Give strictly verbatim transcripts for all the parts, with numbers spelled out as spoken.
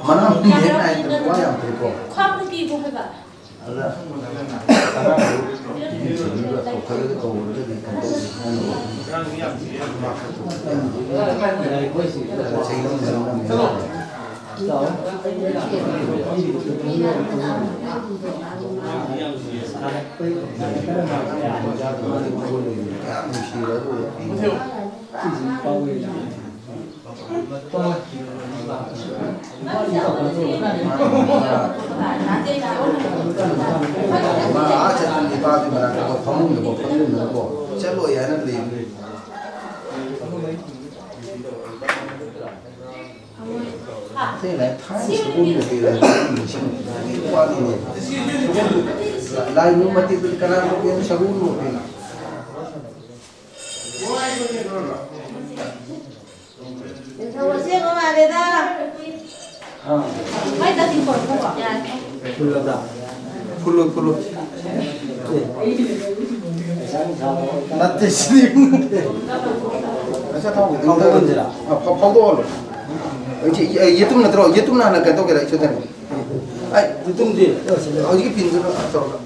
ꯃꯅꯥ ꯃꯁꯤꯡ ꯍꯦꯛ ꯅꯥꯏꯗꯅ ꯋꯥ ꯌꯥꯝ ꯐꯩꯀꯣ꯫ ꯈ꯭ꯋꯥꯡꯗ ꯄꯤꯕꯨ ꯍꯥꯏꯕ꯫ ꯑꯗ ꯑꯉꯥꯡꯗꯨ ꯏꯃꯨꯡ ꯁꯤꯡꯗꯨꯒ ꯆꯥꯎꯈꯠꯂꯒ ꯇꯧꯕꯗꯨꯗꯤ ꯀꯝꯗꯧꯅꯤ ꯍꯥꯏꯅ ꯆꯩꯅꯕ ꯆꯩꯅꯕ ꯌꯥꯝ ꯅꯨꯡꯁꯤꯔ ꯑꯗꯨ ꯃꯥ ꯑꯥ ꯆꯠꯄ ꯅꯤꯄꯥꯗꯨꯒꯤ ꯃꯅꯥꯛꯇ ꯐꯃꯨꯡꯗꯀꯣ ꯐꯝꯖꯤꯟꯗꯅꯀꯣ ꯆꯠꯂꯣꯏ ꯍꯥꯏꯅ ꯂꯩꯕꯅꯦ꯫ ꯑꯇꯩ ꯂꯥꯏ ꯊꯥꯏꯅ ꯁꯒꯣꯜ ꯀꯩꯀꯩ ꯂꯥꯏ ꯅꯤꯡꯁꯤꯡꯉꯛꯄ ꯋꯥꯠꯂꯤꯅꯦ꯫ ꯁꯒꯣꯜ ꯂꯥꯏ ꯅꯨꯡ ꯃꯇꯦꯛꯇꯨꯗꯤ ꯀꯅꯥꯅ ꯂꯣꯛꯄꯤꯅꯣ? ꯁꯒꯣꯜ ꯂꯣꯛꯄꯤꯅꯣ? ꯅꯤꯡꯊꯧ ꯑꯁꯦꯡꯕ ꯃꯥꯜꯂꯦꯗ꯫ ꯃꯥꯏ ꯇꯥꯁꯤ ꯄꯣꯔꯛꯄꯀꯣ꯫ ꯐꯨꯜꯂꯕ꯭ꯔꯥ? ꯐꯨꯜꯂꯣ, ꯐꯨꯜꯂꯣ꯫ ꯅꯠꯇꯦ, ꯁꯤꯗꯤ ꯅꯠꯇꯦ꯫ ꯉꯁꯥꯏ ꯊꯥꯎ ꯈꯤꯇꯪ ꯐꯥꯎꯗꯣꯛꯍꯟꯁꯤꯔꯥ? ꯑ, ꯐꯥꯎ-, ꯐꯥꯎꯗꯣꯛꯍꯜꯂꯣ꯫ ꯑꯩ ꯁꯤ-, ꯌꯦ-, ꯌꯦꯇꯨꯝ ꯅꯠꯇ꯭ꯔꯣ? ꯌꯦꯇꯨꯝꯅ ꯍꯥꯟꯅ ꯀꯩꯅꯣ ꯇꯧꯒꯦꯔꯥ? ꯑꯩ ꯁꯣꯏꯗꯅ꯫ ꯑꯩ ꯌꯦꯇꯨꯝꯗꯤ? ꯍꯧꯖꯤꯛꯀꯤ ꯄꯤꯟꯗꯨꯅ ꯇꯧꯔꯒ꯫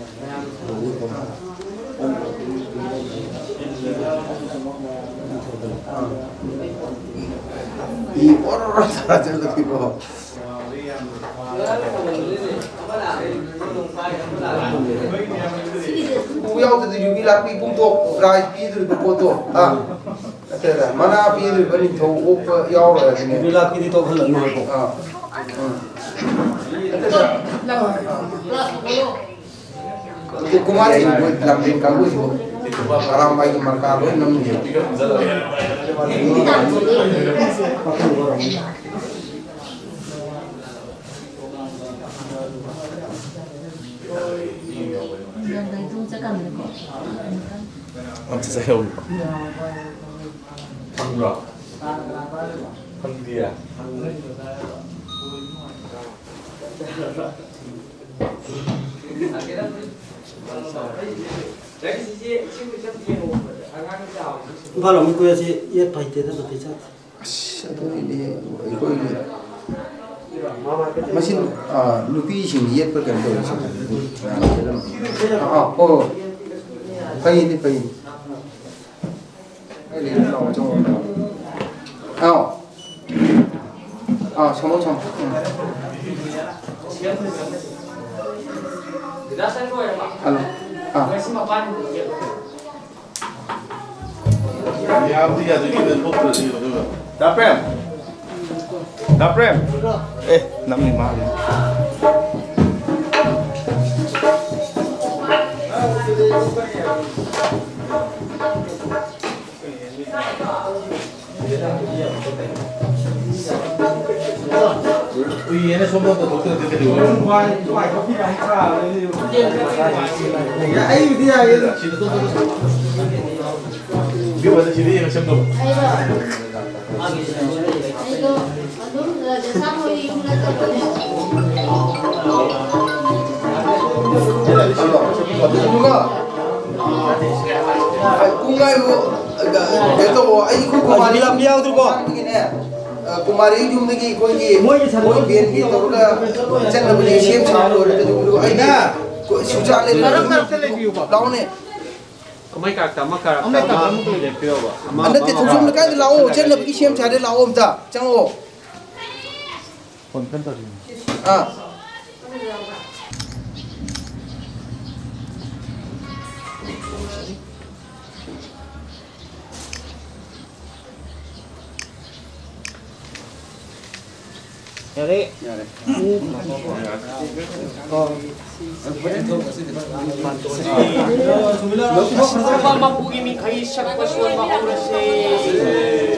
ꯃꯤ ꯑꯣꯔꯣ ꯑꯣꯔꯣ ꯇꯥꯔ ꯆꯠꯂꯗꯤꯀꯣ꯫ ꯎ ꯌꯥꯎꯗ꯭ꯔꯗꯤ ꯌꯨꯕꯤ ꯂꯥꯛꯄꯤ ꯄꯨꯡꯇꯣꯛ ꯄ꯭ꯔꯥꯏꯖ ꯄꯤꯗꯣꯔꯤꯕ ꯄꯣꯠꯇꯣ, ꯍꯥ? ꯅꯠꯇꯦꯗ, ꯃꯅꯥ ꯄꯤꯗꯣꯔꯤꯕ ꯅꯤꯡꯊꯧ ꯑꯣꯛꯄ ꯌꯥꯎꯔꯣꯏ ꯍꯥꯏꯕꯅꯦ꯫ ꯌꯨꯕꯤ ꯂꯥꯛꯄꯤꯗꯤ ꯇꯣꯛꯍꯜꯂꯅꯨ ꯍꯥꯏꯀꯣ꯫ ꯑꯥ꯫ ꯎꯝ꯫ ꯅꯠꯇꯦꯗ꯫ ꯑꯗꯨ ꯀꯨꯃꯥꯔꯤ ꯃꯣꯏ ꯂꯝꯖꯦꯟ ꯀꯥꯡꯕꯨꯁꯤꯕꯨ ꯑꯔꯥꯝꯕꯥꯏꯒꯤ ꯃꯔꯀꯥ ꯂꯣꯏ ꯅꯝꯃꯤ꯫ ꯑꯝꯇ ꯆꯠꯍꯧꯔꯤꯕ꯫ ꯐꯪꯕ꯭ꯔꯣ? ꯐꯪꯗꯤꯌꯦ꯫ ꯏꯝꯐꯥꯜ ꯑꯃꯨꯛ ꯀꯣꯏꯔꯁꯤ, ꯌꯦꯠꯄ ꯍꯩꯇꯦꯗ, ꯅꯥꯄꯤ ꯆꯥꯗꯦ꯫ ꯑꯁ, ꯑꯗꯨꯒꯤꯗꯤ ꯑꯩꯈꯣꯏꯒꯤ ꯃꯁꯤ, ꯑ, ꯅꯨꯄꯤꯁꯤꯡ ꯌꯦꯠꯄ ꯀꯩꯅꯣ ꯇꯧꯔꯤꯁꯦ꯫ ꯑ, ꯑ, ꯍꯣꯏ, ꯍꯣꯏ꯫ ꯐꯩꯅꯦ, ꯐꯩꯅꯦ꯫ ꯑꯩ ꯂꯩ, ꯂꯥꯛꯑꯣ, ꯆꯪꯉꯣ꯫ ꯑꯥꯎ꯫ ꯑꯥ, ꯁꯣꯝꯂꯣꯝ, ꯁꯣꯝ꯫ ꯎꯝ꯫ ꯍꯜꯂꯣ꯫ ꯑꯥ꯫ ꯌꯥꯕꯨꯗꯤ ꯌꯥꯗꯣꯏꯅꯤ, ꯊꯣꯛꯇ꯭ꯔꯗꯤ ꯑꯗꯨꯒ꯫ ꯗꯥ ꯄ꯭ꯔꯦꯝ꯫ ꯗꯥ ꯄ꯭ꯔꯦꯝ꯫ ꯑꯦ, ꯅꯝꯃꯤ ꯃꯥꯜꯂꯦ꯫ ꯎꯏꯌꯦꯅ ꯁꯣꯝꯗ ꯇꯧꯊꯣꯛꯇ꯭ꯔꯗꯤ ꯀꯩꯗꯧꯕ? ꯑꯩꯕꯨꯗꯤ ꯌꯥꯏꯌꯦ꯫ ꯁꯤꯗ ꯇꯧ, ꯇꯧ, ꯇꯧ꯫ ꯚ꯭ꯌꯨ ꯑꯗ ꯁꯤꯗ ꯌꯦꯡꯉ ꯁꯦꯝꯗꯧꯕ꯫ ꯑꯩꯗꯣ ꯑꯗꯨꯝ ꯔꯥꯙꯦꯁ꯭ꯌꯥꯝ ꯍꯣꯏ ꯌꯨꯝ ꯅꯠꯇꯕꯅꯦ꯫ ꯑꯗꯨꯒ ꯄꯨꯡ ꯉꯥꯏꯕꯨ, ꯀꯩꯅꯣ ꯇꯧꯋꯣ, ꯑꯩ ꯈꯨ ꯀꯨꯃꯥꯔꯤ ꯂꯝ ꯌꯥꯎꯗ꯭ꯔꯤꯕꯣ? ꯀꯨꯃꯥꯔꯤ ꯌꯨꯝꯗꯒꯤ ꯑꯩꯈꯣꯏꯒꯤ ꯃꯣꯏꯒꯤ ꯁꯟꯗꯣꯛ ꯃꯣꯏ ꯚꯦꯟꯒꯤ ꯇꯧꯔꯒ ꯆꯠꯅꯕꯒꯤ ꯁꯦꯝ ꯁꯥꯕ ꯂꯣꯏꯔꯦ꯫ ꯑꯗꯨ ꯑꯩꯗꯤ ꯁꯨꯖꯥ ꯂꯩꯔꯦ꯫ ꯃꯔꯛ ꯃꯔꯛꯇ ꯂꯩꯕꯤꯌꯨꯀꯣ꯫ ꯂꯥꯎꯅꯦ꯫ ꯑꯃ ꯀꯥꯔꯛꯇ, ꯑꯃ ꯀꯥꯔꯛꯇ, ꯑꯃ ꯀꯥꯔꯛꯇ ꯑꯃ ꯑꯃ ꯂꯦꯞꯄꯤꯌꯣꯕ꯫ ꯑꯃ, ꯑ, ꯅꯠꯇꯦ, ꯑꯃ, ꯊꯣꯡꯖꯣꯝ ꯑꯃ ꯂꯩꯀꯥꯏꯗ ꯂꯥꯛꯑꯣ, ꯆꯠꯅꯕꯒꯤ ꯁꯦꯝ ꯁꯥꯔꯦ, ꯂꯥꯛꯑꯣ ꯑꯝꯇ ꯆꯪꯉꯛꯑꯣ꯫ ꯐꯣꯟ ꯀꯟꯅ ꯇꯧꯔꯤ꯫ ꯑꯥ꯫ ꯌꯥꯔꯦ꯫ ꯌꯥꯔꯦ꯫ ꯃꯄꯨꯒꯤ ꯃꯤꯡꯈꯩ ꯁꯛꯄ ꯁꯣꯟꯕ ꯍꯧꯔꯁꯦ꯫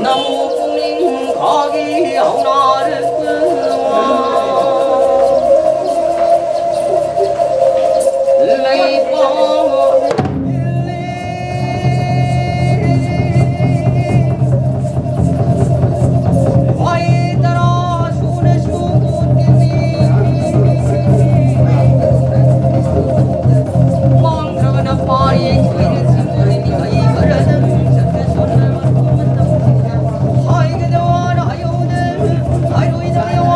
ꯅꯪꯕꯨ ꯄꯨꯛꯅꯤꯡ ꯐꯥꯒꯤ ꯍꯧꯅꯔꯛꯄ ꯂꯩꯕꯥꯛ ꯍꯣꯏ ꯇꯔꯥ ꯁꯨꯅꯁꯨ ꯎꯠꯀꯅꯤ꯫ ꯃꯥꯡꯗ꯭ꯔꯕꯅ ꯄꯥꯔꯤ ꯀꯨꯏꯅ ꯆꯤꯡꯒꯅꯤ ꯀꯩ ꯈꯔꯗ ꯆꯠꯇ ꯆꯣꯠꯅꯕ ꯍꯥꯏꯒꯗꯧꯕꯅ ꯍꯥꯏꯍꯧꯗꯦ꯫ ꯍꯥꯏꯔꯣꯏꯗꯕ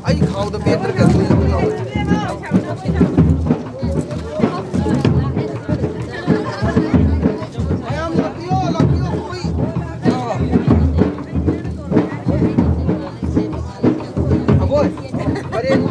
ꯑꯩ ꯈꯥꯎꯗ ꯕꯦꯛꯇ ꯀꯩꯅꯣ ꯌꯥꯎꯋꯦ꯫ ꯃꯌꯥꯝ ꯂꯥꯛꯄꯤꯌꯣ, ꯂꯥꯛꯄꯤꯌꯣ, ꯑꯩꯈꯣꯏ꯫ ꯑꯕꯣꯏ, ꯄꯔꯦꯡ꯫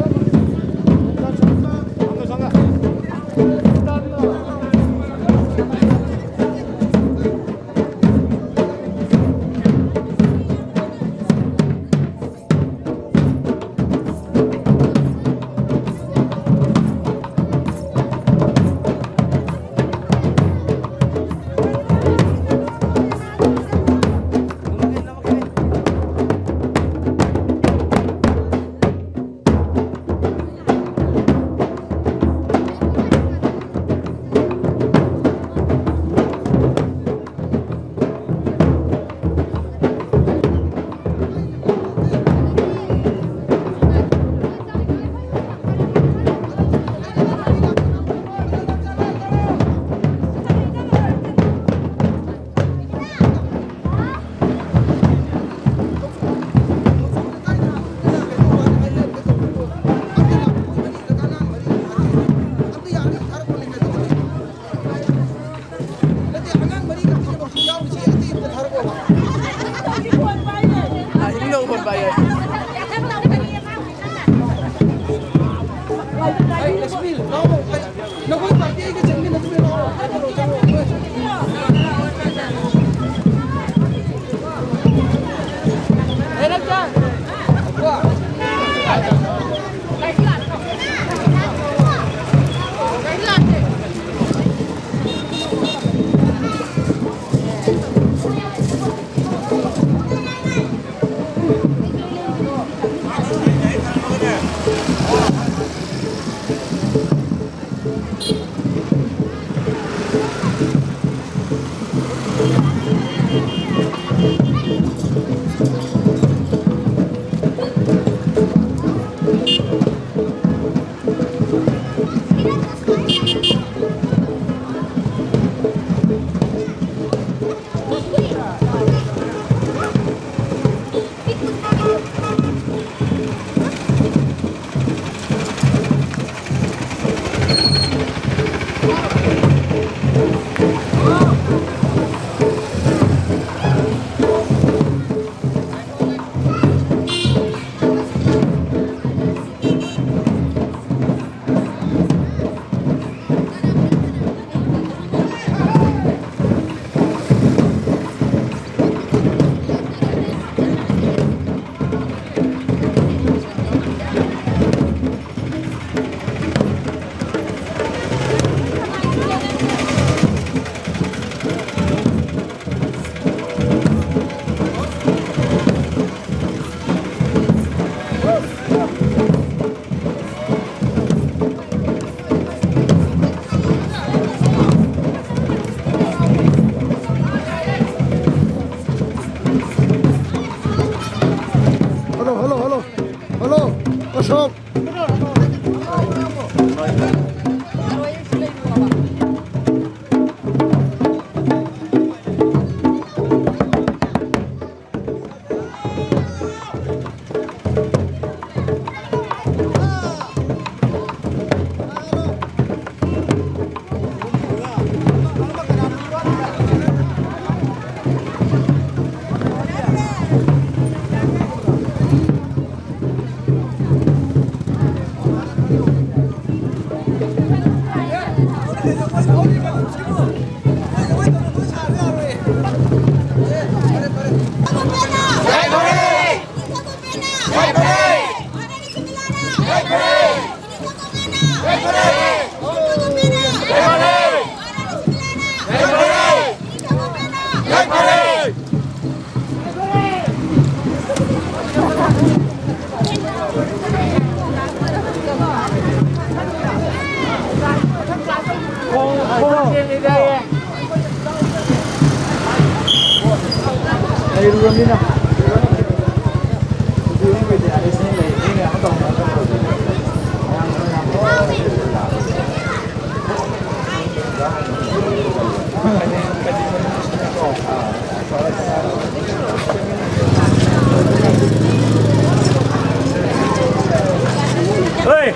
ꯍꯣꯏ!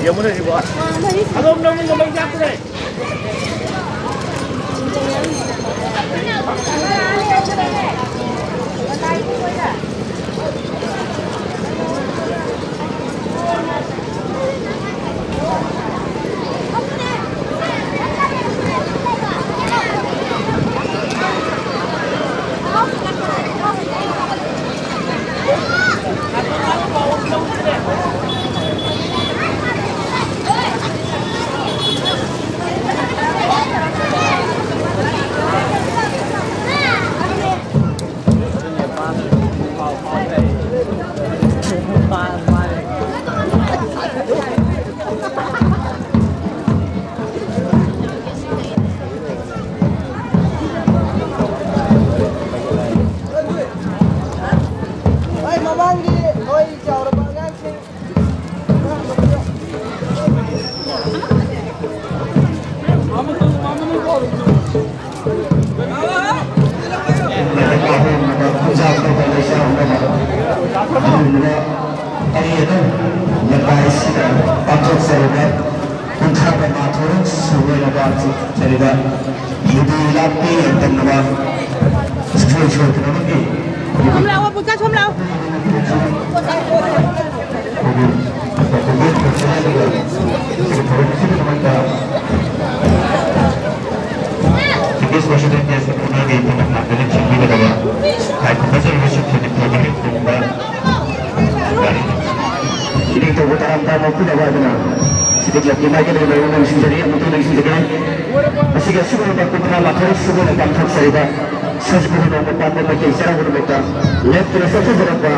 ꯌꯦꯡꯉꯨꯅꯦ ꯁꯤꯕꯣ꯫ ꯑꯗꯣꯝ ꯅꯪꯒꯤ ꯃꯩ ꯆꯥꯛꯇ꯭ꯔꯦ꯫ ꯍꯣꯏ, ꯃꯃꯥꯡꯒꯤ ꯅꯣꯏ ꯆꯥꯎꯔꯕ ꯑꯉꯥꯡꯁꯤꯡ꯫ ꯑꯔꯤꯕ ꯂꯩꯀꯥꯏꯁꯤꯗ ꯄꯥꯡꯊꯣꯛꯆꯔꯤꯕ ꯀꯨꯟꯊ꯭ꯔꯥꯒ ꯃꯥꯊꯣꯏꯔꯛ ꯁꯨꯔꯣꯏꯔꯕ ꯆꯠꯆꯔꯤꯕ ꯌꯨꯕꯤ ꯂꯥꯛꯄꯤ ꯌꯦꯡꯗꯝꯅꯕ ꯁꯨꯡꯁꯣꯏ ꯁꯣꯏꯗꯅꯃꯛꯀꯤ ꯁꯣꯝ ꯂꯥꯛꯑꯣ, ꯄꯨꯆꯥ, ꯁꯣꯝ ꯂꯥꯛꯑꯣ꯫ ꯑꯩꯈꯣꯏꯒꯤ ꯊꯧꯔꯝꯁꯤꯒꯤꯗꯃꯛꯇ ꯄ꯭ꯔꯁꯤꯗꯦꯟ ꯗꯦꯁ ꯄꯨꯅꯦꯒꯤ ꯊꯕꯛ ꯂꯥꯛꯄꯗ ꯆꯦꯟꯕꯤꯒꯗꯕ ꯂꯥꯏ ꯈꯨꯔꯨꯝꯖꯔꯤꯕ ꯁꯨꯞꯁꯤꯡꯒꯤ ꯄ꯭ꯔꯣꯖꯦꯛ ꯀꯨꯝꯕ ꯒꯥꯔꯤ ꯏꯅꯤꯡꯊꯧꯕ ꯇꯔꯥꯝ ꯇꯔꯥꯝꯅ ꯄꯨꯅꯕ ꯍꯥꯏꯗꯨꯅ ꯁꯤꯗꯤ ꯀ꯭ꯂꯕꯀꯤ ꯃꯥꯏꯀꯩꯗꯒꯤ ꯃꯔꯨꯞ ꯅꯤꯡꯁꯤꯡꯖꯔꯤ ꯑꯃꯁꯨꯡ ꯅꯤꯡꯁꯤꯡꯖꯒꯦ꯫ ꯃꯁꯤꯒꯤ ꯑꯁꯤꯒꯨꯝꯕ ꯀꯨꯟꯊ꯭ꯔꯥ ꯃꯥꯊꯣꯏ ꯁꯨꯕ ꯑꯣꯏꯅ ꯄꯥꯡꯊꯣꯛꯆꯔꯤꯕ ꯁꯖꯤꯕꯨ ꯅꯣꯡꯃ ꯄꯥꯟꯕ ꯃꯩꯇꯩ ꯆꯩꯔꯥꯎꯕ ꯅꯨꯃꯤꯠꯇ ꯂꯦꯞꯇꯅ ꯆꯠꯊꯖꯔꯛꯄ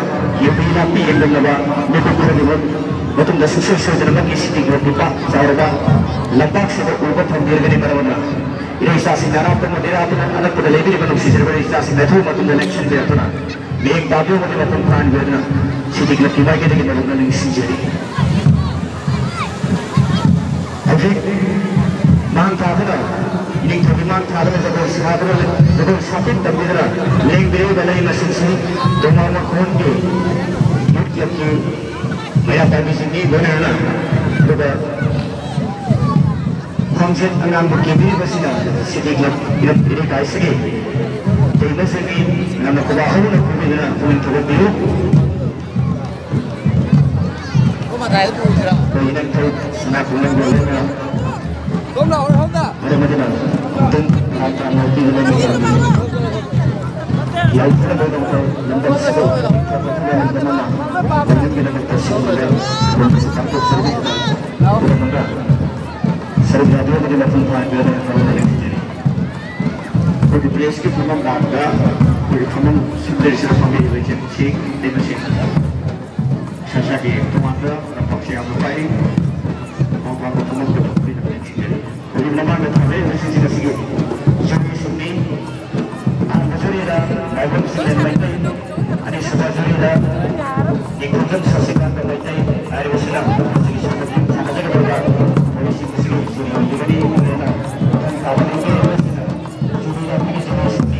ꯌꯨꯕꯤ ꯂꯥꯛꯄꯤ ꯌꯦꯡꯗꯝꯂꯕ ꯃꯤꯀꯨꯞ ꯈꯔꯒꯤ ꯃꯇꯨꯡꯗ ꯁꯨꯡꯁꯣꯏ ꯁꯣꯏꯗꯅꯃꯛꯀꯤ ꯁꯤꯇꯤ ꯀ꯭ꯂꯕꯀꯤ ꯄꯥꯛ ꯆꯥꯎꯔꯕ ꯂꯝꯄꯥꯛꯁꯤꯗ ꯎꯕ ꯐꯪꯕꯤꯔꯒꯅꯤ꯫ ꯃꯔꯝ ꯑꯗꯨꯅ ꯏꯔꯩꯆꯥꯁꯤꯡꯅ ꯑꯔꯥꯞꯄ ꯑꯃꯗꯤ ꯑꯔꯥꯞꯄ ꯑꯅꯛꯄꯗ ꯂꯩꯕꯤꯔꯤꯕ ꯅꯨꯡꯁꯤꯖꯔꯕ ꯏꯔꯩꯆꯥꯁꯤꯡꯅ ꯑꯊꯨꯕ ꯃꯇꯝꯗ ꯂꯦꯡꯁꯤꯟꯕꯤꯔꯛꯇꯨꯅ ꯃꯤꯠꯌꯦꯡ ꯇꯥꯕꯤꯌꯨ ꯑꯃꯗꯤ ꯃꯄꯨꯡ ꯐꯥꯍꯟꯕꯤꯌꯨ ꯍꯥꯏꯗꯨꯅ ꯁꯤꯇꯤ ꯀ꯭ꯂꯕꯀꯤ ꯃꯥꯏꯀꯩꯗꯒꯤ ꯅꯧꯅ ꯅꯤꯡꯁꯤꯡꯖꯔꯤ꯫ ꯍꯧꯖꯤꯛ ꯃꯥꯡ ꯊꯥꯗꯨꯅ, ꯏꯅꯤꯡꯊꯧꯒꯤ ꯃꯥꯡ ꯊꯥꯗꯨꯅ ꯖꯒꯣꯏ ꯁꯥꯗꯨꯅ, ꯖꯒꯣꯏ ꯁꯥꯐꯝ ꯇꯝꯕꯤꯗꯨꯅ ꯂꯦꯡꯕꯤꯔꯛꯏꯕ ꯂꯩ ꯃꯁꯤꯡꯁꯤ ꯇꯣꯉꯥꯟꯕ ꯈꯨꯟꯒꯤ ꯌꯨꯠ ꯀ꯭ꯂꯕꯀꯤ ꯃꯩꯔꯥ ꯄꯥꯏꯕꯤꯁꯤꯡꯅꯤ ꯂꯣꯏꯅꯅ꯫ ꯑꯗꯨꯒ ꯈꯣꯡꯆꯠ ꯑꯉꯥꯡꯕ ꯀꯦꯕꯤꯔꯤꯕꯁꯤꯅ ꯁꯤꯇꯤ ꯀ꯭ꯂꯕ ꯏꯔꯝ ꯏꯔꯩꯀꯥꯏꯁꯤꯒꯤ ꯇꯦꯡꯅꯖꯒꯤ ꯅꯝꯅ ꯈꯨꯕꯥꯛ ꯍꯧꯅ ꯈꯨꯕꯤꯗꯨꯅ ꯄꯨꯛꯅꯤꯡ ꯊꯧꯒꯠꯄꯤꯌꯨ꯫ ꯑꯩꯈꯣꯏ ꯏꯅꯪꯊꯧ ꯁꯅꯥ ꯀꯣꯂꯨꯡꯒ ꯂꯣꯏꯅꯅ ꯃꯔꯝ ꯑꯗꯨꯅ ꯇꯨꯡ ꯂꯥꯛꯄ ꯉꯥꯛꯄꯤꯒꯗꯕ ꯌꯥꯎꯈꯤꯗꯕ ꯂꯝꯗꯝꯁꯤꯗ ꯊꯕꯛ ꯂꯝꯗꯝ ꯑꯃ ꯑꯣꯏꯅꯕꯒꯤꯗꯃꯛꯇ ꯁꯤꯒꯨꯝꯕ ꯈꯨꯗꯣꯡꯊꯤꯕ ꯄꯥꯡꯊꯣꯛꯆꯔꯤꯕ ꯈꯨꯗꯝ ꯑꯃ ꯁꯔꯨꯛ ꯌꯥꯕꯤꯔꯕꯗꯤ ꯃꯄꯨꯡ ꯐꯥꯍꯟꯕꯤꯌꯨ ꯍꯥꯏꯅ ꯈꯪꯍꯟꯅ ꯂꯩꯖꯔꯤ꯫ ꯑꯩꯈꯣꯏꯒꯤ ꯄ꯭ꯔꯦꯁꯀꯤ ꯐꯝꯐꯝ ꯂꯥꯡꯗ ꯑꯩꯈꯣꯏꯒꯤ ꯐꯝꯐꯝ ꯁꯤꯟꯖꯔꯤꯁꯤꯗ ꯐꯝꯕꯤꯔꯤꯕ ꯏꯆꯦ ꯃꯁꯤ ꯂꯩꯕꯁꯤꯡ ꯁꯥ ꯁꯥꯒꯤ ꯇꯣꯉꯥꯟꯕ ꯂꯝꯄꯥꯛꯁꯦ ꯌꯥꯝꯅ ꯄꯥꯛꯏ꯫ ꯃꯄꯥꯟ ꯃꯄꯥꯟꯗ ꯐꯝꯐꯝꯗ ꯐꯝꯕꯤꯔꯤꯕ ꯏꯆꯦ ꯍꯧꯖꯤꯛ ꯃꯃꯥꯡꯗ ꯊꯥꯡꯂꯩ ꯃꯁꯤꯁꯤꯡ ꯑꯁꯤꯒꯤ ꯖꯨꯔꯤꯁꯤꯡꯅꯤ꯫ ꯑꯍꯥꯟꯕ ꯖꯨꯔꯤꯗ ꯃꯥꯏꯕꯝ ꯁꯤꯂꯦꯟ ꯃꯩꯇꯩ, ꯑꯅꯤꯁꯨꯕ ꯖꯨꯔꯤꯗ ꯅꯤꯡꯊꯧꯖꯝ ꯁꯁꯤꯀꯥꯟꯇ ꯃꯩꯇꯩ ꯍꯥꯏꯔꯤꯕꯁꯤꯅ ꯃꯁꯤꯒꯤ ꯁꯥꯟꯅꯐꯝ ꯁꯥꯟꯅꯖꯒꯗꯧꯔꯤꯕ ꯃꯣꯏꯁꯤꯡ ꯑꯁꯤꯒꯤ ꯖꯨꯔꯤ ꯑꯣꯏꯒꯅꯤ꯫ ꯑꯗꯨꯅ ꯃꯊꯪ ꯇꯥꯕ ꯂꯩꯇꯦ꯫ ꯃꯁꯤꯅ ꯖꯨꯔꯤꯗ ꯑꯩꯈꯣꯏꯒꯤ ꯖꯨꯔꯤꯁꯤꯡꯅꯤ꯫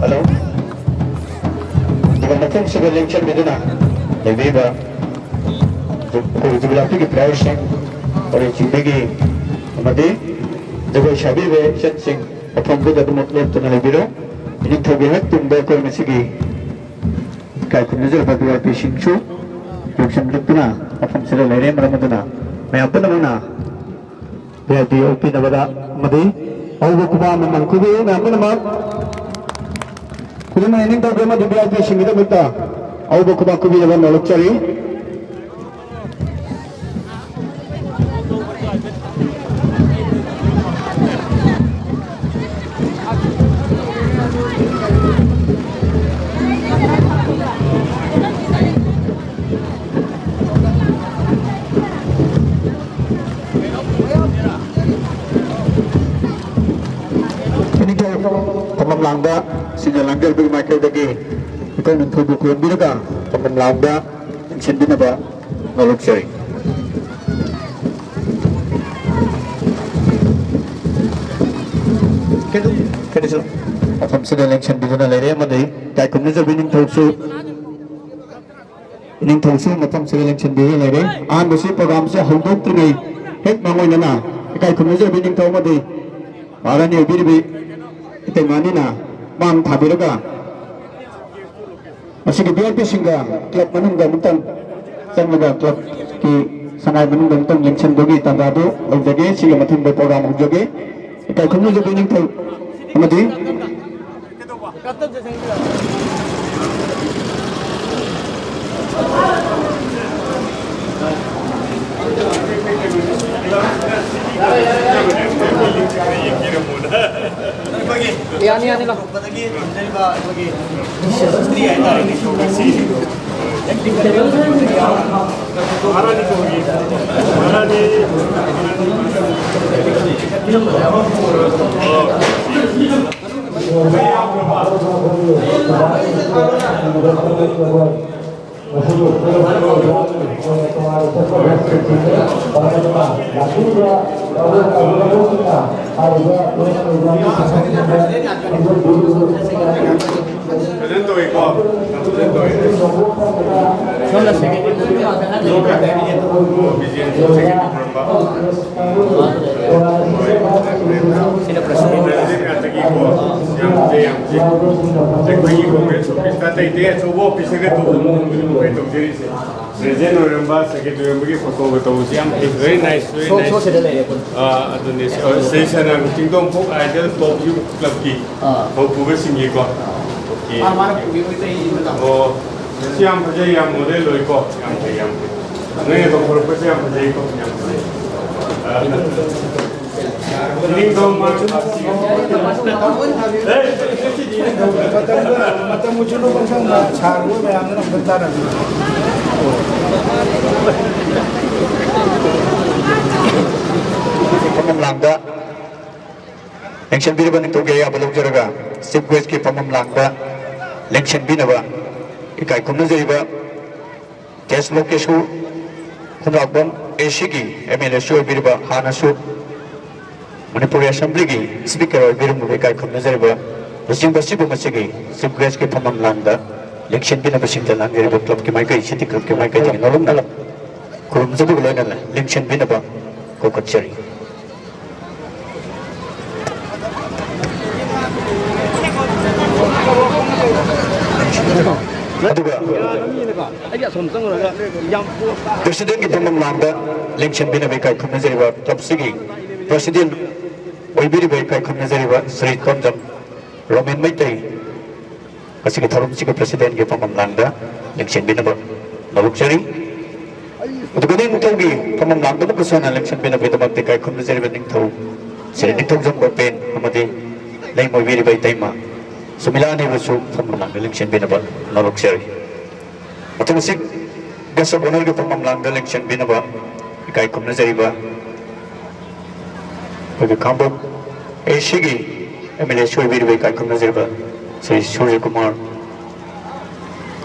ꯍꯜꯂꯣ꯫ ꯑꯗꯨꯒ ꯃꯐꯝꯁꯤꯗ ꯂꯦꯡꯁꯤꯟꯕꯤꯗꯨꯅ ꯂꯩꯕꯤꯔꯤꯕ ꯑꯩꯈꯣꯏꯒꯤ ꯖꯨꯕꯤꯂꯥꯄꯤꯒꯤ ꯄ꯭ꯂꯦꯌꯔꯁꯤꯡ, ꯄꯔꯦꯡꯁꯤꯡꯗꯒꯤ ꯑꯃꯗꯤ ꯖꯒꯣꯏ ꯁꯥꯕꯤꯔꯤꯕ ꯏꯆꯟꯁꯤꯡ ꯃꯐꯝꯗꯨꯗ ꯑꯗꯨꯃꯛ ꯂꯦꯞꯇꯨꯅ ꯂꯩꯕꯤꯔꯣ꯫ ꯏꯅꯤꯡꯊꯧꯒꯤ ꯍꯦꯛ ꯇꯨꯡꯗ ꯑꯩꯈꯣꯏ ꯉꯁꯤꯒꯤ ꯏꯀꯥꯏ ꯈꯨꯝꯅꯖꯔꯕ ꯚꯤ ꯑꯥꯏ ꯄꯤꯁꯤꯡꯁꯨ ꯌꯧꯁꯤꯜꯂꯛꯇꯨꯅ ꯃꯐꯝꯁꯤꯗ ꯂꯩꯔꯦ꯫ ꯃꯔꯝ ꯑꯗꯨꯅ ꯃꯌꯥꯝ ꯄꯨꯝꯅꯃꯛꯅ ꯚꯤ ꯑꯥꯏ ꯄꯤ ꯑꯣꯛꯄꯤꯅꯕꯗ ꯑꯃꯗꯤ ꯑꯎꯕ ꯈꯨꯕꯥꯛ ꯑꯃꯃꯝ ꯈꯨꯕꯤꯌꯨ꯫ ꯃꯌꯥꯝ ꯄꯨꯝꯅꯃꯛ ꯈꯨꯗꯤꯡꯃꯛ ꯏꯅꯤꯡ ꯇꯧꯕꯤꯌꯨ ꯑꯃꯗꯤ ꯚꯤ ꯑꯥꯏ ꯄꯤꯁꯤꯡꯒꯤꯗꯃꯛꯇ ꯑꯎꯕ ꯈꯨꯕꯥꯛ ꯈꯨꯕꯤꯅꯕ ꯅꯣꯜꯂꯛꯆꯔꯤ꯫ ꯏꯅꯤꯡꯊꯧ ꯊꯝꯕꯥꯜ ꯂꯥꯡꯗ ꯁꯤꯟꯖ ꯂꯥꯡꯖꯔꯕꯒꯤ ꯃꯥꯏꯀꯩꯗꯒꯤ ꯑꯩꯈꯣꯏ ꯅꯤꯡꯊꯧꯕꯨ ꯈꯨꯔꯨꯝꯕꯤꯔꯒ ꯊꯝꯕꯥꯜ ꯂꯥꯡꯗ ꯆꯪꯁꯤꯟꯕꯤꯅꯕ ꯅꯣꯜꯂꯛꯆꯔꯤ꯫ ꯀꯩꯗꯧ-, ꯀꯩꯗꯧꯁꯤ? ꯃꯐꯝꯁꯤꯗ ꯂꯦꯡꯁꯤꯟꯕꯤꯗꯨꯅ ꯂꯩꯔꯦ ꯑꯃꯗꯤ ꯏꯀꯥꯏ ꯈꯨꯝꯅꯖꯕ ꯏꯅꯤꯡꯊꯧꯁꯨ, ꯏꯅꯤꯡꯊꯧꯁꯨ ꯃꯐꯝꯁꯤꯗ ꯂꯦꯡꯁꯤꯟꯕꯤꯗꯨꯅ ꯂꯩꯔꯦ꯫ ꯑꯍꯥꯟꯕꯁꯤ ꯄ꯭ꯔꯣꯒ꯭ꯔꯥꯝꯁꯦ ꯍꯧꯗꯣꯛꯇ꯭ꯔꯤꯉꯩ ꯍꯦꯛ ꯃꯥꯡꯑꯣꯏꯅꯅ ꯏꯀꯥꯏ ꯈꯨꯝꯅꯖꯕ ꯏꯅꯤꯡꯊꯧ ꯑꯃꯗꯤ ꯃꯍꯥꯔꯥꯅꯤ ꯑꯣꯏꯕꯤꯔꯤꯕꯤ ꯏꯇꯩꯃ ꯑꯅꯤꯅ ꯃꯥꯡ ꯊꯥꯕꯤꯔꯒ ꯃꯁꯤꯒꯤ ꯚꯤ ꯑꯥꯏ ꯄꯤꯁꯤꯡꯒ ꯀ꯭ꯂꯕ ꯃꯅꯨꯡꯗ ꯑꯃꯨꯛꯇꯪ ꯆꯪꯂꯒ ꯀ꯭ꯂꯕꯀꯤ ꯁꯉꯥꯏ ꯃꯅꯨꯡꯗ ꯑꯃꯨꯛꯇꯪ ꯂꯦꯡꯁꯤꯟꯕꯒꯤ ꯇꯥꯟꯖꯥꯗꯨ ꯂꯧꯖꯒꯦ꯫ ꯁꯤꯒꯤ ꯃꯊꯪꯗ ꯄ꯭ꯔꯣꯒ꯭ꯔꯥꯝ ꯍꯧꯖꯒꯦ꯫ ꯏꯀꯥꯏ ꯈꯨꯝꯅꯖꯕ ꯏꯅꯤꯡꯊꯧ ꯑꯃꯗꯤ ꯌꯥꯅꯤ, ꯌꯥꯅꯤ, ꯂꯥꯎ꯫ ꯄꯗꯒꯤ ꯊꯝꯖꯔꯤꯕ ꯑꯩꯈꯣꯏꯒꯤ ꯍꯤꯁꯇ꯭ꯔꯤ ꯍꯥꯏꯇꯥꯔꯦꯅꯦ꯫ ꯁꯣꯝꯒꯤ ꯁꯤ ꯃꯍꯥꯔꯥꯅꯤ ꯀꯧꯔꯤ꯫ ꯃꯍꯥꯔꯥꯅꯤ꯫ ꯐꯖꯅ ꯇꯧꯏꯀꯣ꯫ ꯐꯖꯅ ꯇꯧꯏ꯫ ꯁꯣꯝꯅ ꯁꯦꯀꯦꯟꯗꯔꯤ ꯕꯤꯖꯦꯟꯁꯨ ꯁꯦꯀꯦꯟꯗꯔꯤ ꯄꯨꯔꯝꯕ꯫ ꯁꯤꯅ ꯄ꯭ꯔꯁꯤꯗꯦꯟ꯫ ꯄ꯭ꯔꯁꯤꯗꯦꯟ ꯉꯥꯛꯇꯒꯤꯀꯣ꯫ ꯌꯥꯝ ꯐꯖꯩ, ꯌꯥꯝ ꯐꯖꯩ꯫ ꯑꯩꯈꯣꯏꯒꯤ ꯀꯣꯡꯒ꯭ꯔꯦꯁ ꯑꯣꯐꯤꯁꯇ ꯑꯇꯩ ꯑꯇꯩ ꯑꯆꯧꯕ ꯑꯣꯐꯤꯁꯇꯒ ꯇꯧꯕ ꯃꯑꯣꯡꯗꯨꯅꯤ ꯑꯩꯈꯣꯏ ꯇꯧꯖꯔꯤꯁꯦ꯫ ꯄ꯭ꯔꯁꯤꯗꯦꯟ ꯑꯣꯏꯔꯝꯕ, ꯁꯦꯀ꯭ꯔꯦꯇꯔꯤ ꯑꯣꯏꯔꯝꯕꯒꯤ ꯐꯣꯇꯣꯒ ꯇꯧꯕꯁꯦ ꯌꯥꯝ ꯐꯩ꯫ Very nice, very nice꯫ ꯁꯣ-, ꯁꯣꯁꯤꯗ ꯂꯩꯔꯦ ꯑꯩꯈꯣꯏ꯫ ꯑꯥ, ꯑꯗꯨꯅꯦ꯫ ꯑꯥ, ꯁ꯭ꯔꯤ ꯁꯅꯥ ꯆꯤꯡꯗꯣꯡ ꯐꯣꯛ ꯑꯥꯏꯗꯜ ꯇꯣꯞ ꯌꯨꯠ ꯀ꯭ꯂꯕꯀꯤ ꯑꯥ꯫ ꯊꯧꯄꯨꯕꯁꯤꯡꯒꯤꯀꯣ꯫ ꯑꯣꯀꯦ꯫ ꯃꯥ, ꯃꯥꯅ ꯄꯨꯕꯤꯕ ꯃꯩꯇꯩ ꯑꯃ ꯇꯧ꯫ ꯑꯣ꯫ ꯁꯤ ꯌꯥꯝ ꯐꯖꯩ, ꯌꯥꯝ ꯃꯣꯗꯦꯜ ꯑꯣꯏꯀꯣ꯫ ꯌꯥꯝ ꯐꯩ, ꯌꯥꯝ ꯐꯩ꯫ ꯅꯣꯏꯅ ꯇꯧꯊꯣꯔꯛꯄꯁꯦ ꯌꯥꯝ ꯐꯖꯩꯀꯣ, ꯌꯥꯝ ꯐꯖꯩ꯫ ꯑ, ꯅꯤꯡꯊꯧ ꯃꯥ-, ꯃꯇꯝ, ꯃꯇꯝ ꯎꯆꯤꯟꯅ ꯄꯪꯁꯪꯅ ꯁꯥꯔꯨꯕ ꯃꯌꯥꯝꯗꯨꯅ ꯑꯝꯇ ꯇꯥꯟꯅꯕꯤꯌꯨ꯫ ꯐꯝꯐꯝ ꯂꯥꯡꯗ ꯂꯦꯡꯁꯤꯟꯕꯤꯔꯤꯕ ꯅꯤꯡꯊꯧꯒꯤ ꯑꯌꯥꯕ ꯂꯧꯖꯔꯒ ꯆꯤꯐ ꯒꯦꯁꯀꯤ ꯐꯝꯐꯝ ꯂꯥꯡꯗ ꯂꯦꯡꯁꯤꯟꯕꯤꯅꯕ ꯏꯀꯥꯏ ꯈꯨꯝꯅꯖꯔꯤꯕ ꯀꯦꯁ ꯂꯣꯀꯦꯁꯨ ꯈꯨꯟꯗ꯭ꯔꯥꯛꯄꯝ ꯑꯦ ꯁꯤꯒꯤ ꯑꯦꯝ ꯑꯦꯜ ꯑꯦꯁꯨ ꯑꯣꯏꯕꯤꯔꯤꯕ, ꯍꯥꯟꯅꯁꯨ ꯃꯅꯤꯄꯨꯔ ꯑꯦꯁꯦꯝꯕ꯭ꯂꯤꯒꯤ ꯁ꯭ꯄꯤꯀꯔ ꯑꯣꯏꯕꯤꯔꯝꯕ ꯏꯀꯥꯏ ꯈꯨꯝꯅꯖꯔꯤꯕ ꯂꯨꯆꯤꯡꯕꯁꯤꯕꯨ ꯉꯁꯤꯒꯤ ꯆꯤꯐ ꯒꯦꯁꯀꯤ ꯐꯝꯐꯝ ꯂꯥꯡꯗ ꯂꯦꯡꯁꯤꯟꯕꯤꯅꯕꯁꯤꯡꯗ ꯂꯥꯡꯖꯔꯤꯕ ꯀ꯭ꯂꯕꯀꯤ ꯃꯥꯏꯀꯩ, ꯁꯤꯇꯤ ꯀ꯭ꯂꯕꯀꯤ ꯃꯥꯏꯀꯩꯗꯒꯤ ꯅꯧꯂꯨꯛꯅ ꯈꯨꯔꯨꯝꯖꯕꯒ ꯂꯣꯏꯅꯅ ꯂꯦꯡꯁꯤꯟꯕꯤꯅꯕ ꯀꯧꯈꯠꯆꯔꯤ꯫ ꯑꯗꯨꯒ ꯑꯩꯒꯤ ꯑꯁꯣꯝ ꯆꯪꯉꯨꯔꯒ ꯌꯥꯝ ꯄꯣ- ꯄ꯭ꯔꯁꯤꯗꯦꯟꯒꯤ ꯐꯝꯐꯝ ꯂꯥꯡꯗ ꯂꯦꯡꯁꯤꯟꯕꯤꯅꯕ ꯏꯀꯥꯏ ꯈꯨꯝꯅꯖꯔꯤꯕ ꯀ꯭ꯂꯕꯁꯤꯒꯤ ꯄ꯭ꯔꯁꯤꯗꯦꯟ ꯑꯣꯏꯕꯤꯔꯤꯕ ꯏꯀꯥꯏ ꯈꯨꯝꯅꯖꯔꯤꯕ ꯁ꯭ꯔꯤ ꯇꯣꯝꯖꯝ ꯔꯣꯃꯦꯟ ꯃꯩꯇꯩ, ꯉꯁꯤꯒꯤ ꯊꯧꯔꯝꯁꯤꯒꯤ ꯄ꯭ꯔꯁꯤꯗꯦꯟꯒꯤ ꯐꯝꯐꯝ ꯂꯥꯡꯗ ꯂꯦꯡꯁꯤꯟꯕꯤꯅꯕ ꯅꯧꯂꯨꯛꯆꯔꯤ꯫ ꯑꯗꯨꯒ ꯅꯤꯡꯊꯧꯒꯤ ꯐꯝꯐꯝ ꯂꯥꯡꯗ ꯑꯃꯨꯛꯀ ꯁꯣꯟꯅ ꯂꯦꯡꯁꯤꯟꯕꯤꯅꯕꯒꯤꯗꯃꯛꯇ ꯏꯀꯥꯏ ꯈꯨꯝꯅꯖꯔꯤꯕ ꯅꯤꯡꯊꯧ ꯁ꯭ꯔꯤ ꯅꯤꯡꯊꯧꯖꯝ ꯒꯣꯄꯦꯟ ꯑꯃꯗꯤ ꯂꯩꯃ ꯑꯣꯏꯕꯤꯔꯤꯕ ꯏꯇꯩꯃ ꯁꯨꯃꯤꯂꯥ ꯑꯅꯤꯕꯨꯁꯨ ꯐꯝꯐꯝ ꯂꯥꯡꯗ ꯂꯦꯡꯁꯤꯟꯕꯤꯅꯕ ꯅꯧꯂꯨꯛꯆꯔꯤ꯫ ꯃꯊꯪ ꯑꯁꯤ ꯒꯦꯁ ꯑꯣꯐ ꯑꯣꯅꯔꯒꯤ ꯐꯝꯐꯝ ꯂꯥꯡꯗ ꯂꯦꯡꯁꯤꯟꯕꯤꯅꯕ ꯏꯀꯥꯏ ꯈꯨꯝꯅꯖꯔꯤꯕ ꯑꯩꯈꯣꯏꯒꯤ ꯈꯥꯡꯕꯣꯛ ꯑꯦ ꯁꯤꯒꯤ ꯑꯦꯝ ꯑꯦꯜ ꯑꯦ ꯑꯣꯏꯕꯤꯔꯤꯕ ꯏꯀꯥꯏ ꯈꯨꯝꯅꯖꯔꯤꯕ ꯁ꯭ꯔꯤ ꯁꯨꯔꯖ ꯀꯨꯃꯥꯔ,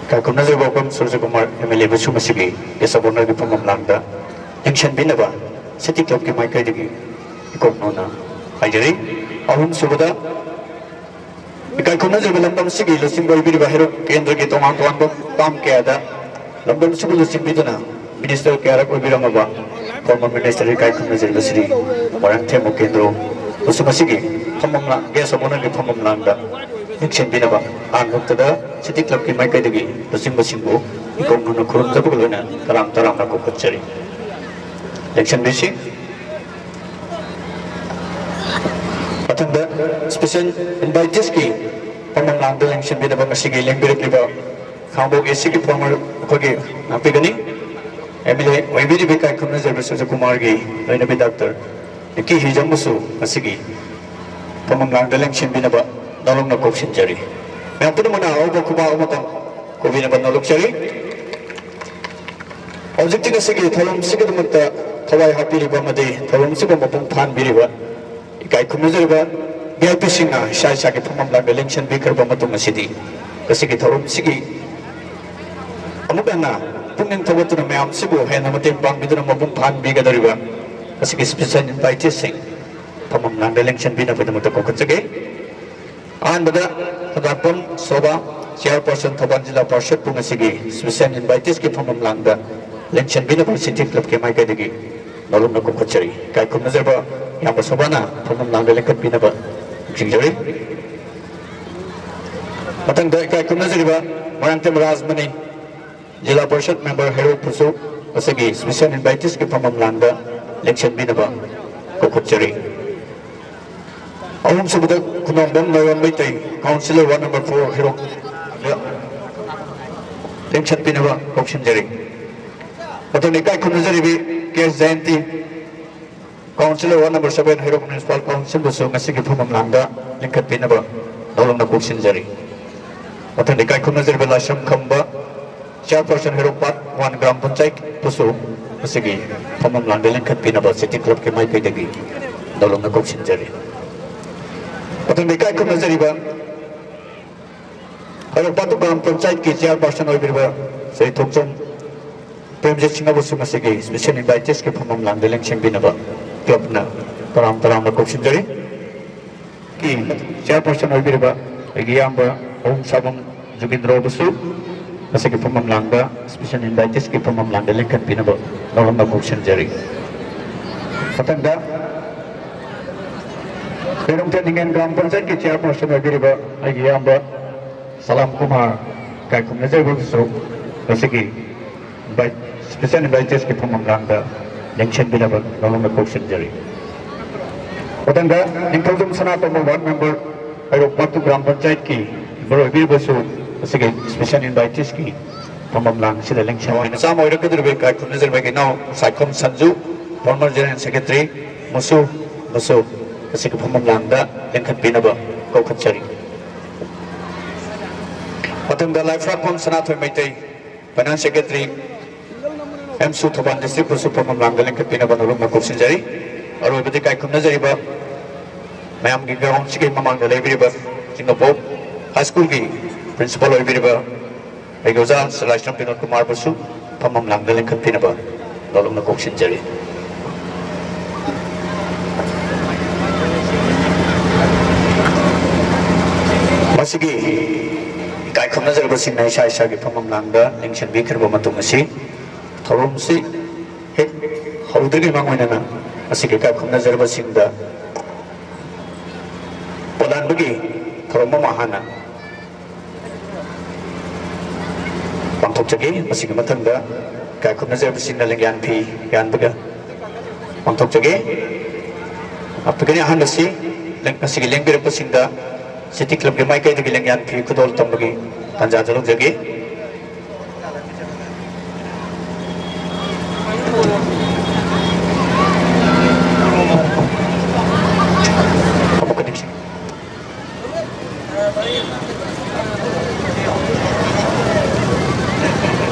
ꯏꯀꯥꯏ ꯈꯨꯝꯅꯖꯔꯤꯕ ꯑꯣꯀ꯭ꯔꯝ ꯁꯨꯔꯖ ꯀꯨꯃꯥꯔ ꯑꯦꯝ ꯑꯦꯜ ꯑꯦꯕꯨꯁꯨ ꯃꯁꯤꯒꯤ ꯒꯦꯁ ꯑꯣꯐ ꯑꯣꯅꯔꯒꯤ ꯐꯝꯐꯝ ꯂꯥꯡꯗ ꯂꯦꯡꯁꯤꯟꯕꯤꯅꯕ ꯁꯤꯇꯤ ꯀ꯭ꯂꯕꯀꯤ ꯃꯥꯏꯀꯩꯗꯒꯤ ꯏꯀꯣꯛ ꯅꯧꯅ ꯍꯥꯏꯖꯔꯤ꯫ ꯑꯍꯨꯝꯁꯨꯕꯗ, ꯏꯀꯥꯏ ꯈꯨꯝꯅꯖꯔꯤꯕ ꯂꯝꯗꯝ ꯑꯁꯤꯒꯤ ꯂꯨꯆꯤꯡꯕ ꯑꯣꯏꯕꯤꯔꯤꯕ ꯍꯩꯔꯣꯛ ꯀꯦꯟꯗ꯭ꯔꯒꯤ ꯇꯣꯉꯥꯟ ꯇꯣꯉꯥꯟꯕ ꯇꯥꯝ ꯀꯌꯥꯗ ꯂꯝꯗꯝ ꯑꯁꯤꯕꯨ ꯂꯨꯆꯤꯡꯕꯤꯗꯨꯅ ꯃꯤꯅꯤꯁꯇꯔ ꯀꯌꯥꯔꯛ ꯑꯣꯏꯕꯤꯔꯝꯃꯕ ꯐꯣꯔꯃꯔ ꯃꯤꯅꯤꯁꯇꯔ ꯏꯀꯥꯏ ꯈꯨꯝꯅꯖꯔꯤꯕ ꯁ꯭ꯔꯤ ꯃꯣꯏꯔꯥꯡꯊꯦꯝ ꯎꯄꯦꯟꯗ꯭ꯔꯣ ꯃꯁꯤ ꯃꯁꯤꯒꯤ ꯐꯝꯐꯝ ꯂꯥꯡ, ꯒꯦꯁ ꯑꯣꯐ ꯑꯣꯅꯔꯒꯤ ꯐꯝꯐꯝ ꯂꯥꯡꯗ ꯂꯦꯡꯁꯤꯟꯕꯤꯅꯕ ꯑꯍꯥꯟꯕꯃꯛꯇꯗ ꯁꯤꯇꯤ ꯀ꯭ꯂꯕꯀꯤ ꯃꯥꯏꯀꯩꯗꯒꯤ ꯂꯨꯆꯤꯡꯕꯁꯤꯡꯕꯨ ꯏꯀꯣꯛ ꯅꯧꯅ ꯈꯨꯔꯨꯝꯖꯕꯒ ꯂꯣꯏꯅ ꯇꯔꯥꯝ ꯇꯔꯥꯝꯅ ꯀꯧꯈꯠꯆꯔꯤ꯫ ꯂꯦꯡꯁꯤꯟꯕꯤꯁꯤ꯫ ꯃꯊꯪꯗ ꯁ꯭ꯄꯦꯁꯦꯜ ꯏꯟꯚꯥꯏꯇꯤꯁꯀꯤ ꯐꯝꯐꯝ ꯂꯥꯡꯗ ꯂꯦꯡꯁꯤꯟꯕꯤꯅꯕ ꯉꯁꯤꯒꯤ ꯂꯦꯡꯕꯤꯔꯛꯂꯤꯕ ꯈꯥꯡꯕꯣꯛ ꯑꯦ ꯁꯤꯒꯤ ꯐꯣꯔꯃꯔ ꯑꯩꯈꯣꯏꯒꯤ ꯉꯥꯛꯄꯤꯒꯅꯤ꯫ ꯑꯦꯝ ꯑꯦꯜ ꯑꯦ ꯑꯣꯏꯕꯤꯔꯤꯕ ꯏꯀꯥꯏ ꯈꯨꯝꯅꯖꯔꯤꯕ ꯁꯨꯔꯖ ꯀꯨꯃꯥꯔꯒꯤ ꯂꯣꯏꯅꯕꯤ ꯗꯥꯛꯇꯔ ꯅꯤꯀꯤ ꯍꯤꯖꯝꯕꯨꯁꯨ ꯉꯁꯤꯒꯤ ꯐꯝꯐꯝ ꯂꯥꯡꯗ ꯂꯦꯡꯁꯤꯟꯕꯤꯅꯕ ꯅꯧꯂꯨꯛꯅ ꯀꯧꯁꯤꯟꯖꯔꯤ꯫ ꯃꯌꯥꯝ ꯄꯨꯝꯅꯃꯛꯅ ꯑꯍꯧꯕ ꯈꯨꯕꯥꯛ ꯑꯃꯇꯪ ꯀꯧꯕꯤꯅꯕ ꯅꯧꯂꯨꯛꯆꯔꯤ꯫ ꯍꯧꯖꯤꯛꯇꯤ ꯉꯁꯤꯒꯤ ꯊꯧꯔꯝꯁꯤꯒꯤꯗꯃꯛꯇ ꯊꯋꯥꯏ ꯍꯥꯞꯄꯤꯔꯤꯕ ꯑꯃꯗꯤ ꯊꯧꯔꯝꯁꯤꯕꯨ ꯃꯄꯨꯡ ꯐꯥꯍꯟꯕꯤꯔꯤꯕ ꯏꯀꯥꯏ ꯈꯨꯝꯅꯖꯔꯤꯕ ꯚꯤ ꯑꯥꯏ ꯄꯤꯁꯤꯡꯅ ꯏꯁꯥ ꯏꯁꯥꯒꯤ ꯐꯝꯐꯝ ꯂꯥꯡꯗ ꯂꯦꯡꯁꯤꯟꯕꯤꯈ꯭ꯔꯕ ꯃꯇꯨꯡ ꯑꯁꯤꯗꯤ ꯉꯁꯤꯒꯤ ꯊꯧꯔꯝꯁꯤꯒꯤ ꯑꯃꯨꯛ ꯍꯟꯅ ꯄꯨꯛꯅꯤꯡ ꯊꯧꯒꯠꯇꯨꯅ ꯃꯌꯥꯝꯁꯤꯕꯨ ꯍꯦꯟꯅ ꯃꯇꯦꯡ ꯄꯥꯡꯕꯤꯗꯨꯅ ꯃꯄꯨꯡ ꯐꯥꯍꯟꯕꯤꯒꯗꯧꯔꯤꯕ ꯉꯁꯤꯒꯤ ꯁ꯭ꯄꯦꯁꯦꯜ ꯏꯟꯚꯥꯏꯇꯤꯁꯁꯤꯡ ꯐꯝꯐꯝ ꯂꯥꯡꯗ ꯂꯦꯡꯁꯤꯟꯕꯤꯅꯕꯒꯤꯗꯃꯛꯇ ꯀꯧꯈꯠꯆꯒꯦ꯫ ꯑꯍꯥꯟꯕꯗ ꯈꯨꯟꯗ꯭ꯔꯥꯛꯄꯝ ꯁꯣꯚꯥ, ꯆꯤꯌꯔꯄꯔꯁꯟ ꯊꯧꯕꯥꯜ ꯖꯤꯂꯥ ꯄꯥꯔꯁꯠꯄꯨ ꯉꯁꯤꯒꯤ ꯁ꯭ꯄꯦꯁꯤꯌꯦꯜ ꯏꯟꯚꯥꯏꯇꯤꯁꯀꯤ ꯐꯝꯐꯝ ꯂꯥꯡꯗ ꯂꯦꯡꯁꯤꯟꯕꯤꯅꯕ ꯁꯤꯇꯤ ꯀ꯭ꯂꯕꯀꯤ ꯃꯥꯏꯀꯩꯗꯒꯤ ꯅꯧꯂꯨꯛꯅ ꯀꯧꯈꯠꯆꯔꯤ꯫ ꯏꯀꯥꯏ ꯈꯨꯝꯅꯖꯔꯕ ꯏꯌꯥꯝꯕ ꯁꯣꯚꯥꯅ ꯐꯝꯐꯝ ꯂꯥꯡꯗ ꯂꯦꯡꯈꯠꯄꯤꯅꯕ ꯅꯤꯡꯁꯤꯡꯖꯔꯤ꯫ ꯃꯊꯪꯗ ꯏꯀꯥꯏ ꯈꯨꯝꯅꯖꯔꯤꯕ ꯃꯣꯏꯔꯥꯡꯊꯦꯝ ꯔꯥꯖꯃꯅꯤ, ꯖꯤꯂꯥ ꯄꯔꯤꯁꯠ ꯃꯦꯝꯕꯔ ꯍꯩꯔꯣꯛꯄꯨꯁꯨ ꯉꯁꯤꯒꯤ ꯁ꯭ꯄꯦꯁꯤꯌꯦꯜ ꯏꯟꯚꯥꯏꯇꯤꯁꯀꯤ ꯐꯝꯐꯝ ꯂꯥꯡꯗ ꯂꯦꯡꯁꯤꯟꯕꯤꯅꯕ ꯀꯧꯈꯠꯆꯔꯤ꯫ ꯑꯍꯨꯝꯁꯨꯕꯗ Khunongbam Noirom Meitei, councillor ward number four Heirok ꯂꯦꯡꯁꯤꯟꯕꯤꯅꯕ ꯀꯧꯁꯤꯟꯖꯔꯤ꯫ ꯃꯊꯪꯗ ꯏꯀꯥꯏ ꯈꯨꯝꯅꯖꯔꯤꯕꯤ K S Jayanti, councillor ward number seven Heirok municipal ꯀꯥꯎꯟꯁꯤꯜꯕꯨꯁꯨ ꯉꯁꯤꯒꯤ ꯐꯝꯐꯝ ꯂꯥꯡꯗ ꯂꯤꯡꯈꯠꯄꯤꯅꯕ ꯅꯧꯂꯨꯛꯅ ꯀꯧꯁꯤꯟꯖꯔꯤ꯫ ꯃꯊꯪꯗ ꯏꯀꯥꯏ ꯈꯨꯝꯅꯖꯔꯤꯕ ꯂꯥꯏꯁ꯭ꯔꯝ ꯈꯝꯕ, ꯆꯤꯌꯔꯄꯔꯁꯟ ꯍꯩꯔꯣꯛ ꯄꯥꯔꯠ ꯋꯥꯟ ꯒ꯭ꯔꯥꯝ ꯄꯟꯆꯥꯌꯠꯄꯨꯁꯨ ꯉꯁꯤꯒꯤ ꯐꯝꯐꯝ ꯂꯥꯡꯗ ꯂꯤꯡꯈꯠꯄꯤꯅꯕ ꯁꯤꯇꯤ ꯀ꯭ꯂꯕꯀꯤ ꯃꯥꯏꯀꯩꯗꯒꯤ ꯅꯧꯂꯨꯛꯅ ꯀꯧꯁꯤꯟꯖꯔꯤ꯫ ꯃꯊꯪꯗ ꯏꯀꯥꯏ ꯈꯨꯝꯅꯖꯔꯤꯕ ꯍꯩꯔꯣꯛ ꯄꯥꯔꯠ ꯇꯨ ꯒ꯭ꯔꯥꯝ ꯄꯟꯆꯥꯌꯠꯀꯤ ꯆꯤꯌꯔꯄꯔꯁꯟ ꯑꯣꯏꯕꯤꯔꯤꯕ ꯁ꯭ꯔꯤ ꯊꯣꯛꯆꯣꯝ ꯄ꯭ꯔꯦꯝꯖꯤꯠ ꯁꯤꯡꯍꯕꯨꯁꯨ ꯉꯁꯤꯒꯤ ꯁ꯭ꯄꯦꯁꯤꯌꯦꯜ ꯏꯟꯚꯥꯏꯇꯤꯁꯀꯤ ꯐꯝꯐꯝ ꯂꯥꯡꯗ ꯂꯦꯡꯁꯤꯟꯕꯤꯅꯕ ꯀ꯭ꯂꯕꯅ ꯇꯔꯥꯝ ꯇꯔꯥꯝꯅ ꯀꯧꯁꯤꯟꯖꯔꯤ꯫ ꯀꯤ ꯆꯤꯌꯔꯄꯔꯁꯟ ꯑꯣꯏꯕꯤꯔꯤꯕ ꯑꯩꯒꯤ ꯏꯌꯥꯝꯕ ꯑꯍꯨꯝꯁꯥꯕꯝ ꯖꯨꯒꯤꯟꯗ꯭ꯔꯣꯕꯨꯁꯨ ꯉꯁꯤꯒꯤ ꯐꯝꯐꯝ ꯂꯥꯡꯗ, ꯁ꯭ꯄꯦꯁꯤꯌꯦꯜ ꯏꯟꯚꯥꯏꯇꯤꯁꯀꯤ ꯐꯝꯐꯝ ꯂꯥꯡꯗ ꯂꯤꯡꯈꯠꯄꯤꯅꯕ ꯅꯧꯂꯨꯛꯅ ꯀꯧꯁꯤꯟꯖꯔꯤ꯫ ꯃꯊꯪꯗ ꯀꯩꯔꯣꯡꯊꯦꯝ ꯅꯤꯡꯉꯦꯟ ꯒ꯭ꯔꯥꯝ ꯄꯟꯆꯥꯌꯠꯀꯤ ꯆꯤꯌꯔꯄꯔꯁꯟ ꯑꯣꯏꯕꯤꯔꯤꯕ ꯑꯩꯒꯤ ꯏꯌꯥꯝꯕ ꯁꯂꯥꯝ ꯀꯨꯃꯥꯔ ꯏꯀꯥꯏ ꯈꯨꯝꯅꯖꯔꯤꯕꯁꯨ ꯉꯁꯤꯒꯤ ꯏꯟꯚꯥꯏꯠ-, ꯁ꯭ꯄꯦꯁꯤꯌꯦꯜ ꯏꯟꯚꯥꯏꯇꯤꯁꯀꯤ ꯐꯝꯐꯝ ꯂꯥꯡꯗ ꯂꯦꯡꯁꯤꯟꯕꯤꯅꯕ ꯅꯧꯂꯨꯛꯅ ꯀꯧꯁꯤꯟꯖꯔꯤ꯫ ꯃꯊꯪꯗ ꯅꯤꯡꯊꯧꯖꯝ ꯁꯅꯥꯇꯣꯝꯕ ꯋꯥꯔꯗ ꯃꯦꯝꯕꯔ ꯍꯩꯔꯣꯛ ꯄꯥꯔꯠ ꯇꯨ ꯒ꯭ꯔꯥꯝ ꯄꯟꯆꯥꯌꯠꯀꯤ ꯃꯦꯝꯕꯔ ꯑꯣꯏꯕꯤꯔꯤꯕꯁꯨ ꯉꯁꯤꯒꯤ ꯁ꯭ꯄꯦꯁꯤꯌꯦꯜ ꯏꯟꯚꯥꯏꯇꯤꯁꯀꯤ ꯐꯝꯐꯝ ꯂꯥꯡ ꯑꯁꯤꯗ ꯂꯦꯡꯁꯤꯟꯕꯤꯅꯕ ꯃꯆꯥ ꯑꯃ ꯑꯣꯏꯔꯛꯀꯗꯧꯔꯤꯕ ꯏꯀꯥꯏ ꯈꯨꯝꯅꯖꯔꯤꯕ ꯏꯅꯥꯎ Saikhom Sanju, former general secretary, ꯃꯨꯁꯨ, ꯃꯨꯁꯨ, ꯉꯁꯤꯒꯤ ꯐꯝꯐꯝ ꯂꯥꯡꯗ ꯂꯦꯡꯈꯠꯄꯤꯅꯕ ꯀꯧꯈꯠꯆꯔꯤ꯫ ꯃꯊꯪꯗ ꯂꯥꯏꯐ꯭ꯔꯥꯛꯄꯝ ꯁꯅꯥꯊꯣꯏ ꯃꯩꯇꯩ, ꯐꯥꯏꯅꯥꯟꯁ ꯁꯦꯀ꯭ꯔꯦꯇꯔꯤ, ꯑꯦꯝꯁꯨ ꯊꯧꯕꯥꯜ ꯗꯤꯁꯇ꯭ꯔꯤꯛꯄꯨꯁꯨ ꯐꯝꯐꯝ ꯂꯥꯡꯗ ꯂꯦꯡꯈꯠꯄꯤꯅꯕ ꯅꯧꯂꯨꯛꯅ ꯀꯧꯁꯤꯟꯖꯔꯤ꯫ ꯑꯔꯣꯏꯕꯗ ꯏꯀꯥꯏ ꯈꯨꯝꯅꯖꯔꯤꯕ ꯃꯌꯥꯝꯒꯤ ꯒ꯭ꯔꯥꯎꯟꯁꯤꯒꯤ ꯃꯃꯥꯡꯗ ꯂꯩꯕꯤꯔꯤꯕ ꯆꯤꯡꯉꯕꯣꯛ ꯍꯥꯏ ꯁ꯭ꯀꯨꯜꯒꯤ ꯄ꯭ꯔꯤꯟꯁꯤꯄꯥꯜ ꯑꯣꯏꯕꯤꯔꯤꯕ ꯑꯩꯒꯤ ꯑꯣꯖꯥ ꯁ꯭ꯔꯤ ꯂꯥꯏꯁ꯭ꯔꯝ ꯕꯤꯅꯣꯗ ꯀꯨꯃꯥꯔꯕꯨꯁꯨ ꯐꯝꯐꯝ ꯂꯥꯡꯗ ꯂꯦꯡꯈꯠꯄꯤꯅꯕ ꯅꯧꯂꯨꯛꯅ ꯀꯧꯁꯤꯟꯖꯔꯤ꯫ ꯏꯀꯥꯏ ꯈꯨꯝꯅꯖꯔꯕꯁꯤꯡꯅ ꯏꯁꯥ ꯏꯁꯥꯒꯤ ꯐꯝꯐꯝ ꯂꯥꯡꯗ ꯂꯦꯡꯁꯤꯟꯕꯤꯈ꯭ꯔꯕ ꯃꯇꯨꯡ ꯑꯁꯤ, ꯊꯧꯔꯝꯁꯤ ꯍꯦꯛ ꯍꯧꯗ꯭ꯔꯤꯉꯩ ꯃꯥꯡꯑꯣꯏꯅꯅ ꯃꯁꯤꯒꯤ ꯏꯀꯥꯏ ꯈꯨꯝꯅꯖꯔꯕꯁꯤꯡꯗ ꯄꯣꯂꯥꯟꯕꯒꯤ ꯊꯧꯔꯝ ꯑꯃ ꯍꯥꯟꯅ ꯄꯥꯡꯊꯣꯛꯆꯒꯦ꯫ ꯃꯁꯤꯒꯤ ꯃꯊꯪꯗ ꯏꯀꯥꯏ ꯈꯨꯝꯅꯖꯔꯕꯁꯤꯡꯅ ꯂꯦꯡꯌꯥꯟ ꯐꯤ ꯌꯥꯟꯕꯒ ꯄꯥꯡꯊꯣꯛꯆꯒꯦ꯫ ꯑꯗꯨꯒꯅꯤ ꯑꯍꯥꯟꯕꯁꯤ ꯂꯦꯡ-, ꯉꯁꯤꯒꯤ ꯂꯦꯡꯕꯤꯔꯛꯄꯁꯤꯡꯗ ꯁꯤꯇꯤ ꯀ꯭ꯂꯕꯀꯤ ꯃꯥꯏꯀꯩꯗꯒꯤ ꯂꯦꯡꯌꯥꯟ ꯐꯤ ꯈꯨꯗꯣꯜ ꯇꯝꯕꯒꯤ ꯇꯥꯟꯖꯥꯗꯨ ꯂꯧꯖꯒꯦ꯫ ꯑꯃꯨꯛꯀ ꯅꯤꯡꯁꯤꯡ-,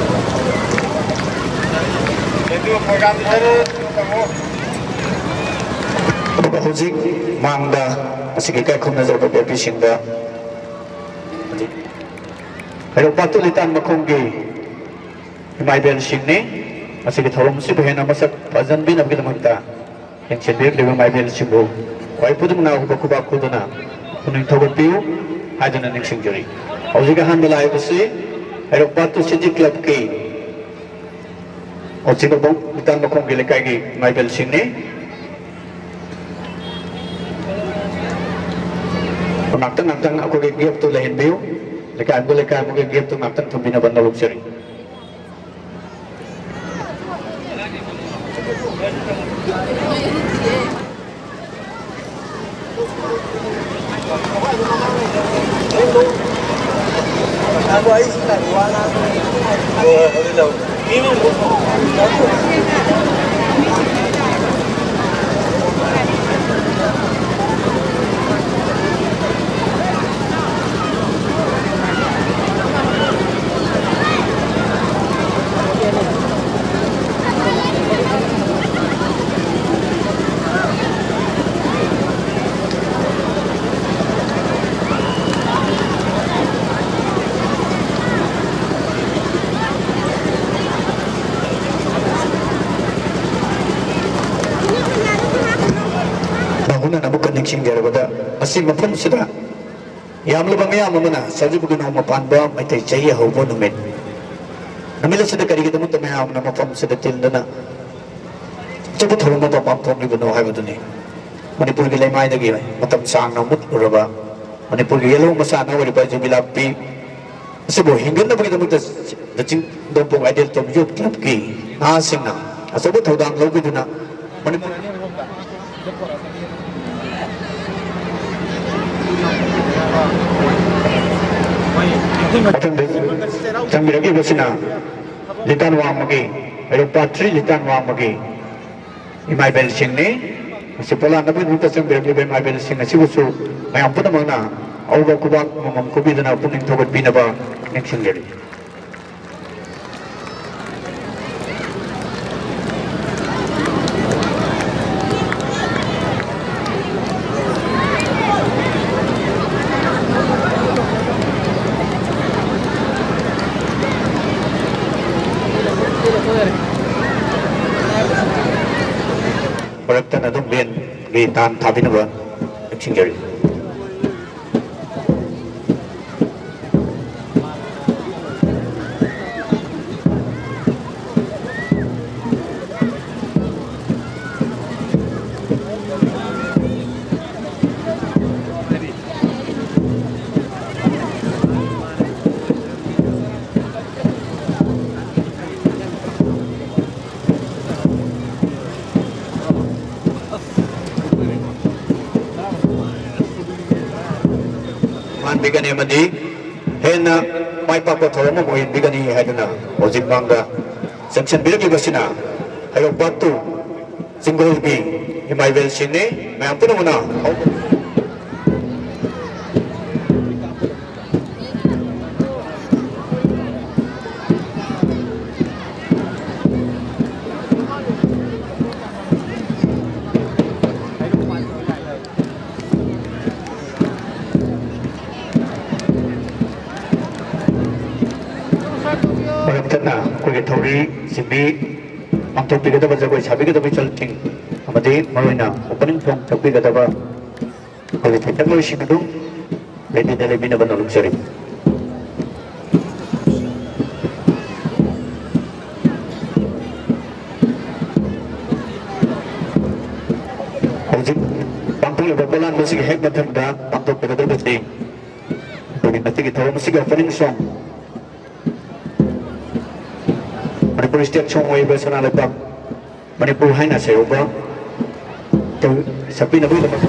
ꯑꯗꯨꯒ ꯍꯧꯖꯤꯛ ꯃꯥꯡꯗ ꯃꯁꯤꯒꯤ ꯏꯀꯥꯏ ꯈꯨꯝꯅꯖꯔꯕ ꯚꯤ ꯑꯥꯏ ꯄꯤꯁꯤꯡꯗ ꯍꯧꯖꯤꯛ ꯍꯩꯔꯣꯛ ꯄꯥꯠꯇꯨ ꯂꯤꯇꯥꯟ ꯃꯈꯣꯡꯒꯤ ꯏꯃꯥ ꯏꯕꯦꯜꯁꯤꯡꯅꯤ꯫ ꯃꯁꯤꯒꯤ ꯊꯧꯔꯝ ꯑꯁꯤꯕꯨ ꯍꯦꯟꯅ ꯃꯁꯛ ꯐꯖꯍꯟꯕꯤꯅꯕꯒꯤꯗꯃꯛꯇ ꯂꯦꯡꯁꯤꯟꯕꯤꯔꯛꯂꯤꯕ ꯏꯃꯥ ꯏꯕꯦꯜꯁꯤꯡꯕꯨ ꯈ꯭ꯋꯥꯏ ꯄꯨꯗꯨꯅ ꯍꯨꯕ ꯈꯨꯕꯥꯛ ꯈꯨꯗꯨꯅ ꯄꯨꯛꯅꯤꯡ ꯊꯧꯒꯠꯄꯤꯌꯨ ꯍꯥꯏꯗꯨꯅ ꯅꯤꯡꯁꯤꯡꯖꯔꯤ꯫ ꯍꯧꯖꯤꯛ ꯑꯍꯥꯟꯕ ꯂꯥꯛꯏꯕꯁꯤ ꯍꯩꯔꯣꯛ ꯄꯥꯠꯇꯨ ꯁꯤꯇꯤ ꯀ꯭ꯂꯕꯀꯤ ꯑꯣꯆꯤꯕꯕꯨꯡ ꯂꯤꯇꯥꯟ ꯃꯈꯣꯡꯒꯤ ꯂꯩꯀꯥꯏꯒꯤ ꯏꯃꯥ ꯏꯕꯦꯜꯁꯤꯡꯅꯤ꯫ ꯉꯥꯛꯇꯪ ꯉꯥꯛꯇꯪ ꯑꯩꯈꯣꯏꯒꯤ ꯒꯦꯞꯇꯨ ꯂꯩꯍꯟꯕꯤꯌꯨ꯫ ꯂꯩꯀꯥꯏ ꯑꯃꯒ ꯂꯩꯀꯥꯏ ꯑꯃꯒ ꯒꯦꯞꯇꯨ ꯉꯥꯛꯇꯪ ꯊꯝꯕꯤꯅꯕ ꯅꯣꯜꯂꯨꯛꯆꯔꯤ꯫ ꯃꯍꯨꯅ ꯑꯃꯨꯛꯀ ꯅꯤꯡꯁꯤꯡꯖꯔꯕꯗ, ꯃꯁꯤ ꯃꯐꯝꯁꯤꯗ ꯌꯥꯝꯂꯕ ꯃꯤꯌꯥꯝ ꯑꯃꯅ ꯆꯥꯎꯖꯕꯒꯤ ꯅꯣꯡꯃ ꯄꯥꯟꯕ ꯃꯩꯇꯩ ꯆꯍꯤ ꯑꯍꯧꯕ ꯅꯨꯃꯤꯠ, ꯅꯨꯃꯤꯠ ꯑꯁꯤꯗ ꯀꯔꯤꯒꯤꯗꯃꯛꯇ ꯃꯌꯥꯝꯅ ꯃꯐꯝꯁꯤꯗ ꯇꯤꯟꯗꯨꯅ ꯑꯆꯧꯕ ꯊꯧꯔꯝ ꯑꯃ ꯄꯥꯡꯊꯣꯛꯂꯤꯕꯅꯣ ꯍꯥꯏꯕꯗꯨꯅꯤ꯫ ꯃꯅꯤꯄꯨꯔꯒꯤ ꯂꯩꯃꯥꯏꯗꯒꯤ ꯃꯇꯝ ꯁꯥꯡꯅ ꯃꯨꯠꯂꯨꯔꯕ ꯃꯅꯤꯄꯨꯔꯒꯤ ꯌꯦꯜꯍꯧ ꯃꯆꯥꯅ ꯑꯣꯏꯔꯤꯕ ꯌꯨꯕꯤ ꯂꯥꯛꯄꯤ ꯑꯁꯤꯕꯨ ꯍꯤꯡꯒꯠꯅꯕꯒꯤꯗꯃꯛꯇ ꯆꯤꯡꯗꯣꯡꯄꯣꯛ Ideal Top Youth Club ꯀꯤ ꯅꯍꯥꯁꯤꯡꯅ ꯑꯆꯧꯕ ꯊꯧꯗꯥꯡ ꯂꯧꯕꯤꯗꯨꯅ ꯃꯅꯤꯄꯨꯔ ꯃꯊꯪꯗ ꯆꯪꯕꯤꯔꯛꯂꯤꯕꯁꯤꯅ ꯂꯤꯇꯥꯟ ꯋꯥꯡꯃꯒꯤ, ꯍꯩꯔꯣꯛ ꯄꯥꯠ ꯊ꯭ꯔꯤ ꯂꯤꯇꯥꯟ ꯋꯥꯡꯃꯒꯤ ꯏꯃꯥ ꯏꯕꯦꯜꯁꯤꯡꯅꯤ꯫ ꯃꯁꯤ ꯄꯣꯂꯥꯟꯅꯕꯒꯤꯗꯃꯛꯇ ꯆꯪꯕꯤꯔꯛꯂꯤꯕ ꯏꯃꯥ ꯏꯕꯦꯜꯁꯤꯡ ꯑꯁꯤꯕꯨꯁꯨ ꯃꯌꯥꯝ ꯄꯨꯝꯅꯃꯛꯅ ꯑꯎꯕ ꯈꯨꯕꯥꯛ ꯑꯃꯃꯝ ꯈꯨꯕꯤꯗꯨꯅ ꯄꯨꯛꯅꯤꯡ ꯊꯧꯒꯠꯄꯤꯅꯕ ꯅꯤꯡꯁꯤꯡꯖꯔꯤ꯫ ꯃꯔꯛꯇꯅ ꯑꯗꯨꯝ ꯚꯦꯟꯒꯤ ꯇꯥꯟ ꯊꯥꯕꯤꯅꯕ ꯅꯤꯡꯁꯤꯡꯖꯔꯤ꯫ ꯃꯥꯟꯕꯤꯒꯅꯤ ꯑꯃꯗꯤ ꯍꯦꯟꯅ ꯃꯥꯏ ꯄꯥꯛꯄ ꯊꯧꯔꯝ ꯑꯃ ꯑꯣꯏꯍꯟꯕꯤꯒꯅꯤ ꯍꯥꯏꯗꯨꯅ ꯍꯧꯖꯤꯛ ꯃꯥꯡꯗ ꯆꯪꯁꯤꯟꯕꯤꯔꯛꯂꯤꯕꯁꯤꯅ ꯍꯩꯔꯣꯛ ꯄꯥꯠ ꯇꯨ ꯆꯤꯡꯒꯣꯜꯒꯤ ꯏꯃꯥ ꯏꯕꯦꯜꯁꯤꯡꯅꯤ꯫ ꯃꯌꯥꯝ ꯄꯨꯝꯅꯃꯛꯅ ꯃꯔꯛ ꯊꯠꯅ ꯑꯩꯈꯣꯏꯒꯤ ꯊꯧꯔꯤ ꯆꯤꯡꯕꯤ ꯄꯥꯡꯊꯣꯛꯄꯤꯒꯗꯕ, ꯖꯒꯣꯏ ꯁꯥꯕꯤꯒꯗꯕ ꯏꯆꯜꯁꯤꯡ ꯑꯃꯗꯤ ꯃꯔꯨꯑꯣꯏꯅ opening song ꯁꯛꯄꯤꯒꯗꯕ ꯑꯩꯈꯣꯏꯒꯤ ꯊꯤꯟꯖꯪꯂꯣꯏꯁꯤꯡ ꯑꯗꯨ ꯔꯦꯗꯤꯗ ꯂꯩꯕꯤꯅꯕ ꯅꯣꯜꯂꯨꯛꯆꯔꯤ꯫ ꯍꯧꯖꯤꯛ ꯄꯥꯡꯊꯣꯛꯂꯤꯕ ꯄꯣꯂꯥꯟꯕꯁꯤꯒꯤ ꯍꯦꯛ ꯃꯊꯪꯗ ꯄꯥꯡꯊꯣꯛꯀꯗꯧꯔꯤꯕꯁꯤ ꯃꯅꯤꯄꯨꯔꯒꯤ ꯃꯁꯤꯒꯤ ꯊꯧꯔꯝ ꯑꯁꯤꯒꯤ opening song, Manipur state song ꯑꯣꯏꯔꯤꯕ ꯁꯅꯥ ꯂꯩꯕꯥꯛ ꯃꯅꯤꯄꯨꯔ ꯍꯥꯏꯅ ꯁꯩꯍꯧꯕ ꯁꯛꯄꯤꯅꯕꯒꯤꯗꯃꯛ꯫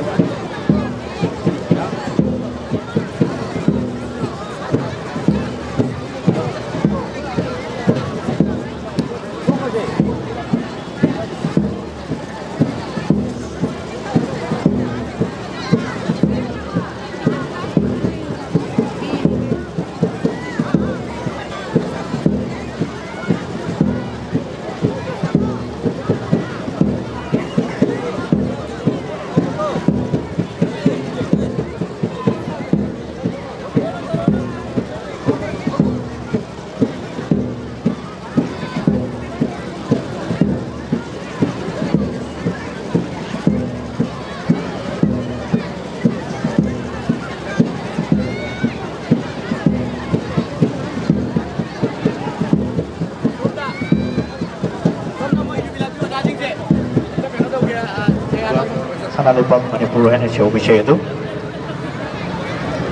ꯁꯅꯥ ꯂꯩꯕꯥꯛ ꯃꯅꯤꯄꯨꯔ ꯍꯥꯏꯅ ꯁꯤꯍꯧꯕ ꯏꯁꯩ ꯑꯗꯨ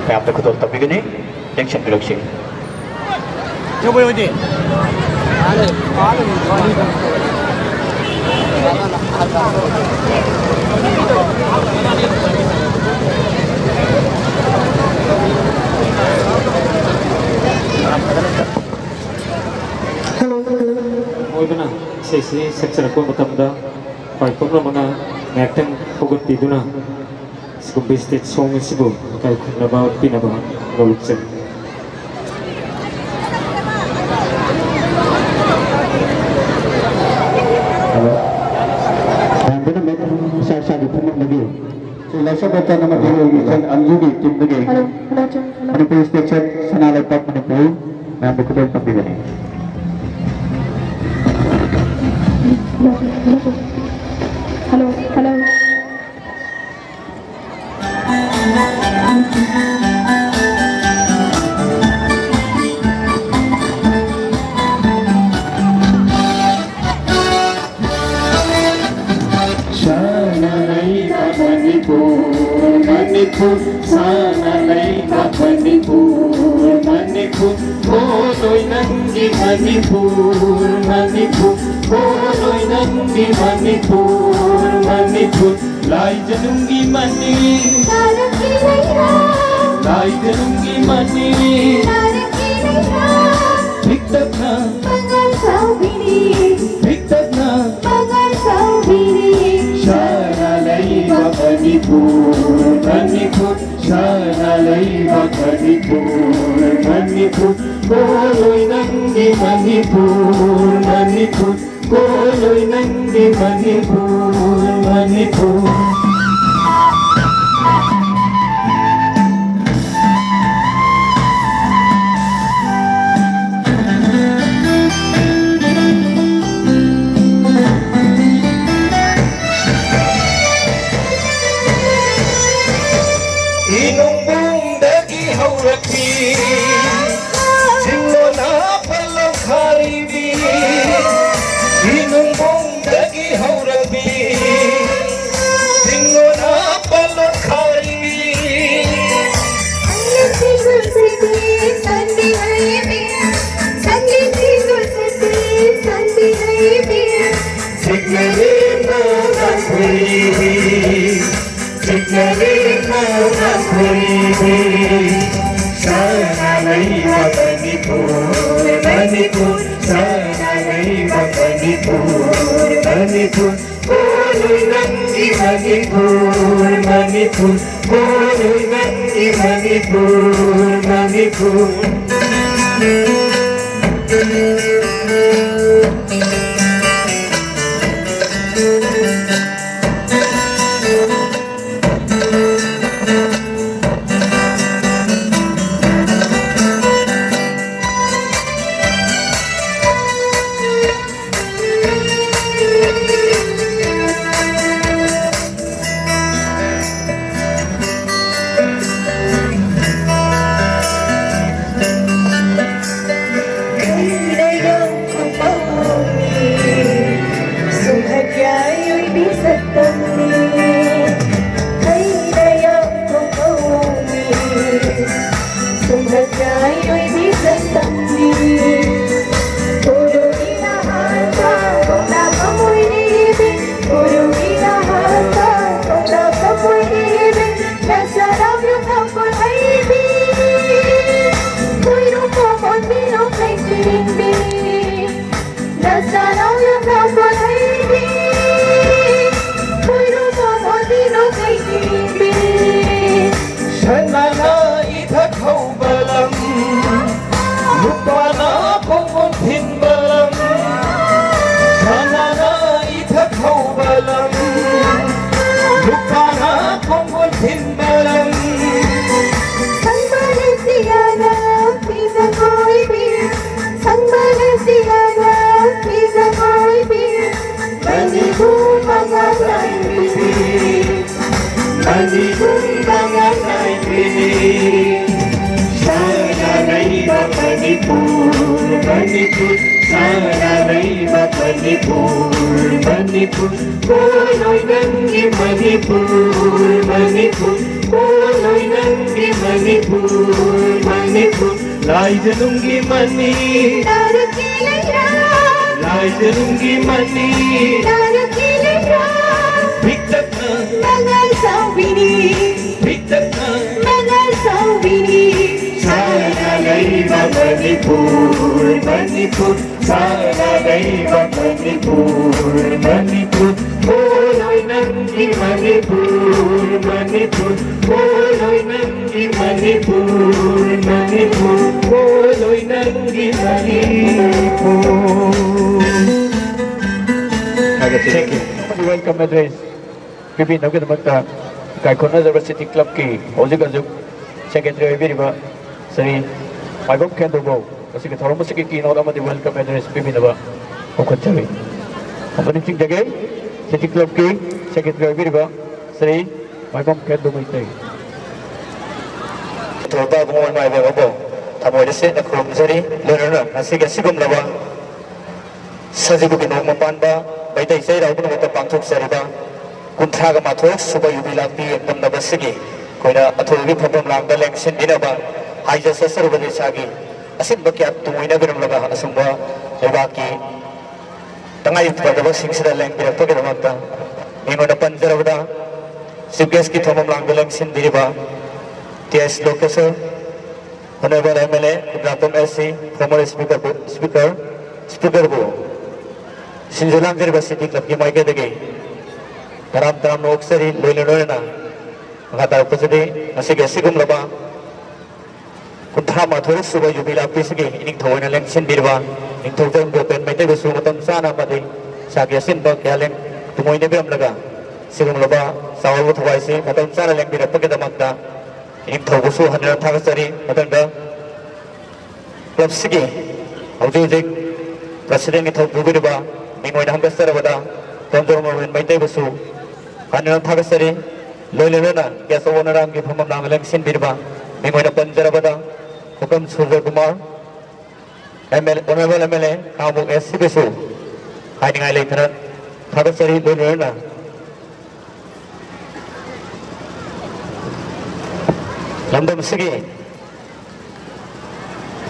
ꯃꯌꯥꯝꯗ ꯈꯨꯗꯣꯜ ꯇꯝꯕꯤꯒꯅꯤ, ꯂꯦꯡꯁꯤꯟꯕꯤꯔꯛꯁꯤ꯫ Hello, hello. ꯑꯣꯏꯕꯅ ꯏꯁꯩꯁꯤ ꯁꯛꯆꯔꯛꯄ ꯃꯇꯝꯗ ꯈ꯭ꯋꯥꯏ ꯄꯨꯝꯅꯃꯛꯅ ꯉꯥꯏꯍꯥꯛꯇꯪ ꯍꯧꯒꯠꯄꯤꯗꯨꯅ ꯁꯤꯒꯨꯝꯕ state song ꯑꯁꯤꯕꯨ ꯏꯀꯥꯏ ꯈꯨꯝꯅꯕ ꯎꯠꯄꯤꯅꯕ ꯅꯣꯜꯂꯨꯛꯆꯔꯤ꯫ Hello. ꯃꯌꯥꯝ ꯄꯨꯝꯅꯃꯛ ꯏꯁꯥ ꯏꯁꯥꯒꯤ ꯐꯝꯐꯝꯗꯒꯤ ꯁ꯭ꯔꯤ ꯂꯥꯏꯁ꯭ꯔꯝ ꯔꯇꯟ ꯑꯃꯗꯤ ꯏꯆꯟ ꯑꯟꯖꯨꯒꯤ teamꯗꯒꯤ ꯍꯜꯂꯣ, ꯍꯜꯂꯣ, ꯆꯪ, ꯍꯜꯂꯣ꯫ ꯃꯅꯤꯄꯨꯔ state ꯁꯅꯥ ꯂꯩꯕꯥꯛ ꯃꯅꯤꯄꯨꯔ ꯃꯌꯥꯝꯗ ꯈꯨꯗꯣꯜ ꯇꯝꯕꯤꯕꯅꯤ꯫ Hello, hello. ꯁꯥꯅ ꯂꯩꯕꯥꯛ ꯃꯅꯤꯄꯨꯔ, ꯃꯅꯤꯄꯨꯔ, ꯀꯣꯜꯂꯣꯏ ꯅꯪꯒꯤ ꯃꯅꯤꯄꯨꯔ, ꯃꯅꯤꯄꯨꯔ, ꯀꯣꯜꯂꯣꯏ ꯅꯪꯒꯤ ꯃꯅꯤꯄꯨꯔ, ꯃꯅꯤꯄꯨꯔ, ꯂꯥꯏꯖꯅꯨꯡꯒꯤ ꯃꯅꯤ, ꯂꯥꯏꯖꯅꯨꯡꯒꯤ ꯃꯅꯤ, ꯄꯤꯛꯇꯛꯅ, ꯄꯤꯛꯇꯛꯅ, ꯁꯥꯅ ꯂꯩꯕꯥꯛ ꯃꯅꯤꯄꯨꯔ, ꯃꯅꯤꯄꯨꯔ, ꯁꯥꯅ ꯂꯩꯕꯥꯛ ꯃꯅꯤꯄꯨꯔ, ꯃꯅꯤꯄꯨꯔ, ꯀꯣꯜꯂꯣꯏ ꯅꯪꯒꯤ ꯃꯅꯤꯄꯨꯔ, ꯃꯅꯤꯄꯨꯔ, ꯀꯣꯜꯂꯣꯏ ꯅꯪꯒꯤ ꯃꯅꯤꯄꯨꯔ, ꯃꯅꯤꯄꯨꯔ꯫ ꯏꯅꯨꯡꯕꯨꯡꯗꯒꯤ ꯍꯧꯔꯛꯄꯤ, ꯆꯤꯡꯂꯣꯟ ꯄꯜꯂꯣꯟ ꯈꯥꯔꯤꯕꯤ, ꯏꯅꯨꯡꯕꯨꯡꯗꯒꯤ ꯍꯧꯔꯛꯄꯤ, ꯆꯤꯡꯂꯣꯟ ꯄꯜꯂꯣꯟ ꯈꯥꯔꯤꯕꯤ꯫ ꯆꯤꯡꯂꯦꯟ ꯂꯦꯝꯅ ꯉꯥꯟꯊꯣꯏꯕꯤ, ꯆꯤꯡꯂꯦꯟ ꯂꯦꯝꯅ ꯉꯥꯟꯊꯣꯏꯕꯤ, ꯁꯅꯥ ꯂꯩꯕꯥꯛ ꯃꯅꯤꯄꯨꯔ, ꯃꯅꯤꯄꯨꯔ, ꯁꯅꯥ ꯂꯩꯕꯥꯛ ꯃꯅꯤꯄꯨꯔ, ꯃꯅꯤꯄꯨꯔ, ꯀꯣꯜꯂꯣꯏ ꯅꯪꯒꯤ ꯃꯅꯤꯄꯨꯔ, ꯃꯅꯤꯄꯨꯔ, ꯀꯣꯜꯂꯣꯏ ꯅꯪꯒꯤ ꯃꯅꯤꯄꯨꯔ, ꯃꯅꯤꯄꯨꯔ꯫ ꯑꯅꯤ ꯍꯨꯝ ꯃꯉꯥ ꯅꯥꯏꯗꯦ꯫ ꯁꯥꯅ ꯂꯩꯕ ꯃꯅꯤꯄꯨꯔ, ꯃꯅꯤꯄꯨꯔ, ꯁꯥꯅ ꯂꯩꯕ ꯃꯅꯤꯄꯨꯔ, ꯃꯅꯤꯄꯨꯔ, ꯄꯣꯂꯣꯏ ꯅꯪꯒꯤ ꯃꯅꯤꯄꯨꯔ, ꯃꯅꯤꯄꯨꯔ, ꯄꯣꯂꯣꯏ ꯅꯪꯒꯤ ꯃꯅꯤꯄꯨꯔ, ꯃꯅꯤꯄꯨꯔ, ꯂꯥꯏꯖꯅꯨꯡꯒꯤ ꯃꯅꯤ, ꯇꯥꯔꯛꯀꯤ ꯂꯩꯔꯥ, ꯂꯥꯏꯖꯅꯨꯡꯒꯤ ꯃꯅꯤ, ꯇꯥꯔꯛꯀꯤ ꯂꯩꯔꯥ, ꯄꯤꯛꯇꯛꯅ, ꯃꯉꯥꯜ ꯁꯥꯎꯕꯤꯅꯤ, ꯄꯤꯛꯇꯛꯅ, ꯃꯉꯥꯜ ꯁꯥꯎꯕꯤꯅꯤ, ꯁꯥꯅ ꯂꯩꯕ ꯃꯅꯤꯄꯨꯔ, ꯃꯅꯤꯄꯨꯔ, ꯁꯥꯅ ꯂꯩꯕ ꯃꯅꯤꯄꯨꯔ, ꯃꯅꯤꯄꯨꯔ, ꯄꯣꯂꯣꯏ ꯅꯪꯒꯤ ꯃꯅꯤꯄꯨꯔ, ꯃꯅꯤꯄꯨꯔ, ꯄꯣꯂꯣꯏ ꯅꯪꯒꯤ ꯃꯅꯤꯄꯨꯔ, ꯃꯅꯤꯄꯨꯔ, ꯄꯣꯂꯣꯏ ꯅꯪꯒꯤ Manipur. Thank you. Welcome address ꯄꯤꯕꯤꯅꯕꯒꯤꯗꯃꯛꯇ ꯏꯀꯥꯏ ꯈꯨꯝꯅꯖꯕ ꯁꯤꯇꯤ ꯀ꯭ꯂꯕꯀꯤ ꯍꯧꯖꯤꯛ ꯍꯧꯖꯤꯛ ꯁꯦꯀ꯭ꯔꯦꯇꯔꯤ ꯑꯣꯏꯕꯤꯔꯤꯕ ꯁ꯭ꯔꯤ ꯃꯥꯏꯕꯝ ꯈꯦꯟꯗꯨꯕꯨ ꯉꯁꯤꯒꯤ ꯊꯧꯔꯝ ꯑꯁꯤꯒꯤ ꯀꯤ ꯅꯣꯠ ꯑꯃꯗꯤ ꯋꯦꯜꯀꯝ ꯑꯦꯗ꯭ꯔꯦꯁ ꯄꯤꯕꯤꯅꯕ ꯀꯧꯈꯠꯆꯔꯤ꯫ ꯑꯃꯨꯛꯀ ꯅꯤꯡꯁꯤꯡꯖꯒꯦ, ꯁꯤꯇꯤ ꯀ꯭ꯂꯕꯀꯤ ꯁꯦꯀ꯭ꯔꯦꯇꯔꯤ ꯑꯣꯏꯕꯤꯔꯤꯕ ꯁ꯭ꯔꯤ ꯃꯥꯏꯕꯝ ꯈꯦꯟꯗꯨ ꯃꯩꯇꯩ꯫ ꯊꯣꯏꯕ ꯏꯕꯨꯡꯉꯣ ꯏꯃꯥ ꯏꯕꯦꯟ ꯑꯃꯕꯨ ꯊꯃꯣꯏꯗ ꯁꯦꯡꯅ ꯈꯨꯔꯨꯝꯖꯔꯤ꯫ ꯂꯣꯏꯅꯅ ꯉꯁꯤꯒꯤ ꯑꯁꯤꯒꯨꯝꯂꯕ ꯁꯖꯤꯕꯨꯒꯤ ꯅꯣꯡꯃ ꯄꯥꯟꯕ ꯃꯩꯇꯩ ꯆꯩꯔꯥꯎꯕ ꯅꯨꯃꯤꯠꯇ ꯄꯥꯡꯊꯣꯛꯆꯔꯤꯕ ꯀꯨꯟꯊ꯭ꯔꯥꯒ ꯃꯥꯊꯣꯏ ꯁꯨꯕ ꯌꯨꯕꯤ ꯂꯥꯛꯄꯤ ꯌꯦꯡꯗꯝꯅꯕ ꯑꯁꯤꯒꯤ ꯑꯩꯈꯣꯏꯅ ꯑꯊꯣꯏꯕꯒꯤ ꯐꯝꯐꯝ ꯂꯥꯡꯗ ꯂꯦꯡꯁꯤꯟꯕꯤꯅꯕ ꯍꯥꯏꯖ ꯆꯠꯆꯔꯨꯕ ꯏꯁꯥꯒꯤ ꯑꯁꯤꯟꯕ ꯀꯌꯥ ꯇꯨꯡꯑꯣꯏꯅꯕꯤꯔꯝꯂꯒ ꯑꯁꯨꯝꯕ ꯂꯩꯕꯥꯛꯀꯤ ꯇꯉꯥꯏ ꯐꯗꯕꯁꯤꯡꯁꯤꯗ ꯂꯦꯡꯕꯤꯔꯛꯄꯒꯤꯗꯃꯛꯇ ꯃꯤꯡ ꯑꯣꯏꯅ ꯄꯟꯖꯔꯕꯗ ꯆꯤꯐ ꯒꯦꯁꯀꯤ ꯐꯝꯐꯝ ꯂꯥꯡꯗ ꯂꯦꯡꯁꯤꯟꯕꯤꯔꯤꯕ T S Lokeshor, Honorable M L A, Khundrakpam S C, former speaker, speaker, speakerꯕꯨ ꯁꯤꯟꯖꯨ ꯂꯥꯡꯖꯔꯤꯕ ꯁꯤꯇꯤ ꯀ꯭ꯂꯕꯀꯤ ꯃꯥꯏꯀꯩꯗꯒꯤ ꯇꯔꯥꯝ ꯇꯔꯥꯝꯅ ꯑꯣꯛꯆꯔꯤ꯫ ꯂꯣꯏꯅ ꯂꯣꯏꯅꯅ ꯃꯈꯥ ꯇꯥꯔꯛꯄꯁꯤꯗꯤ ꯉꯁꯤꯒꯤ ꯑꯁꯤꯒꯨꯝꯂꯕ ꯀꯨꯟꯊ꯭ꯔꯥ ꯃꯥꯊꯣꯏ ꯁꯨꯕ ꯌꯨꯕꯤ ꯂꯥꯛꯄꯤꯁꯤꯒꯤ ꯏꯅꯤꯡꯊꯧ ꯑꯣꯏꯅ ꯂꯦꯡꯁꯤꯟꯕꯤꯔꯤꯕ ꯅꯤꯡꯊꯧꯖꯝ ꯒꯣꯄꯦꯟ ꯃꯩꯇꯩꯕꯨꯁꯨ ꯃꯇꯝ ꯆꯥꯅ ꯑꯃꯗꯤ ꯏꯁꯥꯒꯤ ꯑꯁꯤꯟꯕ ꯀꯌꯥ ꯂꯦꯡ ꯇꯨꯡꯑꯣꯏꯅꯕꯤꯔꯝꯂꯒ ꯁꯤꯒꯨꯝꯂꯕ ꯆꯥꯎꯔꯕ ꯊꯧꯔꯝ ꯑꯁꯤ ꯃꯇꯝ ꯆꯥꯅ ꯂꯦꯡꯕꯤꯔꯛꯄꯒꯤꯗꯃꯛꯇ ꯏꯅꯤꯡꯊꯧꯕꯨꯁꯨ ꯍꯟꯅ ꯊꯥꯒꯠꯆꯔꯤ꯫ ꯃꯊꯪꯗ ꯀ꯭ꯂꯕꯁꯤꯒꯤ ꯍꯧꯖꯤꯛ ꯍꯧꯖꯤꯛ ꯄ꯭ꯔꯁꯤꯗꯦꯟꯒꯤ ꯊꯧ ꯄꯨꯕꯤꯔꯤꯕ ꯃꯤꯡ ꯑꯣꯏꯅ ꯍꯪꯒꯠꯆꯔꯕꯗ ꯇꯣꯟꯖꯣꯝ ꯔꯣꯕꯤꯟ ꯃꯩꯇꯩꯕꯨꯁꯨ ꯍꯟꯅ ꯊꯥꯒꯠꯆꯔꯤ꯫ ꯂꯣꯏꯅ ꯂꯣꯏꯅꯅ ꯒꯦꯁ ꯑꯣꯐ ꯑꯣꯅꯔ ꯔꯥꯎꯟꯒꯤ ꯐꯝꯐꯝ ꯂꯥꯡꯗ ꯂꯦꯡꯁꯤꯟꯕꯤꯔꯤꯕ ꯃꯤꯡ ꯑꯣꯏꯅ ꯄꯟꯖꯔꯕꯗ Khukam Suraj Kumar, M L, honourable M L A Kangpok S ꯁꯤꯕꯨꯁꯨ ꯍꯥꯏꯅꯤꯡꯉꯥꯏ ꯂꯩꯇꯅ ꯊꯥꯒꯠꯆꯔꯤ꯫ ꯂꯣꯏꯅ ꯂꯣꯏꯅꯅ ꯂꯝꯗꯝꯁꯤꯒꯤ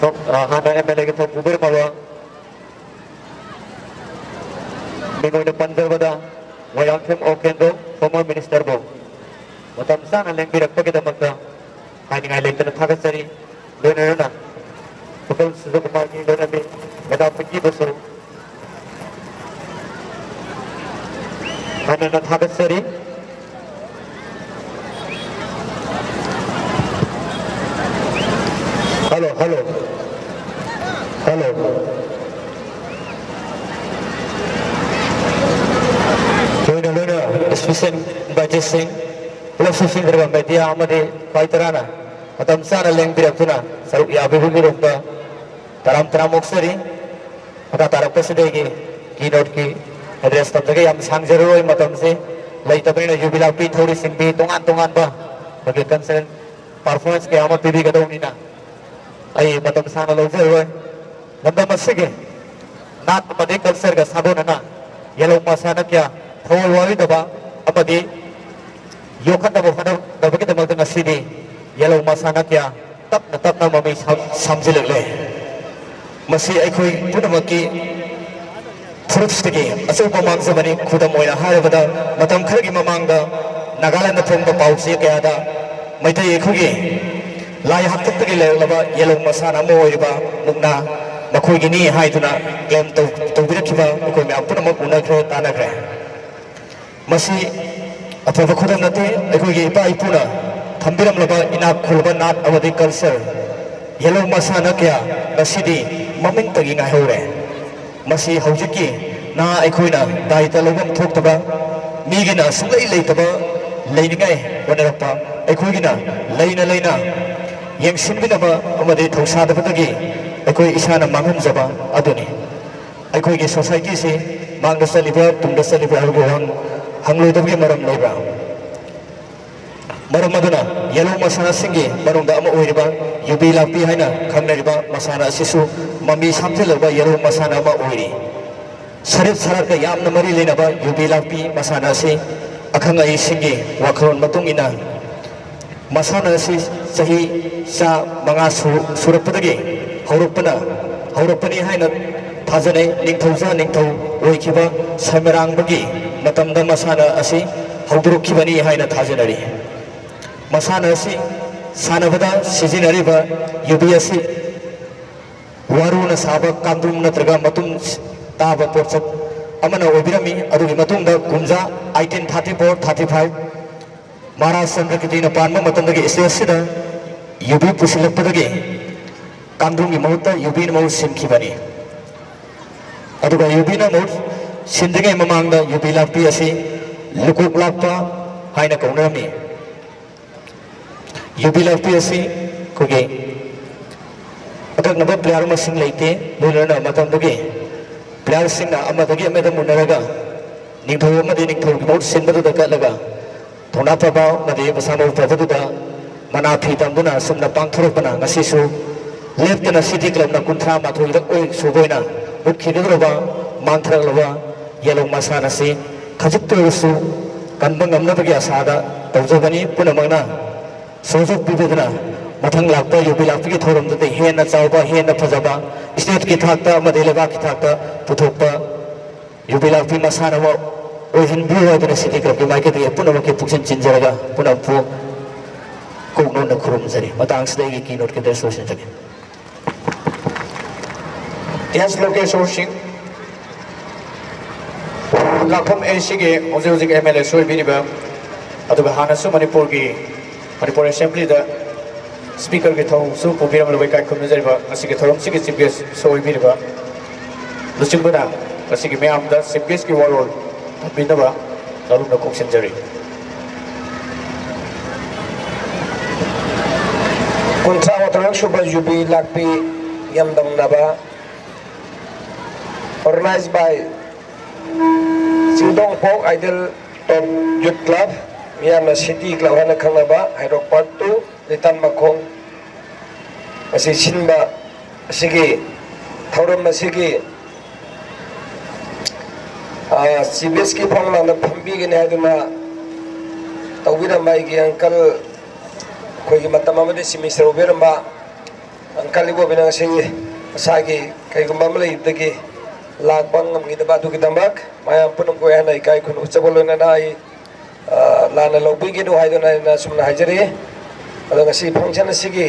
ꯊꯧ-, ꯑ, ꯍꯥꯟꯅ ꯑꯦꯝ ꯑꯦꯜ ꯑꯦꯒꯤ ꯊꯧ ꯄꯨꯕꯤꯔꯝꯃꯕ ꯃꯤꯡ ꯑꯣꯏꯅ ꯄꯟꯖꯕꯗ ꯃꯣꯏꯔꯥꯡꯊꯦꯝ ꯑꯣꯀꯦꯟꯗꯣ, ꯐꯣꯔꯃꯔ ꯃꯤꯅꯤꯁꯇꯔꯕꯨ ꯃꯇꯝ ꯆꯥꯅ ꯂꯦꯡꯕꯤꯔꯛꯄꯒꯤꯗꯃꯛꯇ ꯍꯥꯏꯅꯤꯡꯉꯥꯏ ꯂꯩꯇꯅ ꯊꯥꯒꯠꯆꯔꯤ꯫ ꯂꯣꯏꯅꯅ ꯈꯨꯀꯜ ꯁꯨꯖꯀꯨꯃꯥꯔꯒꯤ ꯂꯣꯏꯅꯕꯤ ꯃꯦꯗꯥꯝ ꯄꯤꯡꯀꯤꯕꯨꯁꯨ ꯍꯟꯅ ꯊꯥꯒꯠꯆꯔꯤ꯫ Hello, hello. ꯍꯜꯂꯣ꯫ ꯂꯣꯏꯅ ꯂꯣꯏꯅ special invited ꯁꯤꯡ, ꯄꯨꯂꯞ ꯁꯨꯁꯤꯟꯈ꯭ꯔꯕ ꯃꯦꯗꯤꯌꯥ ꯑꯃꯗꯤ ꯈ꯭ꯋꯥꯏ ꯇꯔꯥꯅ ꯃꯇꯝ ꯆꯥꯅ ꯂꯦꯡꯕꯤꯔꯛꯇꯨꯅ ꯁꯔꯨꯛ ꯌꯥꯕꯤꯕꯒꯤꯗꯃꯛꯇ ꯇꯔꯥꯝ ꯇꯔꯥꯝ ꯑꯣꯛꯆꯔꯤ꯫ ꯃꯈꯥ ꯇꯥꯔꯛꯄꯁꯤꯗ ꯑꯩꯒꯤ keynote ꯀꯤ address ꯇꯝꯖꯒꯦ꯫ ꯌꯥꯝ ꯁꯥꯡꯖꯔꯔꯣꯏ, ꯃꯇꯝꯁꯤ ꯂꯩꯇꯕꯅꯤꯅ ꯌꯨꯕꯤ ꯂꯥꯛꯄꯤ, ꯊꯧꯔꯤ ꯆꯤꯡꯕꯤ, ꯇꯣꯉꯥꯟ ꯇꯣꯉꯥꯟꯕ ꯑꯩꯈꯣꯏꯒꯤ cultural performance ꯀꯌꯥ ꯑꯃ ꯄꯤꯕꯤꯒꯗꯧꯕꯅꯤꯅ ꯑꯩ ꯃꯇꯝ ꯁꯥꯡꯅ ꯂꯧꯖꯔꯔꯣꯏ꯫ ꯂꯝꯗꯝ ꯑꯁꯤꯒꯤ ꯅꯥꯠ ꯑꯃꯗꯤ culture ꯒ ꯁꯥꯒꯣꯟꯅꯅ ꯌꯦꯜꯍꯧ ꯃꯁꯥꯟꯅ ꯀꯌꯥ ꯊꯋꯥꯏ ꯋꯥꯔꯣꯏꯗꯕ ꯑꯃꯗꯤ ꯌꯣꯛꯈꯠꯅꯕ ꯍꯣꯠꯅꯅꯕꯒꯤꯗꯃꯛꯇ ꯉꯁꯤꯗꯤ ꯌꯦꯜꯍꯧ ꯃꯁꯥꯟꯅ ꯀꯌꯥ ꯇꯞꯅ ꯇꯞꯅ ꯃꯃꯤ ꯁꯥꯝ-, ꯁꯥꯝꯖꯤꯜꯂꯛꯂꯦ꯫ ꯃꯁꯤ ꯑꯩꯈꯣꯏ ꯄꯨꯝꯅꯃꯛꯀꯤ ꯐꯨꯔꯨꯞꯁꯤꯗꯒꯤ ꯑꯆꯧꯕ ꯃꯥꯡꯖꯕꯅꯤ꯫ ꯈꯨꯗꯝ ꯑꯣꯏꯅ ꯍꯥꯏꯔꯕꯗ, ꯃꯇꯝ ꯈꯔꯒꯤ ꯃꯃꯥꯡꯗ ꯅꯥꯒꯥꯂꯦꯟꯗ ꯐꯣꯡꯕ ꯄꯥꯎ ꯆꯦ ꯀꯌꯥꯗ ꯃꯩꯇꯩ ꯑꯩꯈꯣꯏꯒꯤ ꯂꯥꯏ ꯍꯥꯛꯇꯛꯇꯒꯤ ꯂꯩꯔꯛꯂꯕ ꯌꯦꯜꯍꯧ ꯃꯁꯥꯟꯅ ꯑꯃ ꯑꯣꯏꯔꯤꯕ ꯃꯨꯛꯅꯥ ꯃꯈꯣꯏꯒꯤꯅꯤ ꯍꯥꯏꯗꯨꯅ claim ꯇꯧ-, ꯇꯧꯕꯤꯔꯛꯈꯤꯕ ꯑꯩꯈꯣꯏ ꯃꯌꯥꯝ ꯄꯨꯝꯅꯃꯛ ꯎꯅꯈ꯭ꯔꯦ, ꯇꯥꯟꯅꯈ꯭ꯔꯦ꯫ ꯃꯁꯤ ꯑꯐꯕ ꯈꯨꯗꯝ ꯅꯠꯇꯦ꯫ ꯑꯩꯈꯣꯏꯒꯤ ꯏꯄꯥ ꯏꯄꯨꯅ ꯊꯝꯕꯤꯔꯝꯂꯕ ꯏꯅꯥꯛ ꯈꯨꯜꯂꯕ ꯅꯥꯠ ꯑꯃꯗꯤ culture, ꯌꯦꯜꯍꯧ ꯃꯁꯥꯟꯅ ꯀꯌꯥ ꯉꯁꯤꯗꯤ ꯃꯃꯤꯡꯇꯒꯤ ꯉꯥꯏꯍꯧꯔꯦ꯫ ꯃꯁꯤ ꯍꯧꯖꯤꯛꯀꯤ ꯅꯍꯥ ꯑꯩꯈꯣꯏꯅ ꯗꯥꯏꯇ ꯂꯧꯐꯝ ꯊꯣꯛꯇꯕ, ꯃꯤꯒꯤꯅ ꯁꯨꯡꯂꯩ ꯂꯩꯇꯕ ꯂꯩꯅꯤꯡꯉꯥꯏ ꯍꯣꯠꯅꯔꯛꯄ, ꯑꯩꯈꯣꯏꯒꯤꯅ ꯂꯩꯅ ꯂꯩꯅ ꯌꯦꯡꯁꯤꯟꯕꯤꯅꯕ ꯑꯃꯗꯤ ꯊꯧꯁꯥꯗꯕꯗꯒꯤ ꯑꯩꯈꯣꯏ ꯏꯁꯥꯅ ꯃꯥꯡꯍꯟꯖꯕ ꯑꯗꯨꯅꯤ꯫ ꯑꯩꯈꯣꯏꯒꯤ society ꯁꯤ ꯃꯥꯡꯗ ꯆꯠꯂꯤꯕ꯭ꯔꯥ, ꯇꯨꯡꯗ ꯆꯠꯂꯤꯕ꯭ꯔꯥ ꯍꯥꯏꯕꯒꯤ ꯋꯥꯍꯪ ꯍꯪꯂꯣꯏꯗꯕꯒꯤ ꯃꯔꯝ ꯂꯩꯕ꯭ꯔꯥ? ꯃꯔꯝ ꯑꯗꯨꯅ ꯌꯦꯜꯍꯧ ꯃꯁꯥꯟꯅꯁꯤꯡꯒꯤ ꯃꯅꯨꯡꯗ ꯑꯃ ꯑꯣꯏꯔꯤꯕ ꯌꯨꯕꯤ ꯂꯥꯛꯄꯤ ꯍꯥꯏꯅ ꯈꯪꯅꯔꯤꯕ ꯃꯁꯥꯟꯅ ꯑꯁꯤꯁꯨ ꯃꯃꯤ ꯁꯥꯝꯖꯤꯜꯂꯕ ꯌꯦꯜꯍꯧ ꯃꯁꯥꯟꯅ ꯑꯃ ꯑꯣꯏꯔꯤ꯫ ꯁꯔꯤꯠ ꯁꯔꯥꯠꯀ ꯌꯥꯝꯅ ꯃꯔꯤ ꯂꯩꯅꯕ ꯌꯨꯕꯤ ꯂꯥꯛꯄꯤ ꯃꯁꯥꯟꯅ ꯑꯁꯤ ꯑꯈꯪ ꯑꯍꯩꯁꯤꯡꯒꯤ ꯋꯥꯈꯜꯂꯣꯟ ꯃꯇꯨꯡ ꯏꯟꯅ ꯃꯁꯥꯟꯅ ꯑꯁꯤ ꯆꯍꯤ ꯆꯥ ꯃꯉꯥ ꯁꯨ-, ꯁꯨꯔꯛꯄꯗꯒꯤ ꯍꯧꯔꯛꯄꯅ, ꯍꯧꯔꯛꯄꯅꯤ ꯍꯥꯏꯅ ꯊꯥꯖꯅꯩ꯫ ꯅꯤꯡꯊꯧꯖꯥ ꯅꯤꯡꯊꯧ ꯑꯣꯏꯈꯤꯕ ꯁꯣꯏꯃꯔꯥꯡꯕꯒꯤ ꯃꯇꯝꯗ ꯃꯁꯥꯟꯅ ꯑꯁꯤ ꯍꯧꯗꯣꯔꯛꯈꯤꯕꯅꯤ ꯍꯥꯏꯅ ꯊꯥꯖꯅꯔꯤ꯫ ꯃꯁꯥꯟꯅ ꯑꯁꯤ ꯁꯥꯟꯅꯕꯗ ꯁꯤꯖꯤꯟꯅꯔꯤꯕ ꯌꯨꯕꯤ ꯑꯁꯤ ꯋꯥꯔꯨꯅ ꯁꯥꯕ ꯀꯥꯡꯗ꯭ꯔꯨꯝ ꯅꯠꯇ꯭ꯔꯒ ꯃꯇꯨꯝ ꯇꯥꯕ ꯄꯣꯠꯁꯛ ꯑꯃꯅ ꯑꯣꯏꯕꯤꯔꯝꯃꯤ꯫ ꯑꯗꯨꯒꯤ ꯃꯇꯨꯡꯗ ꯀꯨꯝꯖꯥ eighteen thirty four thirty five Maharaj ꯆꯟꯗ꯭ꯔꯀꯤꯇꯤꯅ ꯄꯥꯟꯕ ꯃꯇꯝꯗꯒꯤ stage ꯑꯁꯤꯗ ꯌꯨꯕꯤ ꯄꯨꯁꯤꯜꯂꯛꯄꯗꯒꯤ ꯀꯥꯡꯗ꯭ꯔꯨꯝꯒꯤ ꯃꯍꯨꯠꯇ ꯌꯨꯕꯤꯅ ꯃꯍꯨꯠ ꯁꯤꯟꯈꯤꯕꯅꯤ꯫ ꯑꯗꯨꯒ ꯌꯨꯕꯤꯅ ꯃꯍꯨꯠ ꯁꯤꯟꯗ꯭ꯔꯤꯉꯩ ꯃꯃꯥꯡꯗ ꯌꯨꯕꯤ ꯂꯥꯛꯄꯤ ꯑꯁꯤ ꯂꯨꯀꯣꯛ ꯂꯥꯛꯄ ꯍꯥꯏꯅ ꯀꯧꯅꯔꯝꯃꯤ꯫ ꯌꯨꯕꯤ ꯂꯥꯛꯄꯤ ꯑꯁꯤ ꯑꯩꯈꯣꯏꯒꯤ ꯑꯀꯛꯅꯕ player ꯃꯁꯤꯡ ꯂꯩꯇꯦ꯫ ꯂꯣꯏꯅꯅ ꯃꯇꯝꯗꯨꯒꯤ playerꯁꯤꯡꯅ ꯑꯃꯗꯒꯤ ꯑꯃꯗ ꯃꯨꯟꯅꯔꯒ ꯅꯤꯡꯊꯧ ꯑꯃꯗꯤ ꯅꯤꯡꯊꯧꯒꯤ ꯃꯍꯨꯠ ꯁꯤꯟꯕꯗꯨꯗ ꯀꯠꯂꯒ ꯊꯧꯅꯥ ꯐꯕ ꯑꯃꯗꯤ ꯃꯁꯥ ꯃꯎ ꯐꯕꯗꯨꯗ ꯃꯅꯥ ꯐꯤ ꯇꯝꯗꯨꯅ ꯑꯁꯨꯝꯅ ꯄꯥꯡꯊꯣꯔꯛꯄꯅ ꯉꯁꯤꯁꯨ ꯂꯦꯞꯇꯅ City Clubꯅ ꯀꯨꯟꯊ꯭ꯔꯥ ꯃꯥꯊꯣꯏꯔꯛ ꯑꯣꯏ-, ꯁꯨꯕ ꯑꯣꯏꯅ ꯃꯨꯠꯈꯤꯒꯗꯧꯔꯕ, ꯃꯥꯡꯊꯔꯛꯂꯕ ꯌꯦꯜꯍꯧ ꯃꯁꯥꯟꯅ ꯑꯁꯤ ꯈꯖꯤꯛꯇ ꯑꯣꯏꯔꯁꯨ ꯀꯟꯕ ꯉꯝꯅꯕꯒꯤ ꯑꯁꯥꯗ ꯇꯧꯖꯕꯅꯤ꯫ ꯄꯨꯝꯅꯃꯛꯅ ꯁꯍꯖꯣꯛ ꯄꯤꯕꯤꯗꯨꯅ ꯃꯊꯪ ꯂꯥꯛꯄ ꯌꯨꯕꯤ ꯂꯥꯛꯄꯤꯒꯤ ꯊꯧꯔꯝꯗꯨꯗ ꯍꯦꯟꯅ ꯆꯥꯎꯕ, ꯍꯦꯟꯅ ꯐꯖꯕ stateꯀꯤ ꯊꯥꯛꯇ ꯑꯃꯗꯤ ꯂꯩꯕꯥꯛꯀꯤ ꯊꯥꯛꯇ ꯄꯨꯊꯣꯛꯄ ꯌꯨꯕꯤ ꯂꯥꯛꯄꯤ ꯃꯁꯥꯟꯅ ꯑꯃ ꯑꯣꯏꯍꯟꯕꯤꯌꯨ ꯍꯥꯏꯗꯨꯅ City Clubꯀꯤ ꯃꯥꯏꯀꯩꯗꯒꯤ ꯄꯨꯝꯅꯃꯛꯀꯤ ꯄꯨꯛꯁꯤꯟ ꯆꯤꯟꯖꯔꯒ ꯄꯨꯝꯅꯝꯄꯨ ꯀꯣꯛꯅꯣꯟꯅ ꯈꯨꯔꯨꯝꯖꯔꯤ꯫ ꯃꯇꯥꯡꯁꯤꯗ ꯑꯩꯒꯤ keynote address ꯂꯣꯏꯁꯤꯟꯖꯒꯦ꯫ Yes, ꯂꯣꯀꯦꯁꯣꯔ ꯁꯤꯡ, ꯂꯥꯛꯐꯝ ꯑꯦꯁꯤꯒꯤ ꯍꯧꯖꯤꯛ ꯍꯧꯖꯤꯛ MLAꯁꯨ ꯑꯣꯏꯕꯤꯔꯤꯕ, ꯑꯗꯨꯒ ꯍꯥꯟꯅꯁꯨ ꯃꯅꯤꯄꯨꯔꯒꯤ, ꯃꯅꯤꯄꯨꯔ Assemblyꯗ Speakerꯒꯤ ꯊꯧꯔꯝꯁꯨ ꯄꯨꯕꯤꯔꯝꯂꯕ ꯏꯀꯥꯏ ꯈꯨꯝꯅꯖꯔꯤꯕ ꯉꯁꯤꯒꯤ ꯊꯧꯔꯝꯁꯤꯒꯤ Chief Guestꯁꯨ ꯑꯣꯏꯕꯤꯔꯤꯕ ꯂꯨꯆꯤꯡꯕꯅ ꯉꯁꯤꯒꯤ ꯃꯌꯥꯝꯗ Chief Guestꯀꯤ ꯋꯥꯔꯣꯜ ꯊꯝꯕꯤꯅꯕ ꯆꯥꯎꯔꯨꯝꯅ ꯀꯣꯛꯁꯤꯟꯖꯔꯤ꯫ ꯀꯨꯟꯊ꯭ꯔꯥ ꯃꯥꯊꯣꯏꯔꯛ ꯁꯨꯕ ꯌꯨꯕꯤ ꯂꯥꯛꯄꯤ ꯌꯥꯝꯗꯝꯅꯕ, organized by ꯆꯤꯡꯗꯣꯡ Folk Idol Top Youth Club, ꯃꯤꯌꯥꯝꯅ ꯁꯤꯇꯤ ꯀ꯭ꯂꯕ ꯍꯥꯏꯅ ꯈꯪꯅꯕ ꯍꯩꯔꯣꯛ ꯄꯥꯔꯠ ꯇꯨ, ꯂꯤꯇꯥꯟ ꯃꯈꯣꯡ ꯑꯁꯤ ꯁꯤꯟꯕ ꯑꯁꯤꯒꯤ ꯊꯧꯔꯝ ꯑꯁꯤꯒꯤ ꯆꯤꯐ ꯒꯦꯁꯀꯤ ꯐꯝꯂꯥꯡꯗ ꯐꯝꯕꯤꯒꯅꯤ ꯍꯥꯏꯗꯨꯅ ꯇꯧꯕꯤꯔꯝꯕ ꯑꯩꯒꯤ ꯑꯪꯀꯜ, ꯑꯩꯈꯣꯏꯒꯤ ꯃꯇꯝ ꯑꯃꯗ ꯆꯤꯐ ꯃꯤꯅꯤꯁꯇꯔ ꯑꯣꯏꯕꯤꯔꯝꯕ ꯑꯪꯀꯜ ꯏꯕꯣꯕꯤꯅ ꯉꯁꯤ ꯃꯁꯥꯒꯤ ꯀꯩꯒꯨꯝꯕ ꯑꯃ ꯂꯩꯕꯗꯒꯤ ꯂꯥꯛꯄ ꯉꯝꯈꯤꯗꯕ ꯑꯗꯨꯒꯤꯗꯃꯛ ꯃꯌꯥꯝ ꯄꯨꯝꯅꯃꯛꯄꯨ ꯑꯩꯅ ꯏꯀꯥꯏ ꯈꯨꯝꯅꯕ ꯎꯠꯆꯕ ꯂꯣꯏꯅꯅ ꯑꯩ ꯂꯥꯟꯅ ꯂꯧꯕꯤꯒꯅꯨ ꯍꯥꯏꯗꯨꯅ ꯑꯩꯅ ꯑꯁꯨꯝꯅ ꯍꯥꯏꯖꯔꯤ꯫ ꯑꯗꯣ ꯉꯁꯤ ꯐꯪꯁꯟ ꯑꯁꯤꯒꯤ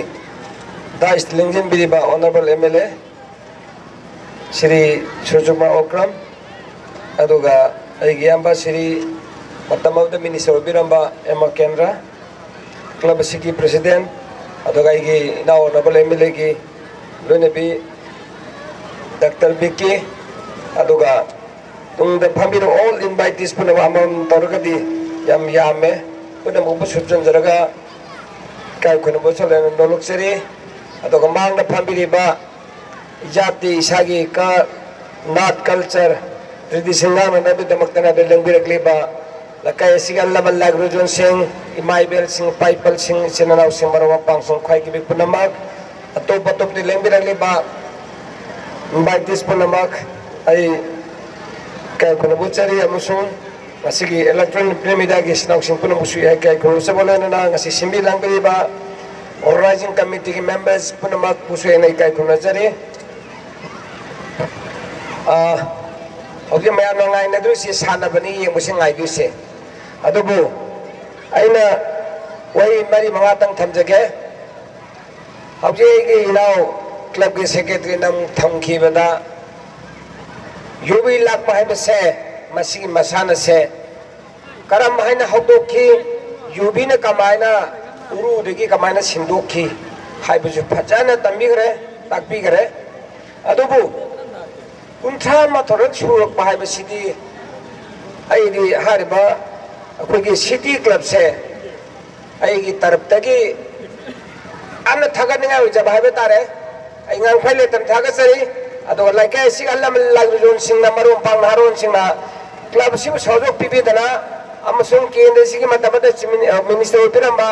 ꯗꯥꯏꯁꯇ ꯂꯦꯡꯁꯤꯟꯕꯤꯔꯤꯕ honourable M L A Shri Surajkumar Okram, ꯑꯗꯨꯒ ꯑꯩꯒꯤ ꯏꯌꯥꯝꯕ ꯁ꯭ꯔꯤ ꯃꯇꯝ ꯑꯃꯗ ꯃꯤꯅꯤꯁꯇꯔ ꯑꯣꯏꯕꯤꯔꯝꯕ ꯑꯦꯝ ꯑꯥꯔ ꯀꯦꯟꯗ꯭ꯔ, ꯀ꯭ꯂꯕ ꯑꯁꯤꯒꯤ ꯄ꯭ꯔꯦꯁꯤꯗꯦꯟꯠ, ꯑꯗꯨꯒ ꯑꯩꯒꯤ ꯏꯅꯥꯎ ꯑꯣꯅꯔꯦꯕꯜ ꯑꯦꯝ ꯑꯦꯜ ꯑꯦꯒꯤ ꯂꯣꯏꯅꯕꯤ ꯗꯥꯛꯇꯔ ꯕꯤꯀꯤ, ꯑꯗꯨꯒ ꯇꯨꯡꯗ ꯐꯝꯕꯤꯔꯤꯕ ꯑꯣꯜ ꯏꯟꯚꯥꯏꯇꯤꯁ ꯄꯨꯝꯅꯃꯛ ꯑꯃꯃꯝ ꯇꯧꯔꯒꯗꯤ ꯌꯥꯝ ꯌꯥꯝꯃꯦ꯫ ꯄꯨꯝꯅꯃꯛꯄꯨ ꯁꯨꯞꯆꯟꯖꯔꯒ ꯏꯀꯥꯏ ꯈꯨꯝꯅꯕ ꯎꯠꯆꯕ ꯂꯣꯏꯅ ꯅꯣꯂꯨꯛꯆꯔꯤ꯫ ꯑꯗꯨꯒ ꯃꯥꯡꯗ ꯐꯝꯕꯤꯔꯤꯕ ꯏꯖꯥꯇꯤ ꯏꯁꯥꯒꯤ ꯀ-, ꯅꯥꯠ, ꯀꯜꯆꯔ, ꯇ꯭ꯔꯦꯗꯤꯁꯟ ꯉꯥꯛꯅꯅꯕꯒꯤꯗꯃꯛꯇ ꯂꯦꯡꯕꯤꯔꯛꯂꯤꯕ ꯂꯩꯀꯥꯏ ꯑꯁꯤꯒꯤ ꯑꯍꯜ ꯂꯃꯟ, ꯂꯥꯏ ꯒꯨꯔꯨꯖꯣꯟꯁꯤꯡ, ꯏꯃꯥ ꯏꯕꯦꯜꯁꯤꯡ, ꯏꯄꯥ ꯏꯄꯜꯁꯤꯡ, ꯏꯆꯤꯟ ꯏꯅꯥꯎꯁꯤꯡ, ꯃꯔꯨꯞ ꯃꯄꯥꯡꯁꯤꯡ, ꯈ꯭ꯋꯥꯏꯗꯒꯤ ꯄꯤꯛꯄ ꯄꯨꯝꯅꯃꯛ, ꯑꯇꯣꯞ ꯑꯇꯣꯞꯄꯗ ꯂꯦꯡꯕꯤꯔꯛꯂꯤꯕ ꯏꯟꯚꯥꯏꯇꯤꯁ ꯄꯨꯝꯅꯃꯛ ꯑꯩ ꯏꯀꯥꯏ ꯈꯨꯝꯅꯕ ꯎꯠꯆꯔꯤ, ꯑꯃꯁꯨꯡ ꯉꯁꯤꯒꯤ ꯏꯂꯦꯛꯇ꯭ꯔꯣꯅꯤꯛ ꯄ꯭ꯔꯤꯟꯠ ꯃꯦꯗꯤꯌꯥꯒꯤ ꯏꯆꯤꯟ ꯏꯅꯥꯎꯁꯤꯡ ꯄꯨꯝꯅꯃꯛꯄꯨꯁꯨ ꯏꯀꯥꯏ ꯈꯨꯝꯅꯕ ꯎꯠꯆꯕ ꯂꯣꯏꯅꯅ ꯉꯁꯤ ꯁꯤꯟꯕꯤ ꯂꯥꯡꯕꯤꯔꯤꯕ ꯑꯣꯔꯒꯅꯥꯏꯖꯤꯡ ꯀꯃꯤꯇꯤꯒꯤ ꯃꯦꯝꯕꯔꯁ ꯄꯨꯝꯅꯃꯛꯄꯨꯁꯨ ꯑꯩꯅ ꯏꯀꯥꯏ ꯈꯨꯝꯅꯖꯔꯤ꯫ ꯑ, ꯍꯧꯖꯤꯛ ꯃꯌꯥꯝꯅ ꯉꯥꯏꯅꯗꯣꯏꯁꯤ ꯁꯥꯟꯅꯕꯅꯤ, ꯌꯦꯡꯕꯁꯤ ꯉꯥꯏꯗꯣꯏꯁꯦ꯫ ꯑꯗꯨꯕꯨ ꯑꯩꯅ ꯋꯥꯍꯩ ꯃꯔꯤ ꯃꯉꯥꯇꯪ ꯊꯝꯖꯒꯦ꯫ ꯍꯧꯖꯤꯛ ꯑꯩꯒꯤ ꯏꯅꯥꯎ ꯀ꯭ꯂꯕꯀꯤ ꯁꯦꯀ꯭ꯔꯦꯇꯔꯤꯅ ꯑꯃꯨꯛ ꯊꯝꯈꯤꯕꯗ, ꯌꯨꯕꯤ ꯂꯥꯛꯄ ꯍꯥꯏꯕꯁꯦ, ꯃꯁꯤꯒꯤ ꯃꯁꯥꯟꯅꯁꯦ ꯀꯔꯝ ꯍꯥꯏꯅ ꯍꯧꯗꯣꯛꯈꯤ, ꯌꯨꯕꯤꯅ ꯀꯃꯥꯏꯅ ꯎꯔꯨꯗꯒꯤ ꯀꯃꯥꯏꯅ ꯁꯦꯝꯗꯣꯛꯈꯤ ꯍꯥꯏꯕꯁꯨ ꯐꯖꯅ ꯇꯝꯕꯤꯈ꯭ꯔꯦ, ꯇꯥꯛꯄꯤꯈ꯭ꯔꯦ꯫ ꯑꯗꯨꯕꯨ ꯀꯨꯟꯊ꯭ꯔꯥ ꯃꯥꯊꯣꯏꯔꯛ ꯁꯨꯔꯛꯄ ꯍꯥꯏꯕꯁꯤꯗꯤ ꯑꯩꯗꯤ ꯍꯥꯏꯔꯤꯕ ꯑꯩꯈꯣꯏꯒꯤ ꯁꯤꯇꯤ ꯀ꯭ꯂꯕꯁꯦ ꯑꯩꯒꯤ ꯇꯔꯞꯇꯒꯤ ꯌꯥꯝꯅ ꯊꯥꯒꯠꯅꯤꯡꯉꯥꯏ ꯑꯣꯏꯖꯕ ꯍꯥꯏꯕ ꯇꯥꯔꯦ꯫ ꯑꯩ ꯉꯥꯡꯐꯝ ꯂꯩꯇꯅ ꯊꯥꯒꯠꯆꯔꯤ꯫ ꯑꯗꯨꯒ ꯂꯩꯀꯥꯏ ꯑꯁꯤꯒꯤ ꯑꯍꯜ ꯂꯃꯟ, ꯂꯥꯏ ꯒꯨꯔꯨꯖꯣꯟꯁꯤꯡꯅ, ꯃꯔꯨꯞ ꯃꯄꯥꯡ ꯅꯍꯥꯔꯣꯟꯁꯤꯡꯅ ꯀ꯭ꯂꯕ ꯑꯁꯤꯕꯨ ꯁꯍꯖꯣꯛ ꯄꯤꯕꯤꯗꯅ ꯑꯃꯁꯨꯡ ꯀꯦꯟꯗ꯭ꯔꯁꯤꯒꯤ ꯃꯇꯝ ꯑꯃꯗ ꯆꯤꯐ ꯃꯤꯅꯤ-, ꯑ, ꯃꯤꯅꯤꯁꯇꯔ ꯑꯣꯏꯕꯤꯔꯝꯕ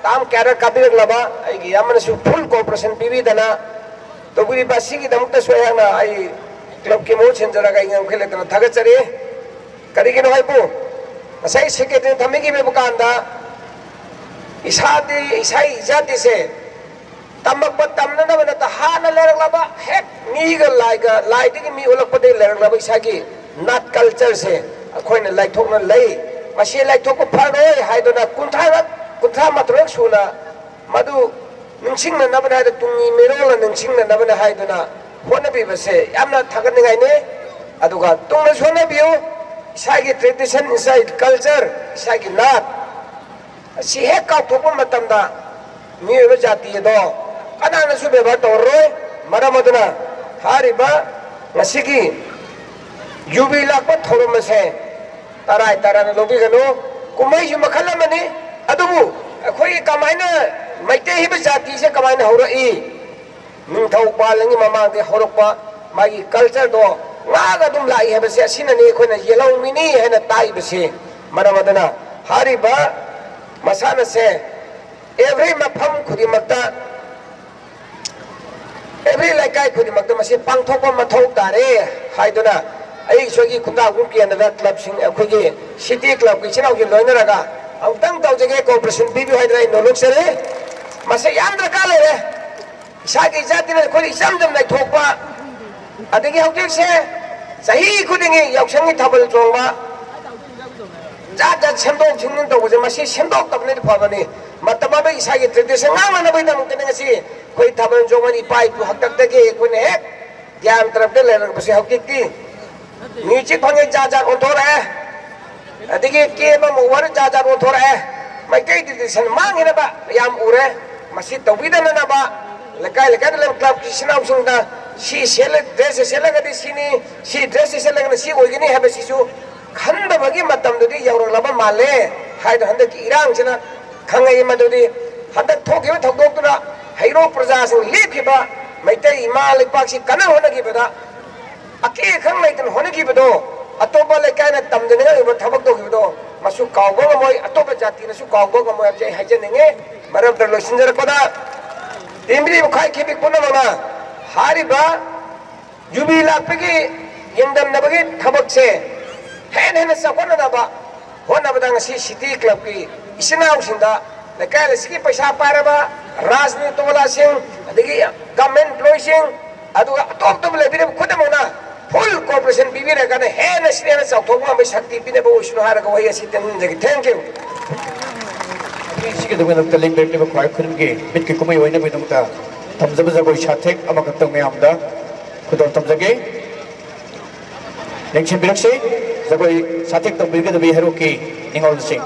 ꯇꯥꯝ ꯀꯌꯥꯔꯛ ꯀꯥꯕꯤꯔꯛꯂꯕ ꯑꯩꯒꯤ ꯏꯌꯥꯝꯕꯅꯁꯨ ꯐꯨꯜ ꯀꯣꯑꯣꯄꯔꯦꯁꯟ ꯄꯤꯕꯤꯗꯅ ꯇꯧꯕꯤꯔꯤꯕ ꯑꯁꯤꯒꯤꯗꯃꯛꯇꯁꯨ ꯑꯩꯍꯥꯛꯅ ꯑꯩ ꯀ꯭ꯂꯕꯀꯤ ꯃꯍꯨꯠ ꯁꯤꯟꯖꯔꯒ ꯑꯩ ꯉꯝꯈꯩ ꯂꯩꯇꯅ ꯊꯥꯒꯠꯆꯔꯤ꯫ ꯀꯔꯤꯒꯤꯅꯣ ꯍꯥꯏꯕꯨ, ꯉꯁꯥꯏ ꯁꯦꯀ꯭ꯔꯦꯇꯔꯤ ꯊꯝꯕꯤꯈꯤꯕ ꯀꯥꯟꯗ ꯏꯁꯥꯗꯤ, ꯏꯁꯥ ꯏꯖꯥꯇꯤꯁꯦ ꯇꯝꯃꯛꯄ ꯇꯝꯅꯅꯕ ꯅꯠꯇ, ꯍꯥꯟꯅ ꯂꯩꯔꯛꯂꯕ ꯍꯦꯛ ꯃꯤꯒ ꯂꯥꯏꯒ, ꯂꯥꯏꯗꯒꯤ ꯃꯤ ꯑꯣꯜꯂꯛꯄꯗꯒꯤ ꯂꯩꯔꯛꯂꯕ ꯏꯁꯥꯒꯤ ꯅꯥꯠ ꯀꯜꯆꯔꯁꯦ ꯑꯩꯈꯣꯏꯅ ꯂꯥꯏꯊꯣꯛꯅ ꯂꯩ꯫ ꯃꯁꯤ ꯂꯥꯏꯊꯣꯛꯄ ꯐꯔꯣꯏ ꯍꯥꯏꯗꯨꯅ ꯀꯨꯟꯊ꯭ꯔꯥꯔꯛ, ꯀꯨꯟꯊ꯭ꯔꯥ ꯃꯥꯊꯣꯏꯔꯛ ꯁꯨꯅ ꯃꯗꯨ ꯅꯤꯡꯁꯤꯡꯅꯅꯕꯅꯤ ꯍꯥꯏꯗꯅ, ꯇꯨꯡꯒꯤ ꯃꯤꯔꯣꯜꯅ ꯅꯤꯡꯁꯤꯡꯅꯅꯕꯅꯤ ꯍꯥꯏꯗꯨꯅ ꯍꯣꯠꯅꯕꯤꯕꯁꯦ ꯌꯥꯝꯅ ꯊꯥꯒꯠꯅꯤꯡꯉꯥꯏꯅꯤ꯫ ꯑꯗꯨꯒ ꯇꯨꯡꯗꯁꯨ ꯍꯣꯠꯅꯕꯤꯌꯨ꯫ ꯏꯁꯥꯒꯤ ꯇ꯭ꯔꯦꯗꯤꯁꯟ, ꯏꯁꯥꯒꯤ ꯀꯜꯆꯔ, ꯏꯁꯥꯒꯤ ꯅꯥꯠ ꯑꯁꯤ ꯍꯦꯛ ꯀꯥꯎꯊꯣꯛꯄ ꯃꯇꯝꯗ ꯃꯤꯑꯣꯏꯕ ꯖꯥꯇꯤ ꯑꯗꯣ ꯀꯅꯥꯅꯁꯨ ꯕꯦꯕꯥꯔ ꯇꯧꯔꯔꯣꯏ꯫ ꯃꯔꯝ ꯑꯗꯨꯅ ꯍꯥꯏꯔꯤꯕ ꯉꯁꯤꯒꯤ ꯌꯨꯕꯤ ꯂꯥꯛꯄ ꯊꯧꯔꯝ ꯑꯁꯦ ꯇꯔꯥꯏ ꯇꯔꯥꯏꯅ ꯂꯧꯕꯤꯒꯅꯨ꯫ ꯀꯨꯝꯍꯩꯁꯨ ꯃꯈꯜ ꯑꯃꯅꯤ, ꯑꯗꯨꯕꯨ ꯑꯩꯈꯣꯏꯒꯤ ꯀꯃꯥꯏꯅ ꯃꯩꯇꯩ ꯍꯥꯏꯕ ꯖꯥꯇꯤꯁꯦ ꯀꯃꯥꯏꯅ ꯍꯧꯔꯛꯏ? ꯅꯤꯡꯊꯧ ꯄꯥꯜꯂꯤꯉꯩ ꯃꯃꯥꯡꯗꯒꯤ ꯍꯧꯔꯛꯄ ꯃꯥꯒꯤ ꯀꯜꯆꯔꯗꯣ ꯉꯥꯛꯑꯒ ꯑꯗꯨꯝ ꯂꯥꯛꯏ ꯍꯥꯏꯕꯁꯦ ꯑꯁꯤꯅꯅꯤ ꯑꯩꯈꯣꯏꯅ ꯌꯦꯜꯍꯧꯃꯤꯅꯤ ꯍꯥꯏꯅ ꯇꯥꯛꯏꯕꯁꯤ꯫ ꯃꯔꯝ ꯑꯗꯨꯅ ꯍꯥꯏꯔꯤꯕ ꯃꯁꯥꯟꯅꯁꯦ ꯑꯦꯚ꯭ꯔꯤ ꯃꯐꯝ ꯈꯨꯗꯤꯡꯃꯛꯇ, ꯑꯦꯚ꯭ꯔꯤ ꯂꯩꯀꯥꯏ ꯈꯨꯗꯤꯡꯃꯛꯇ ꯃꯁꯤ ꯄꯥꯡꯊꯣꯛꯄ ꯃꯊꯧ ꯇꯥꯔꯦ ꯍꯥꯏꯗꯨꯅ ꯑꯩ ꯏꯁꯣꯔꯒꯤ ꯈꯨꯟꯗꯥ ꯍꯨꯝ ꯀꯦꯟꯗ꯭ꯔꯗ ꯀ꯭ꯂꯕꯁꯤꯡ, ꯑꯩꯈꯣꯏꯒꯤ ꯁꯤꯇꯤ ꯀ꯭ꯂꯕꯀꯤ ꯏꯆꯤꯟ ꯏꯅꯥꯎꯁꯤꯡ ꯂꯣꯏꯅꯔꯒ ꯑꯃꯨꯛꯇꯪ ꯇꯧꯖꯒꯦ, ꯀꯣꯑꯣꯄꯔꯦꯁꯟ ꯄꯤꯕꯤꯌꯨ ꯍꯥꯏꯗꯅ ꯑꯩ ꯅꯣꯂꯨꯛꯆꯔꯤ꯫ ꯃꯁꯤ ꯌꯥꯝ ꯗꯔꯀꯥꯔ ꯂꯩꯔꯦ꯫ ꯏꯁꯥꯒꯤ ꯏꯖꯥꯇꯤꯅ ꯑꯩꯈꯣꯏꯅ ꯏꯆꯝ ꯆꯝꯅ ꯂꯩꯊꯣꯛꯄ, ꯑꯗꯒꯤ ꯍꯧꯖꯤꯛꯁꯦ ꯆꯍꯤ ꯈꯨꯗꯤꯡꯒꯤ ꯌꯥꯎꯁꯪꯒꯤ ꯊꯥꯕꯜ ꯆꯣꯡꯕ, ꯖꯥꯠ ꯖꯥꯠ ꯁꯦꯝꯗꯣꯛ ꯁꯦꯝꯖꯤꯟ ꯇꯧꯕꯁꯦ, ꯃꯁꯤ ꯁꯦꯝꯗꯣꯛꯇꯕꯅꯗꯤ ꯐꯕꯅꯤ꯫ ꯃꯇꯝ ꯑꯃꯗ ꯏꯁꯥꯒꯤ ꯇ꯭ꯔꯦꯗꯤꯁꯟ ꯉꯥꯛꯅꯅꯕꯒꯤꯗꯃꯛꯇꯅꯤ ꯉꯁꯤ ꯑꯩꯈꯣꯏ ꯊꯥꯕꯜ ꯆꯣꯡꯕ ꯏꯄꯥ ꯏꯄꯨ ꯍꯥꯛꯇꯛꯇꯒꯤ ꯑꯩꯈꯣꯏꯅ ꯍꯦꯛ ꯒ꯭ꯌꯥꯟ ꯇꯥꯔꯛꯇ ꯂꯩꯔꯛꯄꯁꯦ꯫ ꯍꯧꯖꯤꯛꯇꯤ ꯃ꯭ꯌꯨꯖꯤꯛ ꯐꯪꯉꯦ, ꯖꯥꯠ ꯖꯥꯠ ꯑꯣꯟꯊꯣꯔꯛꯑꯦ, ꯑꯗꯒꯤ ꯀꯦꯕ ꯃꯧ ꯍꯥꯏꯔ ꯖꯥꯠ ꯖꯥꯠ ꯑꯣꯟꯊꯣꯔꯛꯑꯦ꯫ ꯃꯩꯇꯩ ꯇ꯭ꯔꯦꯗꯤꯁꯟ ꯃꯥꯡꯈꯤꯅꯕ ꯌꯥꯝ ꯎꯔꯦ꯫ ꯃꯁꯤ ꯇꯧꯕꯤꯗꯅꯅꯕ ꯂꯩꯀꯥꯏ ꯂꯩꯀꯥꯏꯗ ꯂꯩꯕ ꯀ꯭ꯂꯕꯀꯤ ꯏꯆꯤꯟ ꯏꯅꯥꯎꯁꯤꯡꯗ ꯁꯤ ꯁꯦꯠꯂ, ꯗ꯭ꯔꯦꯁꯁꯦ ꯁꯦꯠꯂꯒꯗꯤ ꯁꯤꯅꯤ, ꯁꯤ ꯗ꯭ꯔꯦꯁꯁꯦ ꯁꯦꯠꯂꯒꯅ ꯁꯤ ꯑꯣꯏꯒꯅꯤ ꯍꯥꯏꯕꯁꯤꯁꯨ ꯈꯟꯗꯕꯒꯤ ꯃꯇꯝꯗꯨꯗꯤ ꯌꯧꯔꯛꯂꯕ ꯃꯥꯜꯂꯦ ꯍꯥꯏꯗꯣ ꯍꯟꯗꯛꯀꯤ ꯏꯔꯥꯡꯁꯤꯅ ꯈꯪꯉꯛꯏ꯫ ꯃꯗꯨꯗꯤ ꯍꯟꯗꯛ ꯊꯣꯛꯈꯤꯕ ꯊꯧꯗꯣꯛꯇꯨꯅ ꯍꯩꯔꯣꯛ ꯄ꯭ꯔꯖꯥꯁꯤꯡ ꯂꯦꯞꯈꯤꯕ, ꯃꯩꯇꯩ ꯏꯃꯥ ꯂꯩꯄꯥꯛꯁꯤ ꯀꯟꯅ ꯍꯣꯠꯅꯈꯤꯕꯗ ꯑꯀꯦ ꯑꯈꯪ ꯂꯩꯇꯅ ꯍꯣꯠꯅꯈꯤꯕꯗꯣ, ꯑꯇꯣꯞꯄ ꯂꯩꯀꯥꯏꯅ ꯇꯝꯗꯅꯤꯡꯉꯥꯏ ꯑꯣꯏꯕ ꯊꯕꯛ ꯇꯧꯈꯤꯕꯗꯣ, ꯃꯁꯨ ꯀꯥꯎꯕ ꯉꯝꯃꯣꯏ, ꯑꯇꯣꯞꯄ ꯖꯥꯇꯤꯅꯁꯨ ꯀꯥꯎꯕ ꯉꯝꯃꯣꯏ ꯍꯥꯏꯕꯁꯦ ꯑꯩ ꯍꯥꯏꯖꯅꯤꯡꯉꯤ꯫ ꯃꯔꯝꯗ ꯂꯣꯏꯁꯤꯟꯖꯔꯛꯄꯗ ꯇꯤꯟꯕꯤꯔꯤꯕ ꯈ꯭ꯋꯥꯏ ꯈꯦꯕꯤꯛ ꯄꯨꯝꯅꯃꯛꯅ ꯍꯥꯏꯔꯤꯕ ꯌꯨꯕꯤ ꯂꯥꯛꯄꯒꯤ ꯌꯦꯡꯗꯝꯅꯕꯒꯤ ꯊꯕꯛꯁꯦ ꯍꯦꯟꯅ ꯍꯦꯟꯅ ꯆꯥꯎꯈꯠꯅꯅꯕ ꯍꯣꯠꯅꯕꯗ ꯉꯁꯤ ꯁꯤꯇꯤ ꯀ꯭ꯂꯕꯀꯤ ꯏꯆꯤꯟ ꯏꯅꯥꯎꯁꯤꯡꯗ ꯂꯩꯀꯥꯏ ꯑꯁꯤꯒꯤ ꯄꯩꯁꯥ ꯄꯥꯏꯔꯕ ꯔꯥꯖꯅꯤꯇꯤ ꯇꯣꯂꯥꯁꯤꯡ, ꯑꯗꯒꯤ ꯒꯚꯔꯟꯃꯦꯟ ꯑꯦꯝꯄ꯭ꯂꯣꯌꯤꯁꯤꯡ, ꯑꯗꯨꯒ ꯑꯇꯣꯞ ꯑꯇꯣꯞꯄ ꯂꯩꯕꯤꯔꯤꯕ ꯈꯨꯗꯤꯡꯃꯛꯅ ꯐꯨꯜ ꯀꯣꯑꯣꯄꯔꯦꯁꯟ ꯄꯤꯕꯤꯔꯒꯅ ꯍꯦꯟꯅ ꯁꯤꯗ ꯍꯦꯟꯅ ꯆꯥꯎꯊꯣꯛꯄ ꯉꯝꯕꯒꯤ ꯁꯛꯇꯤ ꯄꯤꯅꯕ ꯑꯣꯏꯁꯅꯨ ꯍꯥꯏꯔꯒ ꯋꯥꯍꯩ ꯑꯁꯤ ꯇꯦꯟꯖꯒꯦ꯫ Thank you꯫ ꯁꯤꯒꯤꯗꯃꯛꯇ ꯂꯦꯡꯕꯤꯔꯛꯂꯤꯕ ꯈ꯭ꯋꯥꯏ ꯈꯨꯗꯤꯡꯒꯤ ꯃꯤꯠꯀꯤ ꯀꯨꯝꯍꯩ ꯑꯣꯏꯅꯕꯒꯤꯗꯃꯛꯇ ꯊꯝꯖꯕ ꯖꯒꯣꯏ ꯁꯥꯊꯦꯛ ꯑꯃꯈꯛꯇꯪ ꯃꯌꯥꯝꯗ ꯈꯨꯗꯣꯜ ꯇꯝꯖꯒꯦ꯫ ꯂꯦꯡꯁꯤꯟꯕꯤꯔꯛꯁꯤ꯫ ꯖꯒꯣꯏ ꯁꯥꯊꯦꯛ ꯇꯧꯕꯤꯒꯗꯕꯤ ꯍꯩꯔꯣꯛꯀꯤ ꯅꯤꯉꯣꯜꯁꯤꯡ꯫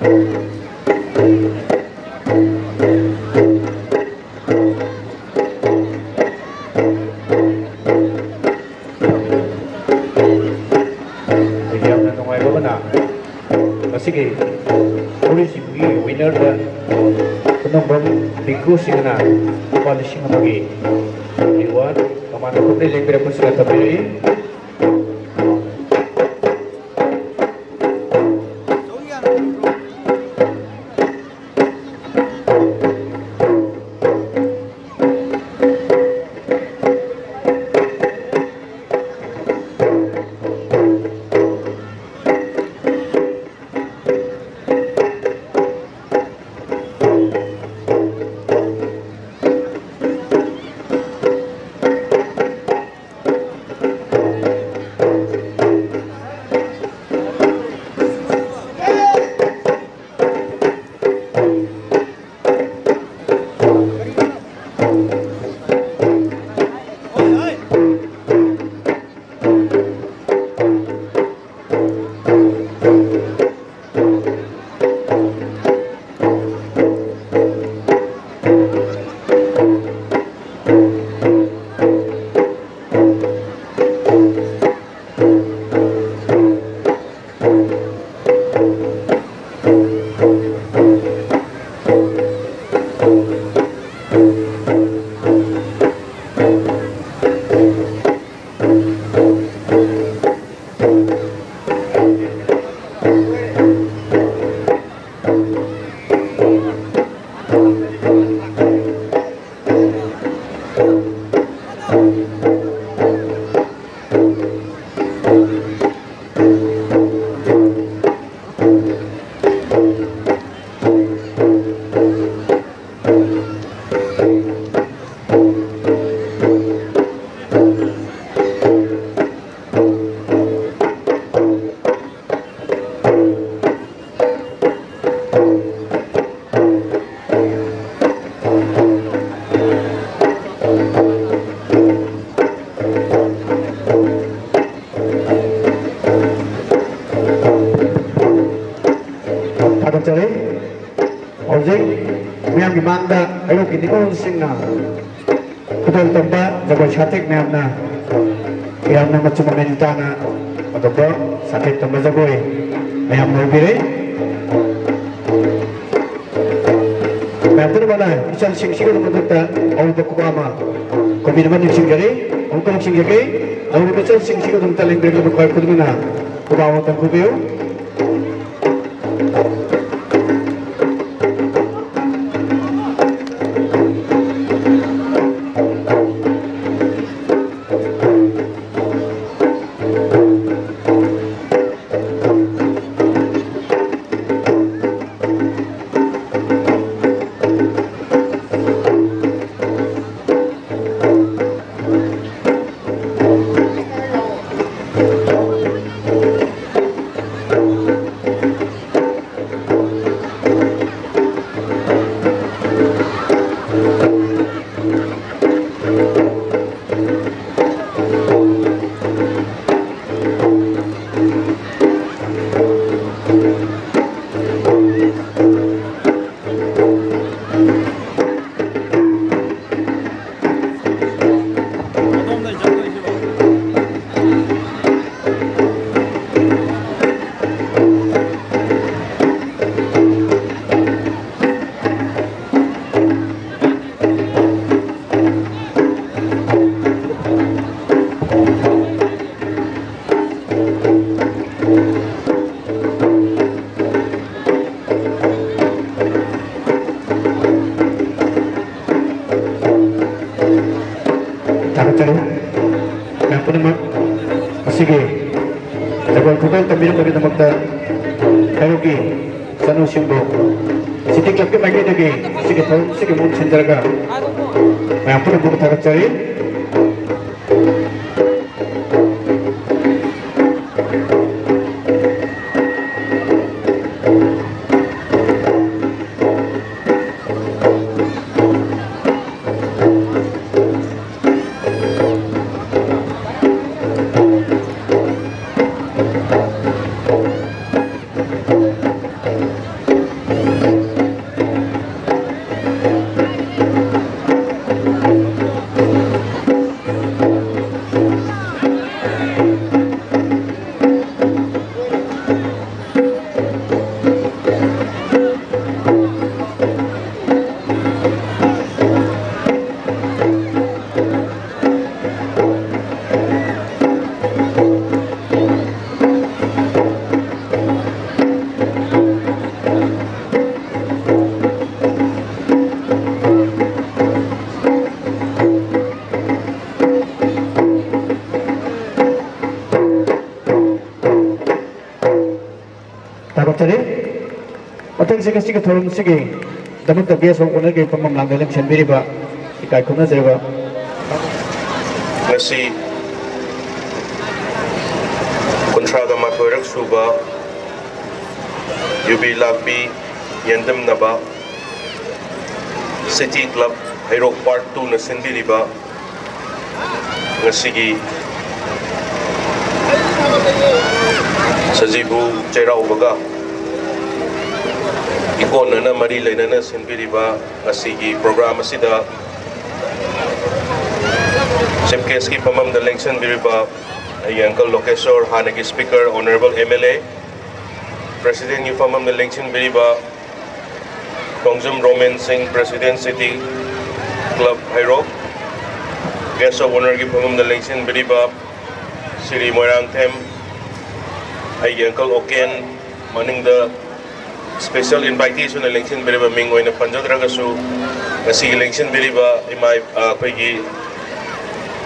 ꯌꯥꯝꯅ ꯅꯨꯡꯉꯥꯏꯕ ꯑꯃꯅ, ꯉꯁꯤꯒꯤ ꯎꯔꯤꯁꯤꯕꯨꯒꯤ winner ꯗ ꯀꯣꯅꯨꯡꯕꯝ ꯄꯤꯡꯀꯨ ꯁꯤꯡꯅ ꯂꯨꯄꯥ ꯂꯤꯁꯤꯡ ꯑꯃꯒꯤ reward ꯃꯃꯥꯟꯅꯕ ꯈꯨꯗꯩ ꯂꯦꯡꯕꯤꯔꯛꯄꯁꯤꯅ ꯊꯝꯕꯤꯔꯛꯏ꯫ ꯐꯥꯗꯝ ꯆꯠꯂꯤ꯫ ꯍꯧꯖꯤꯛ ꯃꯤꯌꯥꯝꯒꯤ ꯃꯥꯡꯗ ꯍꯩꯔꯣꯛꯀꯤ ꯅꯤꯉꯣꯜꯁꯤꯡꯅ ꯈꯨꯗꯣꯜ ꯇꯝꯕ ꯖꯒꯣꯏ ꯁꯥꯊꯦꯛ ꯃꯌꯥꯝꯅ ꯌꯥꯝꯅ ꯃꯆꯨ ꯃꯃꯦꯟ ꯇꯥꯅ ꯑꯇꯣꯞꯄ ꯁꯥꯊꯦꯛ ꯇꯝꯕ ꯖꯒꯣꯏ ꯃꯌꯥꯝ ꯂꯧꯕꯤꯔꯦ꯫ ꯃꯌꯥꯝ ꯄꯨꯝꯅꯃꯛꯅ ꯏꯆꯜꯁꯤꯡꯁꯤꯒꯤꯗꯃꯛꯇ ꯑꯎꯕ ꯈꯨꯕꯥꯛ ꯑꯃ ꯈꯨꯕꯤꯅꯕ ꯅꯤꯡꯁꯤꯡꯖꯔꯤ꯫ ꯑꯃꯨꯛꯀ ꯅꯤꯡꯁꯤꯡꯖꯒꯦ, ꯅꯧꯔꯤꯕ ꯏꯆꯜꯁꯤꯡꯁꯤꯒꯤꯗꯃꯛꯇ ꯂꯦꯡꯕꯤꯔꯛꯂꯤꯕ ꯈ꯭ꯋꯥꯏ ꯈꯨꯗꯤꯡꯃꯛꯅ ꯈꯨꯕꯥꯛ ꯑꯃꯇꯪ ꯈꯨꯕꯤꯌꯨ꯫ ꯊꯥꯒꯠꯆꯔꯤ꯫ ꯃꯌꯥꯝ ꯄꯨꯝꯅꯃꯛ ꯑꯁꯤꯒꯤ ꯖꯒꯣꯏ ꯈꯨꯗꯣꯜ ꯇꯝꯕꯤꯔꯝꯕꯒꯤꯗꯃꯛꯇ ꯍꯩꯔꯣꯛꯀꯤ ꯆꯅꯨꯁꯤꯡꯕꯨ ꯁꯤꯇꯤ ꯀ꯭ꯂꯕꯀꯤ ꯃꯥꯏꯀꯩꯗꯒꯤ ꯑꯁꯤꯒꯤ ꯊꯧꯔꯝ ꯑꯁꯤꯒꯤ ꯃꯍꯨꯠ ꯁꯤꯟꯖꯔꯒ ꯃꯌꯥꯝ ꯄꯨꯝꯅꯃꯛꯄꯨ ꯊꯥꯒꯠꯆꯔꯤ꯫ ꯉꯁꯤꯒꯤ ꯊꯧꯔꯝꯁꯤꯒꯤꯗꯃꯛꯇ guest of honourꯒꯤ ꯐꯝꯐꯝ ꯂꯥꯡꯗ ꯂꯦꯡꯁꯤꯟꯕꯤꯔꯤꯕ ꯏꯀꯥꯏ ꯈꯨꯝꯅꯖꯔꯕ ꯉꯁꯤ ꯀꯨꯟꯊ꯭ꯔꯥꯒ ꯃꯥꯊꯣꯏꯔꯛ ꯁꯨꯕ ꯌꯨꯕꯤ ꯂꯥꯛꯄꯤ ꯌꯦꯟꯗꯝꯅꯕ City Club ꯍꯩꯔꯣꯛ Part Twoꯅ ꯁꯤꯟꯕꯤꯔꯤꯕ ꯉꯁꯤꯒꯤ ꯁꯖꯤꯕꯨ ꯆꯩꯔꯥꯎꯕꯒ ꯏꯀꯣꯟꯅꯅ ꯃꯔꯤ ꯂꯩꯅꯅ ꯁꯤꯟꯕꯤꯔꯤꯕ ꯉꯁꯤꯒꯤ program ꯑꯁꯤꯗ chief guestꯀꯤ ꯐꯝꯐꯝꯗ ꯂꯦꯡꯁꯤꯟꯕꯤꯔꯤꯕ ꯑꯩꯒꯤ uncle ꯂꯣꯀꯦꯁꯣꯔ, ꯍꯥꯟꯅꯒꯤ speaker, honourable M L A, presidentꯀꯤ ꯐꯝꯐꯝꯗ ꯂꯦꯡꯁꯤꯟꯕꯤꯔꯤꯕ Khongjam Romen Singh, president City Club Heirok, guest of honourꯒꯤ ꯐꯝꯐꯝꯗ ꯂꯦꯡꯁꯤꯟꯕꯤꯔꯤꯕ ꯁ꯭ꯔꯤ ꯃꯣꯏꯔꯥꯡꯊꯦꯝ, ꯑꯩꯒꯤ uncle ꯑꯣꯀꯦꯟ, ꯃꯅꯤꯡꯗ special invitees ꯑꯣꯏꯅ ꯂꯦꯡꯁꯤꯟꯕꯤꯔꯤꯕ, ꯃꯤꯡ ꯑꯣꯏꯅ ꯄꯟꯖꯗ꯭ꯔꯒꯁꯨ, ꯉꯁꯤꯒꯤ ꯂꯦꯡꯁꯤꯟꯕꯤꯔꯤꯕ ꯏꯃꯥ, ꯑꯩꯈꯣꯏꯒꯤ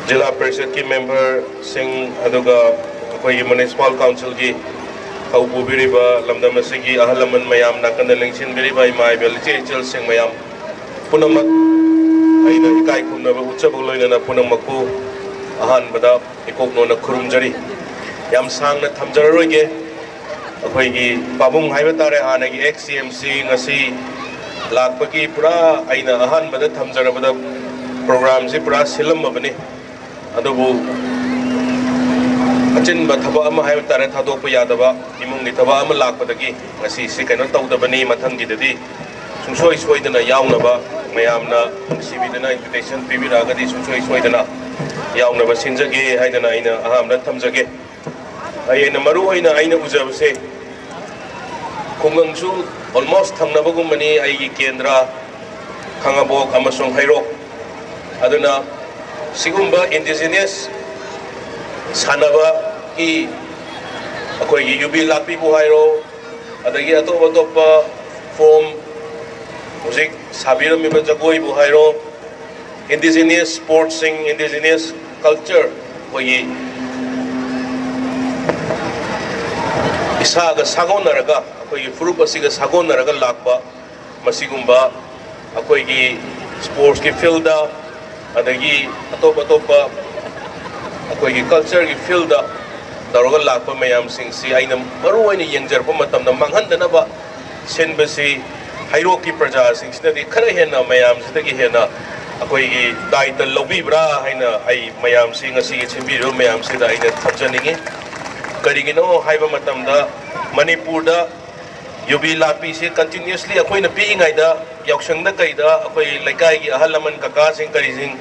ꯖꯤꯂꯥ ꯄꯔꯤꯁꯠꯀꯤ memberꯁꯤꯡ, ꯑꯗꯨꯒ ꯑꯩꯈꯣꯏꯒꯤ municipal councilꯒꯤ ꯊꯧ ꯄꯨꯕꯤꯔꯤꯕ, ꯂꯝꯗꯝ ꯑꯁꯤꯒꯤ ꯑꯍꯜ ꯂꯃꯟ ꯃꯌꯥꯝ, ꯅꯥꯀꯟꯗ ꯂꯦꯡꯁꯤꯟꯕꯤꯔꯤꯕ ꯏꯃꯥ ꯏꯕꯦꯜ, ꯏꯆꯦ ꯏꯆꯜꯁꯤꯡ ꯃꯌꯥꯝ ꯄꯨꯝꯅꯃꯛ ꯑꯩꯅ ꯏꯀꯥꯏ ꯈꯨꯝꯅꯕ ꯎꯠꯆꯕꯒ ꯂꯣꯏꯅꯅ ꯄꯨꯝꯅꯃꯛꯄꯨ ꯑꯍꯥꯟꯕꯗ ꯏꯀꯣꯛꯅꯣꯅ ꯈꯨꯔꯨꯝꯖꯔꯤ꯫ ꯌꯥꯝ ꯁꯥꯡꯅ ꯊꯝꯖꯔꯔꯣꯏꯒꯦ꯫ ꯑꯩꯈꯣꯏꯒꯤ ꯄꯥꯕꯨꯡ ꯍꯥꯏꯕ ꯇꯥꯔꯦ, ꯍꯥꯟꯅꯒꯤ ex C M C, ꯉꯁꯤ ꯂꯥꯛꯄꯒꯤ ꯄꯨꯔꯥ ꯑꯩꯅ ꯑꯍꯥꯟꯕꯗ ꯊꯝꯖꯔꯕꯗ programꯁꯤ ꯄꯨꯔꯥ ꯁꯤꯜꯂꯝꯃꯕꯅꯤ꯫ ꯑꯗꯨꯕꯨ ꯑꯆꯤꯟꯕ ꯊꯕꯛ ꯑꯃ ꯍꯥꯏꯕ ꯇꯥꯔꯦ, ꯊꯥꯗꯣꯛꯄ ꯌꯥꯗꯕ ꯏꯃꯨꯡꯒꯤ ꯊꯕꯛ ꯑꯃ ꯂꯥꯛꯄꯗꯒꯤ ꯉꯁꯤꯁꯤ ꯀꯩꯅꯣ ꯇꯧꯗꯕꯅꯤ꯫ ꯃꯊꯪꯒꯤꯗꯗꯤ ꯁꯨꯡꯁꯣꯏ ꯁꯣꯏꯗꯅ ꯌꯥꯎꯅꯕ, ꯃꯌꯥꯝꯅ ꯅꯨꯡꯁꯤꯕꯤꯗꯅ invitation ꯄꯤꯕꯤꯔꯛꯑꯒꯗꯤ ꯁꯨꯡꯁꯣꯏ ꯁꯣꯏꯗꯅ ꯌꯥꯎꯅꯕ ꯁꯤꯟꯖꯒꯦ ꯍꯥꯏꯗꯅ ꯑꯩꯅ ꯑꯍꯥꯟꯕꯗ ꯊꯝꯖꯒꯦ꯫ ꯑꯩꯅ ꯃꯔꯨ ꯑꯣꯏꯅ ꯑꯩꯅ ꯎꯖꯕꯁꯦ, ꯈꯨꯡꯒꯪꯁꯨ almost ꯊꯪꯅꯕꯒꯨꯝꯕꯅꯤ, ꯑꯩꯒꯤ ꯀꯦꯟꯗ꯭ꯔ ꯈꯥꯉꯕꯣꯛ ꯑꯃꯁꯨꯡ ꯍꯩꯔꯣꯛ꯫ ꯑꯗꯨꯅ ꯁꯤꯒꯨꯝꯕ indigenous ꯁꯥꯟꯅꯕꯒꯤ, ꯑꯩꯈꯣꯏꯒꯤ ꯌꯨꯕꯤ ꯂꯥꯛꯄꯤꯕꯨ ꯍꯥꯏꯔꯣ, ꯑꯗꯒꯤ ꯑꯇꯣꯞ ꯑꯇꯣꯞꯄ form, ꯍꯧꯖꯤꯛ ꯁꯥꯕꯤꯔꯝꯃꯤꯕ ꯖꯒꯣꯏꯕꯨ ꯍꯥꯏꯔꯣ, indigenous sportsꯁꯤꯡ, indigenous culture, ꯑꯩꯈꯣꯏꯒꯤ ꯏꯁꯥꯒ ꯁꯥꯒꯣꯟꯅꯔꯒ, ꯑꯩꯈꯣꯏꯒꯤ ꯐꯨꯔꯨꯞ ꯑꯁꯤꯒ ꯁꯥꯒꯣꯟꯅꯔꯒ ꯂꯥꯛꯄ ꯃꯁꯤꯒꯨꯝꯕ ꯑꯩꯈꯣꯏꯒꯤ sportsꯀꯤ fieldꯇ, ꯑꯗꯒꯤ ꯑꯇꯣꯞ ꯑꯇꯣꯞꯄ ꯑꯩꯈꯣꯏꯒꯤ cultureꯒꯤ fieldꯇ ꯇꯧꯔꯒ ꯂꯥꯛꯄ ꯃꯌꯥꯝꯁꯤꯡꯁꯤ ꯑꯩꯅ ꯃꯔꯨ ꯑꯣꯏꯅ ꯌꯦꯡꯖꯔꯛꯄ ꯃꯇꯝꯗ, ꯃꯥꯡꯍꯟꯗꯅꯕ ꯁꯤꯟꯕꯁꯤ ꯍꯩꯔꯣꯛꯀꯤ ꯄ꯭ꯔꯖꯥꯁꯤꯡꯁꯤꯅꯗꯤ ꯈꯔ ꯍꯦꯟꯅ ꯃꯌꯥꯝꯁꯤꯗꯒꯤ ꯍꯦꯟꯅ ꯑꯩꯈꯣꯏꯒꯤ ꯗꯥꯏꯇ ꯂꯧꯕꯤꯕ꯭ꯔꯥ ꯍꯥꯏꯅ ꯑꯩ ꯃꯌꯥꯝꯁꯤ, ꯉꯁꯤꯒꯤ ꯁꯤꯟꯕꯤꯔꯤꯕ ꯃꯌꯥꯝꯁꯤꯗ ꯑꯩꯅ ꯊꯝꯖꯅꯤꯡꯉꯤ꯫ ꯀꯔꯤꯒꯤꯅꯣ ꯍꯥꯏꯕ ꯃꯇꯝꯗ, ꯃꯅꯤꯄꯨꯔꯗ ꯌꯨꯕꯤ ꯂꯥꯛꯄꯤꯁꯦ continuously ꯑꯩꯈꯣꯏꯅ ꯄꯤꯛꯏꯉꯩꯗ ꯌꯥꯎꯁꯪꯗ ꯀꯩꯗ ꯑꯩꯈꯣꯏ ꯂꯩꯀꯥꯏꯒꯤ ꯑꯍꯜ ꯂꯃꯟ, ꯀꯀꯥꯁꯤꯡ ꯀꯔꯤꯁꯤꯡ,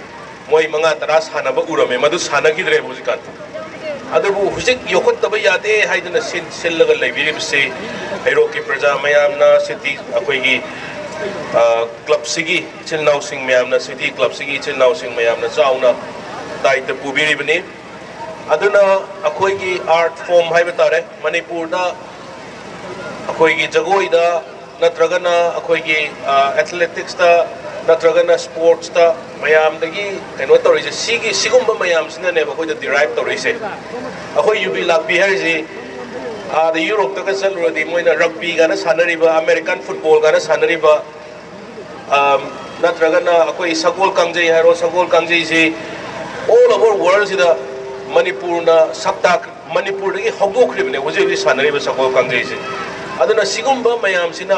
ꯃꯣꯏ ꯃꯉꯥ ꯇꯔꯥ ꯁꯥꯟꯅꯕ ꯎꯔꯝꯃꯦ, ꯃꯗꯨ ꯁꯥꯟꯅꯈꯤꯗ꯭ꯔꯦꯕ ꯍꯧꯖꯤꯛꯀꯥꯟ꯫ ꯑꯗꯨꯕꯨ ꯍꯧꯖꯤꯛ ꯌꯣꯛꯈꯠꯇꯕ ꯌꯥꯗꯦ ꯍꯥꯏꯗꯨꯅ ꯁꯤꯟ-, ꯁꯤꯜꯂꯒ ꯂꯩꯕꯤꯔꯤꯕꯁꯤ ꯍꯩꯔꯣꯛꯀꯤ ꯄ꯭ꯔꯖꯥ ꯃꯌꯥꯝꯅ, city, ꯑꯩꯈꯣꯏꯒꯤ, ꯑ, clubꯁꯤꯒꯤ ꯏꯆꯤꯜ ꯏꯅꯥꯎꯁꯤꯡ ꯃꯌꯥꯝꯅ, city clubꯁꯤꯒꯤ ꯏꯆꯤꯜ ꯏꯅꯥꯎꯁꯤꯡ ꯃꯌꯥꯝꯅ ꯆꯥꯎꯅ ꯗꯥꯏꯇ ꯄꯨꯕꯤꯔꯤꯕꯅꯤ꯫ ꯑꯗꯨꯅ ꯑꯩꯈꯣꯏꯒꯤ art form ꯍꯥꯏꯕ ꯇꯥꯔꯦ, ꯃꯅꯤꯄꯨꯔꯗ ꯑꯩꯈꯣꯏꯒꯤ ꯖꯒꯣꯏꯗ ꯅꯠꯇ꯭ꯔꯒꯅ ꯑꯩꯈꯣꯏꯒꯤ, ꯑ, athleticsꯇ ꯅꯠꯇ꯭ꯔꯒꯅ sportsꯇ ꯃꯌꯥꯝꯗꯒꯤ ꯀꯩꯅꯣ ꯇꯧꯔꯤꯁꯦ, ꯁꯤꯒꯤ, ꯁꯤꯒꯨꯝꯕ ꯃꯌꯥꯝꯁꯤꯅꯅꯦꯕ ꯑꯩꯈꯣꯏꯗ derive ꯇꯧꯔꯛꯏꯁꯦ꯫ ꯑꯩꯈꯣꯏ ꯌꯨꯕꯤ ꯂꯥꯛꯄꯤ ꯍꯥꯏꯔꯤꯁꯤ ꯑꯥꯗ Europeꯇꯒ ꯆꯠꯂꯨꯔꯗꯤ ꯃꯣꯏꯅ rugbyꯒꯅ ꯁꯥꯟꯅꯔꯤꯕ, American footballꯒꯅ ꯁꯥꯟꯅꯔꯤꯕ, ꯑꯝ, ꯅꯠꯇ꯭ꯔꯒꯅ ꯑꯩꯈꯣꯏ ꯁꯒꯣꯜ ꯀꯥꯡꯖꯩ ꯍꯥꯏꯔꯣ, ꯁꯒꯣꯜ ꯀꯥꯡꯖꯩꯁꯤ all over worldꯁꯤꯗ ꯃꯅꯤꯄꯨꯔꯅ ꯁꯛ ꯇꯥꯛ-, ꯃꯅꯤꯄꯨꯔꯗꯒꯤ ꯍꯧꯗꯣꯛꯈ꯭ꯔꯤꯕꯅꯦ ꯍꯧꯖꯤꯛ ꯍꯧꯖꯤꯛ ꯁꯥꯟꯅꯔꯤꯕ ꯁꯒꯣꯜ ꯀꯥꯡꯖꯩꯁꯦ꯫ ꯑꯗꯨꯅ ꯁꯤꯒꯨꯝꯕ ꯃꯌꯥꯝꯁꯤꯅ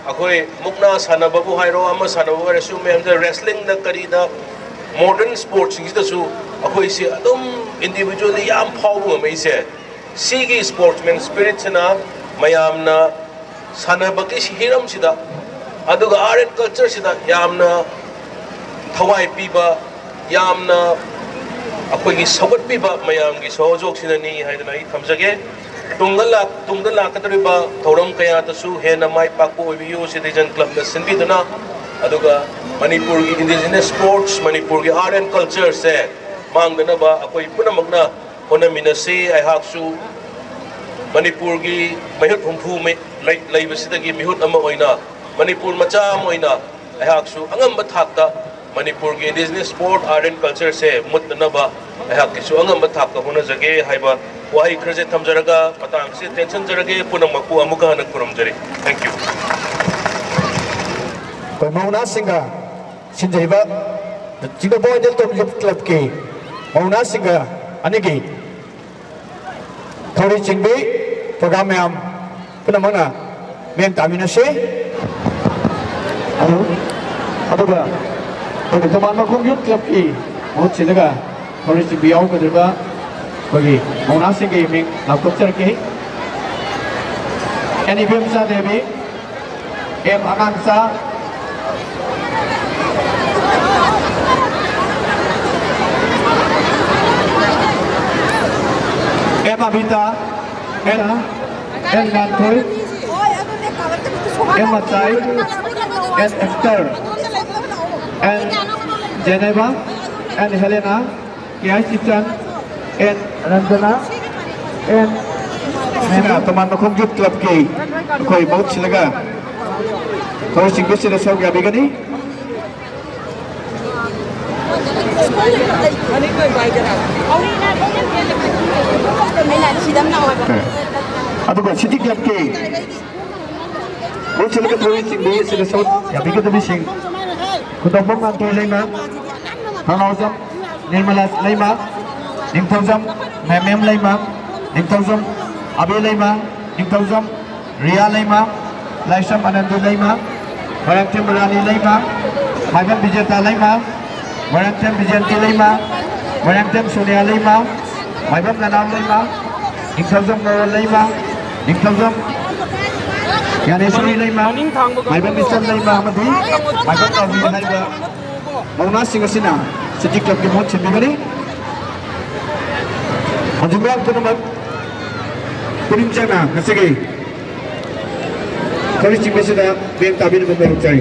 ꯑꯩꯈꯣꯏ ꯃꯨꯛꯅꯥ ꯁꯥꯟꯅꯕꯕꯨ ꯍꯥꯏꯔꯣ, ꯑꯃ ꯁꯥꯟꯅꯕꯕꯨ ꯍꯥꯏꯔꯣ, ꯁꯤꯒꯨꯝꯕ ꯃꯌꯥꯝꯁꯤꯗ, wrestlingꯗ ꯀꯔꯤꯗ, modern sportsꯁꯤꯡꯁꯤꯗꯁꯨ ꯑꯩꯈꯣꯏꯁꯦ ꯑꯗꯨꯝ individually ꯌꯥꯝ ꯐꯥꯎꯕ ꯉꯝꯃꯛꯏꯁꯦ꯫ ꯁꯤꯒꯤ sportsman spiritꯁꯤꯅ ꯃꯌꯥꯝꯅ ꯁꯥꯟꯅꯕꯒꯤ ꯍꯤꯔꯝꯁꯤꯗ, ꯑꯗꯨꯒ art and cultureꯁꯤꯗ ꯌꯥꯝꯅ ꯊꯋꯥꯏ ꯄꯤꯕ, ꯌꯥꯝꯅ ꯑꯩꯈꯣꯏꯒꯤ ꯁꯧꯒꯠꯄꯤꯕ ꯃꯌꯥꯝꯒꯤ ꯁꯍꯣꯖꯣꯛꯁꯤꯅꯅꯤ ꯍꯥꯏꯗꯅ ꯑꯩ ꯊꯝꯖꯒꯦ꯫ ꯇꯨꯡꯗ ꯂꯥꯛ-, ꯇꯨꯡꯗ ꯂꯥꯛꯀꯗꯧꯔꯤꯕ ꯊꯧꯔꯝ ꯀꯌꯥꯗꯁꯨ ꯍꯦꯟꯅ ꯃꯥꯏ ꯄꯥꯛꯄ ꯑꯣꯏꯕꯤꯌꯨ, Citizen Clubꯅ ꯁꯤꯟꯕꯤꯗꯨꯅ꯫ ꯑꯗꯨꯒ ꯃꯅꯤꯄꯨꯔꯒꯤ indigenous sports, ꯃꯅꯤꯄꯨꯔꯒꯤ art and cultureꯁꯦ ꯃꯥꯡꯗꯅꯕ ꯑꯩꯈꯣꯏ ꯄꯨꯝꯅꯃꯛꯅ ꯍꯣꯠꯅꯃꯤꯟꯅꯁꯤ꯫ ꯑꯩꯍꯥꯛꯁꯨ ꯃꯅꯤꯄꯨꯔꯒꯤ ꯃꯤꯍꯨꯠ ꯍꯨꯝꯐꯨ ꯃꯤ-, ꯂꯩ-, ꯂꯩꯕꯁꯤꯗꯒꯤ ꯃꯤꯍꯨꯠ ꯑꯃ ꯑꯣꯏꯅ, ꯃꯅꯤꯄꯨꯔ ꯃꯆꯥ ꯑꯃ ꯑꯣꯏꯅ ꯑꯩꯍꯥꯛꯁꯨ ꯑꯉꯝꯕ ꯊꯥꯛꯇ ꯃꯅꯤꯄꯨꯔꯒꯤ indigenous sport, art and culture ꯁꯦ ꯃꯨꯠꯇꯅꯕ ꯑꯩꯍꯥꯛꯀꯤꯁꯨ ꯑꯉꯝꯕ ꯊꯥꯛꯇ ꯍꯣꯠꯅꯖꯒꯦ ꯍꯥꯏꯕ ꯋꯥꯍꯩ ꯈꯔꯁꯦ ꯊꯝꯖꯔꯒ ꯃꯇꯥꯡ ꯑꯁꯤꯗ ꯇꯦꯟꯁꯤꯟꯖꯔꯒꯦ꯫ ꯄꯨꯝꯅꯃꯛꯄꯨ ꯑꯃꯨꯛꯀ ꯍꯟꯅ ꯈꯨꯔꯨꯝꯖꯔꯤ꯫ Thank you꯫ ꯑꯩꯈꯣꯏ ꯃꯧ ꯅꯍꯥꯁꯤꯡꯒ ꯁꯤꯟꯖꯔꯤꯕ ꯆꯤꯡꯗꯣꯡ ꯕꯣꯏ ꯗꯦꯜꯇꯣꯟ ꯌꯨꯠ ꯀ꯭ꯂꯕꯀꯤ ꯃꯧ ꯅꯍꯥꯁꯤꯡꯒ ꯑꯅꯤꯒꯤ ꯊꯧꯔꯤ ꯆꯤꯡꯕꯤ ꯄ꯭ꯔꯣꯒ꯭ꯔꯥꯝ ꯃꯌꯥꯝ ꯄꯨꯝꯅꯃꯛꯅ ꯃꯤꯠꯌꯦꯡ ꯇꯥꯃꯤꯟꯅꯁꯤ꯫ ꯑꯗꯨ, ꯑꯗꯨꯒ ꯑꯩꯈꯣꯏꯒꯤ ꯊꯧꯕꯥꯜ ꯃꯈꯣꯡ ꯌꯨꯠ ꯀ꯭ꯂꯕꯀꯤ ꯃꯍꯨꯠ ꯁꯤꯜꯂꯒ ꯊꯧꯔꯤ ꯆꯤꯡꯕꯤ ꯌꯥꯎꯒꯗꯧꯔꯤꯕ ꯑꯩꯈꯣꯏꯒꯤ ꯃꯧ ꯅꯍꯥꯁꯤꯡꯒꯤ ꯃꯤꯡ ꯂꯥꯎꯊꯣꯛꯆꯔꯛꯀꯦ꯫ ꯑꯦꯟ ꯏꯕꯦꯝꯆꯥ ꯗꯦꯕꯤ, ꯑꯦꯝ ꯑꯉꯥꯡꯆꯥ, M Abita, N, N Nganthoi, M Machai, N Esther, N Jeneba, N Helena, K I Sichan, N Ranjana, N Sina ꯇꯣꯃꯥꯟ ꯃꯈꯣꯡ ꯌꯨꯠ ꯀ꯭ꯂꯕꯀꯤ ꯑꯩꯈꯣꯏ ꯃꯍꯨꯠ ꯁꯤꯜꯂꯒ ꯊꯧꯔꯤ ꯆꯤꯡꯕꯁꯤꯗ ꯁꯔꯨꯛ ꯌꯥꯕꯤꯒꯅꯤ꯫ ꯑꯗꯨꯒ ꯁꯤꯇꯤ ꯀ꯭ꯂꯕꯀꯤ ꯃꯍꯨꯠ ꯁꯤꯜꯂꯒ ꯊꯧꯔꯤ ꯆꯤꯡꯕꯤ ꯑꯁꯤꯗ ꯁꯔꯨꯛ ꯌꯥꯕꯤꯒꯗꯕꯁꯤꯡ, ꯈꯨꯗꯣꯡꯕꯝ ꯉꯥꯟꯊꯣꯏ ꯂꯩꯃ, ꯊꯧꯅꯥꯎꯖꯝ ꯅꯤꯔꯃꯂꯥ ꯂꯩꯃ, ꯅꯤꯡꯊꯧꯖꯝ ꯃꯦꯃꯦꯝ ꯂꯩꯃ, ꯅꯤꯡꯊꯧꯖꯝ ꯑꯕꯦ ꯂꯩꯃ, ꯅꯤꯡꯊꯧꯖꯝ ꯔꯤꯌꯥ ꯂꯩꯃ, ꯂꯥꯏꯁ꯭ꯔꯝ ꯑꯅꯟꯗꯨ ꯂꯩꯃ, ꯃꯣꯏꯔꯥꯡꯊꯦꯝ ꯔꯥꯅꯤ ꯂꯩꯃ, ꯃꯥꯏꯕꯝ ꯕꯤꯖꯦꯇꯥ ꯂꯩꯃ, ꯃꯣꯏꯔꯥꯡꯊꯦꯝ ꯕꯤꯖꯦꯟꯇꯤ ꯂꯩꯃ, ꯃꯣꯏꯔꯥꯡꯊꯦꯝ ꯁꯣꯅꯤꯌꯥ ꯂꯩꯃ, ꯃꯥꯏꯕꯝ ꯅꯅꯥꯎ ꯂꯩꯃ, ꯅꯤꯡꯊꯧꯖꯝ ꯅꯣꯔꯣꯜ ꯂꯩꯃ, ꯅꯤꯡꯊꯧꯖꯝ ꯒ꯭ꯌꯥꯅꯦꯁꯣꯔꯤ ꯂꯩꯃ, ꯃꯥꯏꯕꯝ ꯏꯆꯟ ꯂꯩꯃ ꯑꯃꯗꯤ ꯃꯥꯏꯕꯝ ꯅꯥꯎꯕꯤ ꯍꯥꯏꯔꯤꯕ ꯃꯧ ꯅꯍꯥꯁꯤꯡ ꯑꯁꯤꯅ ꯁꯤꯇꯤ ꯀ꯭ꯂꯕꯀꯤ ꯃꯍꯨꯠ ꯁꯤꯟꯕꯤꯒꯅꯤ꯫ ꯍꯧꯖꯤꯛ ꯃꯌꯥꯝ ꯄꯨꯝꯅꯃꯛ ꯄꯨꯛꯅꯤꯡ ꯆꯪꯅ ꯉꯁꯤꯒꯤ ꯊꯧꯔꯤ ꯆꯤꯡꯕꯁꯤꯗ ꯃꯤꯠꯌꯦꯡ ꯇꯥꯕꯤꯅꯕ ꯃꯔꯨꯞ ꯆꯥꯏ꯫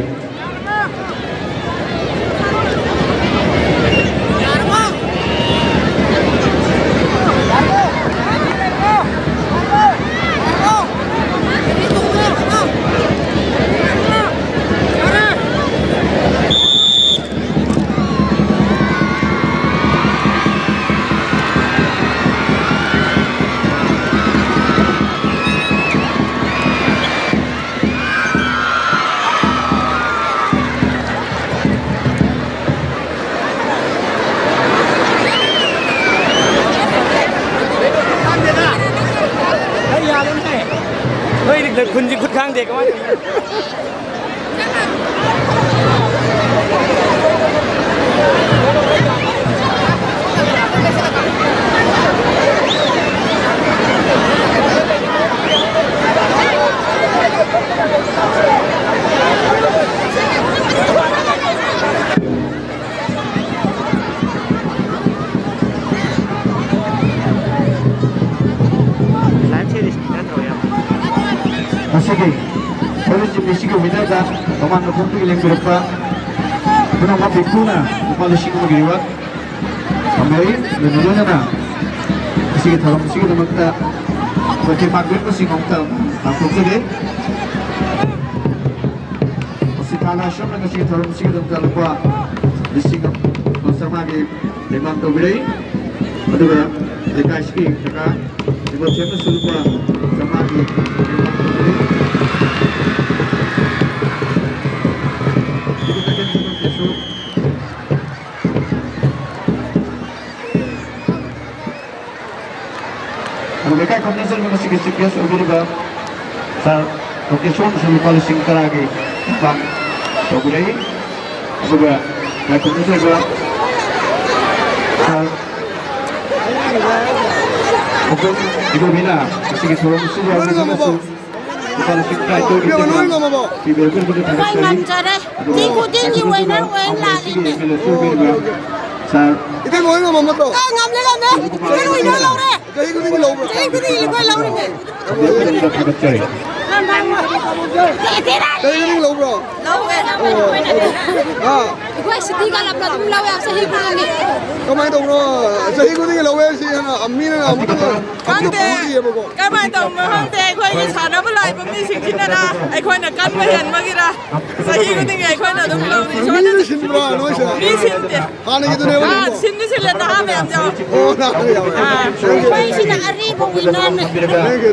ꯉꯁꯤꯒꯤ ꯍꯣꯂꯤ ꯆꯤꯝꯃꯤꯁꯤꯒꯤ ꯋꯤꯅꯔꯗ ꯇꯣꯉꯥꯟꯕ ꯈꯣꯡꯗꯒꯤ ꯂꯦꯡꯕꯤꯔꯛꯄ ꯄꯨꯝꯅꯃꯛ ꯕꯤꯀꯨꯅ ꯂꯨꯄꯥ ꯂꯤꯁꯤꯡ ꯑꯃꯒꯤ ꯔꯤꯋꯥꯔꯗ ꯐꯪꯂꯔꯤ꯫ ꯂꯣꯏꯅ ꯂꯣꯏꯅꯅ ꯉꯁꯤꯒꯤ ꯊꯧꯔꯝ ꯑꯁꯤꯒꯤꯗꯃꯛꯇ ꯑꯩꯈꯣꯏ ꯇꯦꯡꯕꯥꯡ ꯄꯤꯔꯛꯄꯁꯤꯡ ꯑꯃꯨꯛꯇ ꯂꯥꯎꯊꯣꯛꯆꯒꯦ꯫ ꯃꯁꯤ ꯊꯥ ꯂꯥꯏꯁ꯭ꯔꯝꯅ ꯉꯁꯤꯒꯤ ꯊꯧꯔꯝ ꯑꯁꯤꯒꯤꯗꯃꯛꯇ ꯂꯨꯄꯥ ꯂꯤꯁꯤꯡ ꯑꯃ ꯆꯥꯝꯃꯉꯥꯒꯤ ꯇꯦꯡꯕꯥꯡ ꯇꯧꯕꯤꯔꯛꯏ꯫ ꯑꯗꯨꯒ ꯂꯩꯀꯥꯏꯁꯤꯒꯤ ꯀꯀꯥ ꯏꯕꯣꯊꯦꯝꯅꯁꯨ ꯂꯨꯄꯥ ꯆꯥꯝꯃꯉꯥꯒꯤ ꯇꯦꯡꯕꯥꯡ ꯇꯧꯕꯤꯔꯛꯏ꯫ ꯏꯕꯣ ꯀꯩꯊꯦꯜ ꯁꯪꯒꯝꯒꯤꯁꯨ ꯑꯗꯨꯒ ꯏꯀꯥꯏ ꯈꯨꯝꯅꯖꯔꯤꯕ ꯉꯁꯤꯒꯤ ꯆꯤꯐ ꯒꯦꯁ ꯑꯣꯏꯕꯤꯔꯤꯕ ꯁꯥꯔ ꯂꯣꯀꯦꯁꯣꯔꯅꯁꯨ ꯂꯨꯄꯥ ꯂꯤꯁꯤꯡ ꯇꯔꯥꯒꯤ ꯇꯦꯡꯕꯥꯡ ꯇꯧꯕꯤꯔꯛꯏ꯫ ꯑꯗꯨꯒ ꯏꯀꯥꯏ ꯈꯨꯝꯅꯖꯔꯤꯕ ꯁꯥꯔ ꯏꯕꯣꯕꯤꯅ ꯉꯁꯤꯒꯤ ꯊꯧꯔꯝ ꯑꯁꯤꯗ ꯌꯥꯎꯕꯤꯗꯨꯅꯁꯨ ꯂꯨꯄꯥ ꯂꯤꯁꯤꯡ ꯇꯔꯥꯅꯤꯊꯣꯏꯒꯤ ꯏꯕꯦꯝꯃ, ꯂꯣꯏ ꯉꯝꯃꯕꯣ? ꯄꯤꯕꯤꯔꯛꯄꯒꯤꯗꯃꯛꯇ ꯑꯩꯈꯣꯏ ꯊꯥꯒꯠꯆꯔꯤ꯫ ꯉꯝꯖꯔꯦ꯫ ꯑꯗꯨꯒ ꯆꯍꯤ ꯈꯨꯗꯤꯡꯒꯤ ꯏꯀꯥꯏ ꯈꯨꯝꯅꯖꯔꯤꯕ ꯋꯤꯅꯔ ꯑꯣꯏꯅ ꯂꯥꯛꯂꯤꯅꯦ꯫ ꯁꯤꯒꯤ ꯑꯦꯝ ꯑꯦꯜ ꯑꯦꯁꯨ ꯑꯣꯏꯕꯤꯔꯤꯕ ꯁꯥꯔ ꯏꯕꯦꯝꯃ, ꯂꯣꯏ ꯉꯝꯃꯕ ꯅꯠꯇ꯭ꯔꯣ? ꯑꯦ, ꯉꯝꯂꯦ, ꯉꯝꯂꯦ꯫ ꯋꯤꯅꯔ ꯑꯣꯏꯅ ꯂꯧꯔꯦ꯫ ꯆꯍꯤ ꯈꯨꯗꯤꯡꯒꯤ ꯂꯧꯕ꯭ꯔꯣ? ꯆꯍꯤ ꯈꯨꯗꯤꯡꯒꯤ ꯑꯩꯈꯣꯏ ꯂꯧꯔꯤꯅꯦ꯫ ꯄꯤꯕꯤꯔꯛꯄꯒꯤꯗꯃꯛꯇ ꯊꯥꯒꯠꯆꯔꯤ꯫ ꯆꯍꯤ ꯈꯨꯗꯤꯡꯒꯤ ꯂꯧꯕ꯭ꯔꯣ? ꯂꯧꯋꯦ꯫ ꯑꯣ, ꯑꯣ, ꯑꯣ꯫ ꯑꯥ꯫ ꯑꯩꯈꯣꯏ ꯁꯤꯇꯤ ꯀꯂꯕꯅ ꯑꯗꯨꯝ ꯂꯧꯋꯦ ꯆꯍꯤ ꯈꯨꯗꯤꯡꯒꯤ꯫ ꯀꯃꯥꯏꯅ ꯇꯧꯕꯅꯣ? ꯆꯍꯤ ꯈꯨꯗꯤꯡꯒꯤ ꯂꯧꯋꯦ ꯍꯥꯏꯁꯤ ꯍꯥꯟꯅ ꯃꯤꯅ ꯑꯃꯨꯛꯇꯪ ꯈꯪꯗꯦ꯫ ꯄꯣꯛꯏꯌꯦꯕꯀꯣ꯫ ꯀꯃꯥꯏꯅ ꯇꯧꯕꯅꯣ ꯈꯪꯗꯦ꯫ ꯑꯩꯈꯣꯏꯒꯤ ꯁꯥꯟꯅꯕ ꯂꯥꯛꯏꯕ ꯃꯤꯁꯤꯡꯁꯤꯅꯔ ꯑꯩꯈꯣꯏꯅ ꯀꯟꯕ ꯍꯦꯟꯕꯒꯤꯔ ꯆꯍꯤ ꯈꯨꯗꯤꯡꯒꯤ ꯑꯩꯈꯣꯏꯅ ꯑꯗꯨꯝ ꯂꯧꯔꯤ꯫ ꯃꯤꯗꯤ ꯁꯤꯟꯕ꯭ꯔꯥ ꯅꯣꯏꯁꯦ? ꯃꯤ ꯁꯤꯟꯗꯦ꯫ ꯍꯥꯟꯅꯒꯤꯗꯨꯅꯦꯕ ꯑꯥ, ꯑꯗꯨꯝ? ꯁꯤꯟꯗꯤ ꯁꯤꯜꯂꯦ, ꯅꯍꯥ ꯃꯌꯥꯝ ꯌꯥꯎꯋꯦ꯫ ꯑꯣ, ꯅꯍꯥ ꯌꯥꯎꯋꯦ꯫ ꯑꯥ, ꯑꯩꯈꯣꯏꯁꯤꯅ ꯑꯔꯤꯕ ꯋꯤꯅꯔꯅꯦ꯫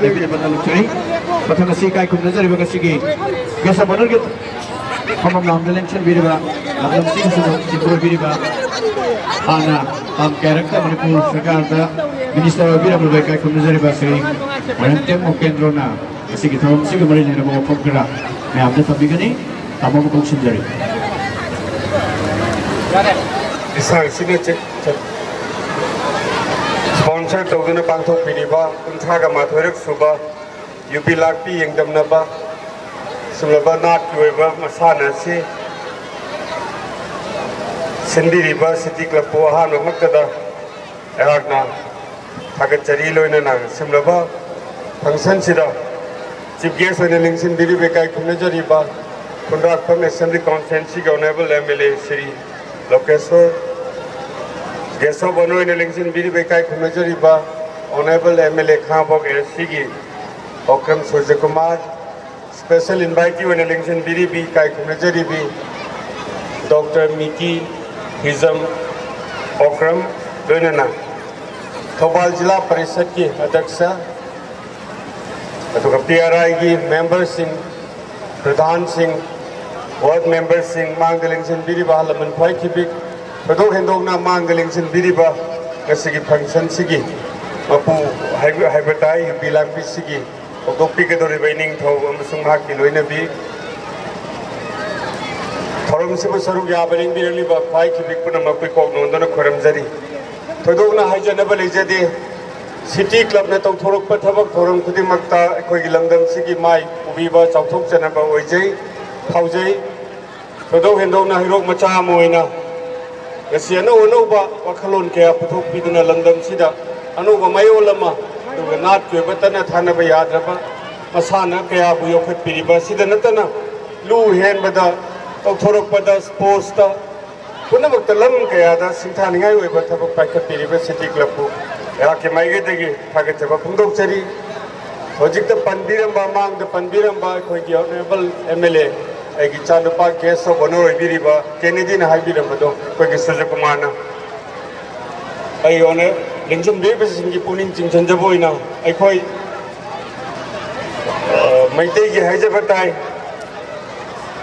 ꯂꯩꯕꯤꯔꯕ ꯊꯥꯒꯠꯆꯔꯤ꯫ ꯃꯊꯪ ꯑꯁꯤ ꯏꯀꯥꯏ ꯈꯨꯝꯅꯖꯔꯤꯕ ꯉꯁꯤꯒꯤ ꯒꯦꯁ ꯑꯣꯐ ꯑꯣꯅꯔꯒꯤ ꯐꯝꯐꯝ ꯂꯥꯡꯗ ꯂꯦꯡꯁꯤꯟꯕꯤꯔꯤꯕ ꯂꯝꯗꯝꯁꯤꯒꯤꯁꯨ ꯆꯤꯡꯈꯣꯏꯕꯤꯔꯤꯕ ꯍꯥꯟꯅ ꯇꯥꯝ ꯀꯌꯥꯔꯛꯇ ꯃꯅꯤꯄꯨꯔ ꯁꯔꯀꯥꯔꯗ ꯃꯤꯅꯤꯁꯇꯔ ꯑꯣꯏꯕꯤꯔꯝꯂꯕ ꯏꯀꯥꯏ ꯈꯨꯝꯅꯖꯔꯤꯕ ꯁ꯭ꯔꯤ ꯃꯣꯍꯟꯇꯦꯝ ꯎꯄꯦꯟꯗ꯭ꯔꯣꯅ ꯁꯤꯒꯤ ꯊꯧꯔꯝꯁꯤꯒ ꯃꯔꯤ ꯂꯩꯅꯕ ꯋꯥꯐꯝ ꯈꯔ ꯃꯌꯥꯝꯗ ꯊꯝꯕꯤꯒꯅꯤ꯫ ꯇꯥꯃꯣꯕꯨ ꯀꯧꯁꯤꯟꯖꯔꯤ꯫ ꯏꯁꯥꯡꯁꯤꯅ ꯆ-, ꯆ-, sponsor ꯇꯧꯗꯨꯅ ꯄꯥꯡꯊꯣꯛꯄꯤꯔꯤꯕ ꯀꯨꯟꯊ꯭ꯔꯥꯒ ꯃꯥꯊꯣꯏꯔꯛ ꯁꯨꯕ ꯌꯨꯕꯤ ꯂꯥꯛꯄꯤ ꯌꯦꯡꯗꯝꯅꯕ ꯁꯨꯝꯂꯕ ꯅꯥꯠꯀꯤ ꯑꯣꯏꯕ ꯃꯁꯥꯟꯅ ꯑꯁꯤ ꯁꯤꯟꯕꯤꯔꯤꯕ ꯁꯤꯇꯤ ꯀ꯭ꯂꯕꯄꯨ ꯑꯍꯥꯟꯕꯃꯛꯇꯗ ꯑꯩꯍꯥꯛꯅ ꯊꯥꯒꯠꯆꯔꯤ꯫ ꯂꯣꯏꯅꯅ ꯁꯤꯒꯨꯝꯂꯕ functionꯁꯤꯗ chief guest ꯑꯣꯏꯅ ꯂꯦꯡꯁꯤꯟꯕꯤꯔꯤꯕ ꯏꯀꯥꯏ ꯈꯨꯝꯅꯖꯔꯤꯕ ꯈꯨꯟꯗ꯭ꯔꯥꯛꯄꯝ Assembly Constituencyꯒꯤ Honourable M L A Shri ꯂꯣꯀꯦꯁꯣꯔ, guest of honour ꯑꯣꯏꯅ ꯂꯦꯡꯁꯤꯟꯕꯤꯔꯤꯕ ꯏꯀꯥꯏ ꯈꯨꯝꯅꯖꯔꯤꯕ Honourable M L A Khangabok A S Cꯒꯤ Okram ꯁꯨꯔꯖꯀꯨꯃꯥꯔ, special invitee ꯑꯣꯏꯅ ꯂꯦꯡꯁꯤꯟꯕꯤꯔꯤꯕꯤ ꯏꯀꯥꯏ ꯈꯨꯝꯅꯖꯔꯤꯕꯤ Doctor ꯃꯤꯀꯤ ꯍꯤꯖꯝ ꯑꯣꯀ꯭ꯔꯝ, ꯂꯣꯏꯅꯅ ꯊꯧꯕꯥꯜ ꯖꯤꯂꯥ ꯄꯔꯤꯁꯠꯀꯤ ꯑꯗ꯭ꯌꯛꯁ, ꯑꯗꯨꯒ P R Iꯒꯤ memberꯁꯤꯡ, ꯄ꯭ꯔꯙꯥꯟꯁꯤꯡ, ward memberꯁꯤꯡ, ꯃꯥꯡꯗ ꯂꯦꯡꯁꯤꯟꯕꯤꯔꯤꯕ ꯑꯍꯜ ꯂꯃꯟ ꯈ꯭ꯋꯥꯏ ꯈꯤꯕꯤꯛ, ꯊꯣꯏꯗꯣꯛ ꯍꯦꯟꯗꯣꯛꯅ ꯃꯥꯡꯗ ꯂꯦꯡꯁꯤꯟꯕꯤꯔꯤꯕ ꯉꯁꯤꯒꯤ functionꯁꯤꯒꯤ ꯃꯄꯨ ꯍꯥꯏꯕ, ꯍꯥꯏꯕ ꯇꯥꯏ, ꯌꯨꯕꯤ ꯂꯥꯛꯄꯤꯁꯤꯒꯤ ꯍꯧꯗꯣꯛꯄꯤꯒꯗꯧꯔꯤꯕ ꯏꯅꯤꯡꯊꯧ ꯑꯃꯁꯨꯡ ꯃꯍꯥꯛꯀꯤ ꯂꯣꯏꯅꯕꯤ, ꯊꯧꯔꯝꯁꯤꯕꯨ ꯁꯔꯨꯛ ꯌꯥꯕ ꯂꯦꯡꯕꯤꯔꯛꯂꯤꯕ ꯈ꯭ꯋꯥꯏ ꯈꯤꯕꯤꯛ ꯄꯨꯝꯅꯃꯛꯄꯨ ꯏꯀꯣꯛ ꯅꯣꯟꯗꯨꯅ ꯈꯣꯏꯔꯝꯖꯔꯤ꯫ ꯊꯣꯏꯗꯣꯛꯅ ꯍꯥꯏꯖꯅꯕ ꯂꯩꯖꯗꯦ꯫ ꯁꯤꯇꯤ ꯀ꯭ꯂꯕꯅ ꯇꯧꯊꯣꯔꯛꯄ ꯊꯕꯛ ꯊꯧꯔꯝ ꯈꯨꯗꯤꯡꯃꯛꯇ ꯑꯩꯈꯣꯏꯒꯤ ꯂꯝꯗꯝꯁꯤꯒꯤ ꯃꯥꯏ ꯄꯨꯕꯤꯕ ꯆꯥꯎꯊꯣꯛꯆꯅꯕ ꯑꯣꯏꯖꯩ, ꯐꯥꯎꯖꯩ꯫ ꯊꯣꯏꯗꯣꯛ ꯍꯦꯟꯗꯣꯛꯅ ꯍꯩꯔꯣꯛ ꯃꯆꯥ ꯑꯃ ꯑꯣꯏꯅ ꯉꯁꯤ ꯑꯅꯧ ꯑꯅꯧꯕ ꯋꯥꯈꯜꯂꯣꯟ ꯀꯌꯥ ꯄꯨꯊꯣꯛꯄꯤꯗꯨꯅ ꯂꯝꯗꯝꯁꯤꯗ ꯑꯅꯧꯕ ꯃꯌꯣꯜ ꯑꯃ, ꯑꯗꯨꯒ ꯅꯥꯠꯀꯤ ꯑꯣꯏꯕ ꯇꯠꯅ ꯊꯥꯅꯕ ꯌꯥꯗ꯭ꯔꯕ ꯃꯁꯥꯟꯅ ꯀꯌꯥꯕꯨ ꯌꯣꯛꯈꯠꯄꯤꯔꯤꯕ ꯑꯁꯤꯗ ꯅꯠꯇꯅ ꯂꯨ ꯍꯦꯟꯕꯗ ꯇꯧꯊꯣꯔꯛꯄꯗ sportsꯇ ꯄꯨꯝꯅꯃꯛꯇ ꯂꯝ ꯀꯌꯥꯗ ꯁꯤꯡꯊꯥꯅꯤꯡꯉꯥꯏ ꯑꯣꯏꯕ ꯊꯕꯛ ꯄꯥꯏꯈꯠꯄꯤꯔꯤꯕ ꯁꯤꯇꯤ ꯀ꯭ꯂꯕꯄꯨ ꯑꯩꯍꯥꯛꯀꯤ ꯃꯥꯏꯀꯩꯗꯒꯤ ꯊꯥꯒꯠꯆꯕ ꯐꯣꯡꯗꯣꯛꯆꯔꯤ꯫ ꯍꯧꯖꯤꯛꯇ ꯄꯟꯕꯤꯔꯝꯕ, ꯃꯥꯡꯗ ꯄꯟꯕꯤꯔꯝꯕ ꯑꯩꯈꯣꯏꯒꯤ Honourable M L A, ꯑꯩꯒꯤ ꯏꯆꯥꯅꯨꯄꯥ guest of honour ꯑꯣꯏꯕꯤꯔꯤꯕ ꯀꯦꯅꯦꯗꯤꯅ ꯍꯥꯏꯕꯤꯔꯝꯕꯗꯣ ꯑꯩꯈꯣꯏꯒꯤ ꯁꯨꯔꯖꯀꯨꯃꯥꯔꯅ ꯑꯩ ꯑꯣꯏꯅ ꯂꯦꯡꯁꯤꯟꯕꯤꯔꯤꯕꯁꯤꯡꯒꯤ ꯄꯨꯛꯅꯤꯡ ꯆꯤꯡꯁꯤꯟꯖꯕ ꯑꯣꯏꯅ ꯑꯩꯈꯣꯏ, ꯑ, ꯃꯩꯇꯩꯒꯤ ꯍꯥꯏꯖꯕ ꯇꯥꯏ,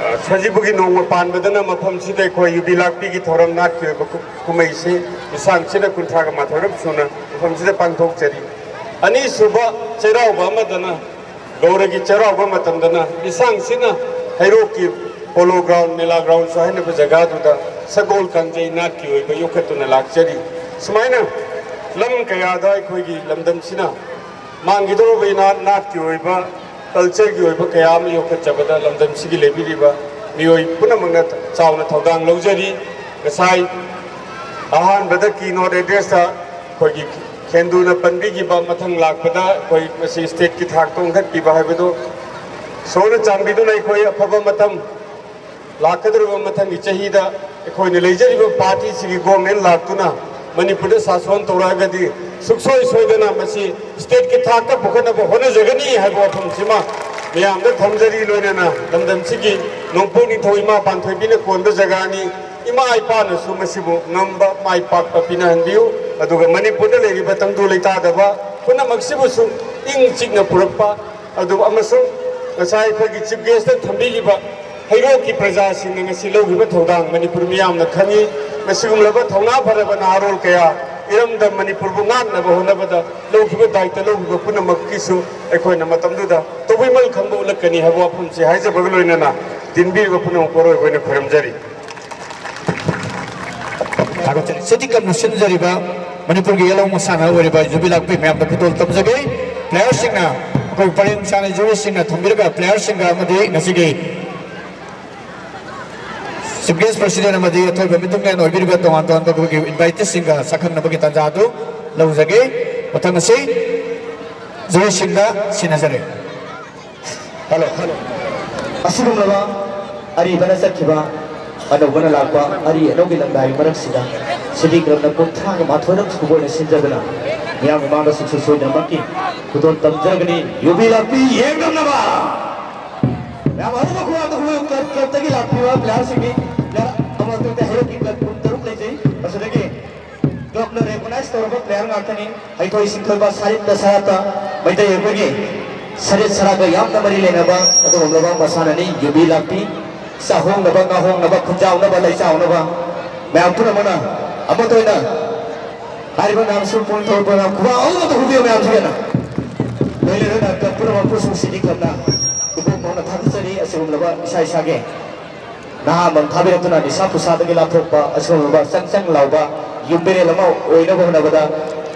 ꯑ, ꯁꯖꯤꯕꯨꯒꯤ ꯅꯣꯡꯃ ꯄꯥꯟꯕꯗꯅ ꯃꯐꯝꯁꯤꯗ ꯑꯩꯈꯣꯏ ꯌꯨꯕꯤ ꯂꯥꯛꯄꯤꯒꯤ ꯊꯧꯔꯝ ꯅꯥꯠꯀꯤ ꯑꯣꯏꯕ ꯀꯨ-, ꯀꯨꯝꯍꯩꯁꯤ ꯂꯤꯁꯥꯡ ꯁꯤꯠꯅ ꯀꯨꯟꯊ꯭ꯔꯥꯒ ꯃꯥꯊꯣꯏꯔꯛ ꯁꯨꯅ ꯃꯐꯝꯁꯤꯗ ꯄꯥꯡꯊꯣꯛꯆꯔꯤ꯫ ꯑꯅꯤꯁꯨꯕ ꯆꯩꯔꯥꯎꯕ ꯑꯃꯗꯅ ꯒꯧꯔꯒꯤ ꯆꯩꯔꯥꯎꯕ ꯃꯇꯝꯗꯅ ꯂꯤꯁꯥꯡꯁꯤꯟꯅ ꯍꯩꯔꯣꯛꯀꯤ ꯄꯣꯂꯣ ꯒ꯭ꯔꯥꯎꯟ, ꯃꯦꯂꯥ ꯒ꯭ꯔꯥꯎꯟꯁꯨ ꯍꯥꯏꯅꯕ ꯖꯒꯥꯗꯨꯗ ꯁꯒꯣꯜ ꯀꯥꯡꯖꯩ ꯅꯥꯠꯀꯤ ꯑꯣꯏꯕ ꯌꯣꯛꯈꯠꯇꯨꯅ ꯂꯥꯛꯆꯔꯤ꯫ ꯁꯨꯃꯥꯏꯅ ꯂꯝ ꯀꯌꯥꯗ ꯑꯩꯈꯣꯏꯒꯤ ꯂꯝꯗꯝꯁꯤꯅ ꯃꯥꯡꯈꯤꯗꯧꯔꯕ ꯏꯅꯥꯠ, ꯅꯥꯠꯀꯤ ꯑꯣꯏꯕ, ꯀꯜꯆꯔꯒꯤ ꯑꯣꯏꯕ ꯀꯌꯥ ꯑꯃ ꯌꯣꯛꯈꯠꯆꯕꯗ ꯂꯝꯗꯝꯁꯤꯒꯤ ꯂꯩꯕꯤꯔꯤꯕ ꯃꯤꯑꯣꯏ ꯄꯨꯝꯅꯃꯛꯅ ꯆꯥꯎꯅ ꯊꯧꯗꯥꯡ ꯂꯧꯖꯔꯤ꯫ ꯉꯁꯥꯏ ꯑꯍꯥꯟꯕꯗ ꯀꯤ ꯅꯣꯠ ꯑꯦꯗ꯭ꯔꯦꯁꯇ ꯑꯩꯈꯣꯏꯒꯤ ꯈꯦꯟꯗꯨꯅ ꯄꯟꯕꯤꯈꯤꯕ, ꯃꯊꯪ ꯂꯥꯛꯄꯗ ꯑꯩꯈꯣꯏ ꯃꯁꯤ ꯁ꯭ꯇꯦꯠꯀꯤ ꯊꯥꯛꯇ ꯑꯣꯟꯈꯠꯄꯤꯕ ꯍꯥꯏꯕꯗꯨ ꯏꯁꯣꯔꯅ ꯆꯥꯟꯕꯤꯗꯨꯅ ꯑꯩꯈꯣꯏ ꯑꯐꯕ ꯃꯇꯝ ꯂꯥꯛꯀꯗꯧꯔꯤꯕ ꯃꯊꯪꯒꯤ ꯆꯍꯤꯗ ꯑꯩꯈꯣꯏꯅ ꯂꯩꯖꯔꯤꯕ ꯄꯥꯔꯇꯤꯁꯤꯒꯤ ꯒꯣꯔꯃꯦꯟ ꯂꯥꯛꯇꯨꯅ ꯃꯅꯤꯄꯨꯔꯗ ꯁꯥꯁꯣꯟ ꯇꯧꯔꯛꯑꯒꯗꯤ ꯁꯨꯡꯁꯣꯏ ꯁꯣꯏꯗꯅ ꯃꯁꯤ ꯁ꯭ꯇꯦꯠꯀꯤ ꯊꯥꯛꯇ ꯄꯨꯈꯠꯅꯕ ꯍꯣꯠꯅꯖꯒꯅꯤ ꯍꯥꯏꯕ ꯋꯥꯐꯝꯁꯤꯃ ꯃꯌꯥꯝꯗ ꯊꯝꯖꯔꯤ꯫ ꯂꯣꯏꯅꯅ ꯂꯝꯗꯝꯁꯤꯒꯤ ꯅꯣꯡꯄꯣꯛ ꯅꯤꯡꯊꯧ ꯏꯃꯥ ꯄꯥꯟꯊꯣꯏꯕꯤꯅ ꯀꯣꯟꯕ ꯖꯒꯥꯅꯤ꯫ ꯏꯃꯥ ꯏꯄꯥꯅꯁꯨ ꯃꯁꯤꯕꯨ ꯉꯝꯕ ꯃꯥꯏ ꯄꯥꯛꯄ ꯄꯤꯅꯍꯟꯕꯤꯌꯨ꯫ ꯑꯗꯨꯒ ꯃꯅꯤꯄꯨꯔꯗ ꯂꯩꯔꯤꯕ ꯇꯪꯗꯨ ꯂꯩꯇꯥꯗꯕ ꯄꯨꯝꯅꯃꯛꯁꯤꯕꯨꯁꯨ ꯏꯪ ꯆꯤꯛꯅ ꯄꯨꯔꯛꯄ, ꯑꯗꯨ ꯑꯃꯁꯨꯡ ꯉꯁꯥꯏ ꯑꯩꯈꯣꯏꯒꯤ ꯆꯤꯐ ꯒꯦꯁꯇ ꯊꯝꯕꯤꯈꯤꯕ ꯍꯩꯔꯣꯛꯀꯤ ꯄ꯭ꯔꯖꯥꯁꯤꯡꯅ ꯉꯁꯤ ꯂꯧꯈꯤꯕ ꯊꯧꯗꯥꯡ ꯃꯅꯤꯄꯨꯔ ꯃꯤꯌꯥꯝꯅ ꯈꯪꯉꯤ꯫ ꯃꯁꯤꯒꯨꯝꯂꯕ ꯊꯧꯅꯥ ꯐꯔꯕ ꯅꯍꯥꯔꯣꯜ ꯀꯌꯥ ꯏꯔꯝꯗꯝ ꯃꯅꯤꯄꯨꯔꯕꯨ ꯉꯥꯛꯅꯕ ꯍꯣꯠꯅꯕꯗ ꯂꯧꯈꯤꯕ ꯗꯥꯏꯇ ꯂꯧꯈꯤꯕ ꯄꯨꯝꯅꯃꯛꯀꯤꯁꯨ ꯑꯩꯈꯣꯏꯅ ꯃꯇꯝꯗꯨꯗ ꯇꯧꯕꯤꯃꯜ ꯈꯪꯕ ꯎꯠꯂꯛꯀꯅꯤ ꯍꯥꯏꯕ ꯋꯥꯐꯝꯁꯤ ꯍꯥꯏꯖꯕꯒ ꯂꯣꯏꯅꯅ ꯇꯤꯟꯕꯤꯔꯤꯕ ꯄꯨꯝꯅꯃꯛꯄꯨ ꯑꯔꯣꯏꯕ ꯑꯣꯏꯅ ꯈꯨꯔꯨꯝꯖꯔꯤ꯫ ꯊꯥꯒꯠꯆꯔꯤ꯫ ꯁꯤꯇꯤ ꯀ꯭ꯂꯕꯅ ꯁꯤꯟꯖꯔꯤꯕ ꯃꯅꯤꯄꯨꯔꯒꯤ ꯌꯦꯜꯍꯧ ꯃꯁꯥꯟꯅ ꯑꯣꯏꯔꯤꯕ ꯌꯨꯕꯤ ꯂꯥꯛꯄꯤ ꯃꯌꯥꯝꯗ ꯈꯨꯗꯣꯜ ꯇꯝꯖꯒꯦ꯫ ꯄ꯭ꯂꯦꯌꯔꯁꯤꯡꯅ ꯑꯩꯈꯣꯏ ꯄꯔꯦꯡ ꯁꯥꯅ ꯖꯨꯔꯤꯁꯤꯡꯅ ꯊꯝꯕꯤꯔꯒ ꯄ꯭ꯂꯦꯌꯔꯁꯤꯡꯒ ꯑꯃꯗꯤ ꯉꯁꯤꯒꯤ ꯆꯤꯐ ꯒꯦꯁ ꯄ꯭ꯔꯁꯤꯗꯦꯟ ꯑꯃꯗꯤ ꯑꯊꯣꯏꯕ ꯃꯤꯇꯨꯡꯂꯦꯟ ꯑꯣꯏꯕꯤꯔꯤꯕ ꯇꯣꯉꯥꯟ ꯇꯣꯉꯥꯟꯕ ꯑꯩꯈꯣꯏꯒꯤ ꯏꯟꯚꯥꯏꯇꯤꯁꯁꯤꯡꯒ ꯁꯛꯈꯪꯅꯕꯒꯤ ꯇꯥꯟꯖꯥ ꯑꯗꯨ ꯂꯧꯖꯒꯦ꯫ ꯃꯊꯪ ꯑꯁꯤ ꯖꯨꯔꯤꯁꯤꯡꯗ ꯁꯤꯟꯅꯖꯔꯦ꯫ Hello, hello. ꯑꯁꯤꯒꯨꯝꯂꯕ ꯑꯔꯤꯕꯅ ꯆꯠꯈꯤꯕ ꯑꯅꯧꯕꯅ ꯂꯥꯛꯄ ꯑꯔꯤ ꯑꯅꯧꯒꯤ ꯂꯝꯗꯥꯏ ꯃꯔꯛꯁꯤꯗ ꯁꯤꯇꯤ ꯀ꯭ꯂꯕꯅ ꯀꯨꯟꯊ꯭ꯔꯥꯒ ꯃꯥꯊꯣꯏꯔꯛ ꯁꯨꯕ ꯑꯣꯏꯅ ꯁꯤꯟꯖꯗꯨꯅ ꯃꯤꯌꯥꯝꯒꯤ ꯃꯥꯡꯗ ꯁꯨꯡꯁꯣꯏ ꯁꯣꯏꯗꯅꯃꯛꯀꯤ ꯈꯨꯗꯣꯜ ꯇꯝꯖꯔꯒꯅꯤ꯫ ꯌꯨꯕꯤ ꯂꯥꯛꯄꯤ ꯌꯦꯡꯗꯝꯅꯕ꯫ ꯃꯌꯥꯝ ꯑꯍꯧꯕ ꯈꯨꯋꯥꯡꯗ ꯍꯨꯏ ꯀ꯭ꯂꯕ, ꯀ꯭ꯂꯕꯇꯒꯤ ꯂꯥꯛꯄꯤꯕ ꯄ꯭ꯂꯦꯌꯔꯁꯤꯡꯒꯤ ꯄ꯭ꯂꯦꯌꯔ ꯑꯃ ꯑꯗꯨꯗ ꯍꯩꯔꯣꯛꯀꯤ ꯀ꯭ꯂꯕ ꯀꯨꯟꯇꯔꯨꯛ ꯂꯩꯖꯩ꯫ ꯃꯁꯤꯗꯒꯤ ꯀ꯭ꯂꯕꯅ ꯔꯦꯀꯣꯅꯥꯏꯁ ꯇꯧꯔꯕ ꯄ꯭ꯂꯦꯌꯔ ꯉꯥꯛꯇꯅꯤ꯫ ꯍꯩꯊꯣꯏ ꯁꯤꯡꯊꯣꯏꯕ, ꯁꯥꯔꯤꯠꯇ ꯁꯥꯔꯥꯠꯇ ꯃꯩꯇꯩ ꯑꯩꯈꯣꯏꯒꯤ ꯁꯔꯤꯠ ꯁꯔꯥꯒ ꯌꯥꯝꯅ ꯃꯔꯤ ꯂꯩꯅꯕ ꯑꯗꯨꯒꯨꯝꯂꯕ ꯃꯁꯥꯟꯅꯅꯤ ꯌꯨꯕꯤ ꯂꯥꯛꯄꯤ꯫ ꯆꯥꯍꯣꯡꯅꯕ, ꯉꯥꯍꯣꯡꯅꯕ, ꯈꯨꯟꯖꯥꯎꯅꯕ, ꯂꯩꯆꯥꯎꯅꯕ ꯃꯌꯥꯝ ꯄꯨꯝꯅꯃꯛꯅ ꯑꯃꯠꯇ ꯑꯣꯏꯅ ꯍꯥꯏꯔꯤꯕ ꯃꯌꯥꯝꯁꯨ ꯄꯨꯛꯅꯤꯡ ꯊꯧꯒꯠꯄ ꯃꯌꯥꯝ ꯈꯨꯕꯥꯛ ꯑꯍꯨꯝ ꯑꯃꯇ ꯍꯨꯕꯤꯌꯨ ꯃꯌꯥꯝꯁꯤꯒꯤꯅ꯫ ꯂꯣꯏꯅ ꯂꯣꯏꯅ ꯀ꯭ꯂꯕ ꯄꯨꯝꯅꯃꯛꯄꯨ ꯁꯨꯡꯁꯤꯗꯤ ꯀ꯭ꯂꯕꯅ ꯏꯕꯨꯡ ꯃꯧꯅ ꯊꯥꯒꯠꯆꯔꯤ꯫ ꯑꯁꯤꯒꯨꯝꯂꯕ ꯏꯁꯥ ꯏꯁꯥꯒꯤ ꯅꯍꯥ ꯑꯃꯃꯝ ꯊꯥꯕꯤꯔꯛꯇꯨꯅ ꯅꯤꯁꯥ ꯄꯨꯁꯥꯗꯒꯤ ꯂꯥꯞꯊꯣꯛꯄ ꯑꯁꯤꯒꯨꯝꯂꯕ ꯆꯪ ꯆꯪ ꯂꯥꯎꯕ ꯌꯨꯝ ꯄꯦꯔꯦꯜ ꯑꯃ ꯑꯣꯏꯅꯕ ꯍꯣꯠꯅꯕꯗ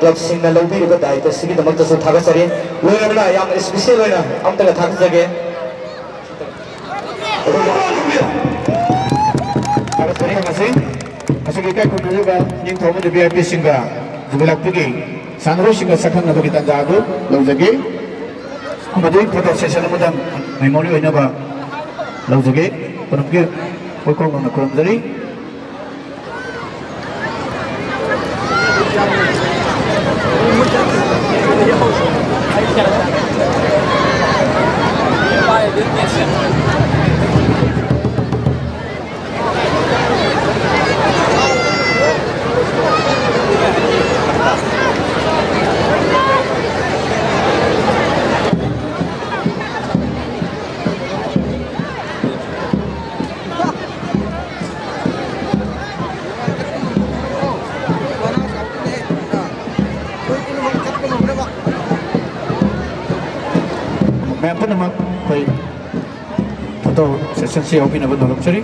ꯀ꯭ꯂꯕꯁꯤꯡꯅ ꯂꯧꯕꯤꯔꯤꯕ ꯗꯥꯏꯇ ꯑꯁꯤꯒꯤꯗꯃꯛꯇꯁꯨ ꯊꯥꯒꯠꯆꯔꯤ꯫ ꯂꯣꯏꯅ ꯂꯣꯏꯅ ꯌꯥꯝꯅ ꯏꯁꯄꯤꯁꯦꯜ ꯑꯣꯏꯅ ꯑꯝꯇꯒ ꯊꯥꯒꯠꯆꯒꯦ꯫ ꯊꯥꯒꯠꯆꯔꯤ꯫ ꯉꯁꯤ ꯉꯁꯤꯒꯤ ꯏꯀꯥꯏ ꯈꯨꯝꯅꯔꯤꯕ ꯅꯤꯡꯊꯧ ꯑꯃꯗꯤ ꯚꯤ ꯑꯥꯏ ꯄꯤꯁꯤꯡꯒ ꯖꯨꯕꯤꯂꯛꯄꯒꯤ ꯁꯥꯟꯅꯔꯣꯏꯁꯤꯡꯒ ꯁꯛꯈꯪꯅꯕꯒꯤ ꯇꯥꯟꯖꯥ ꯑꯗꯨ ꯂꯧꯖꯒꯦ꯫ ꯑꯃꯗꯤ ꯐꯣꯇꯣ ꯁꯦꯁꯟ ꯑꯃꯗꯪ ꯃꯦꯃꯣꯔꯤ ꯑꯣꯏꯅꯕ ꯂꯧꯖꯒꯦ꯫ ꯈꯨꯔꯨꯝꯒꯦ꯫ ꯄꯨꯀꯣꯛ ꯅꯧꯅ ꯈꯨꯔꯨꯝꯖꯔꯤ꯫ ꯃꯌꯥꯝ ꯄꯨꯝꯅꯃꯛ ꯑꯩꯈꯣꯏ ꯐꯣꯇꯣ ꯁꯦꯁꯟꯁꯤ ꯌꯥꯎꯕꯤꯅꯕ ꯅꯧꯔꯛꯆꯔꯤ꯫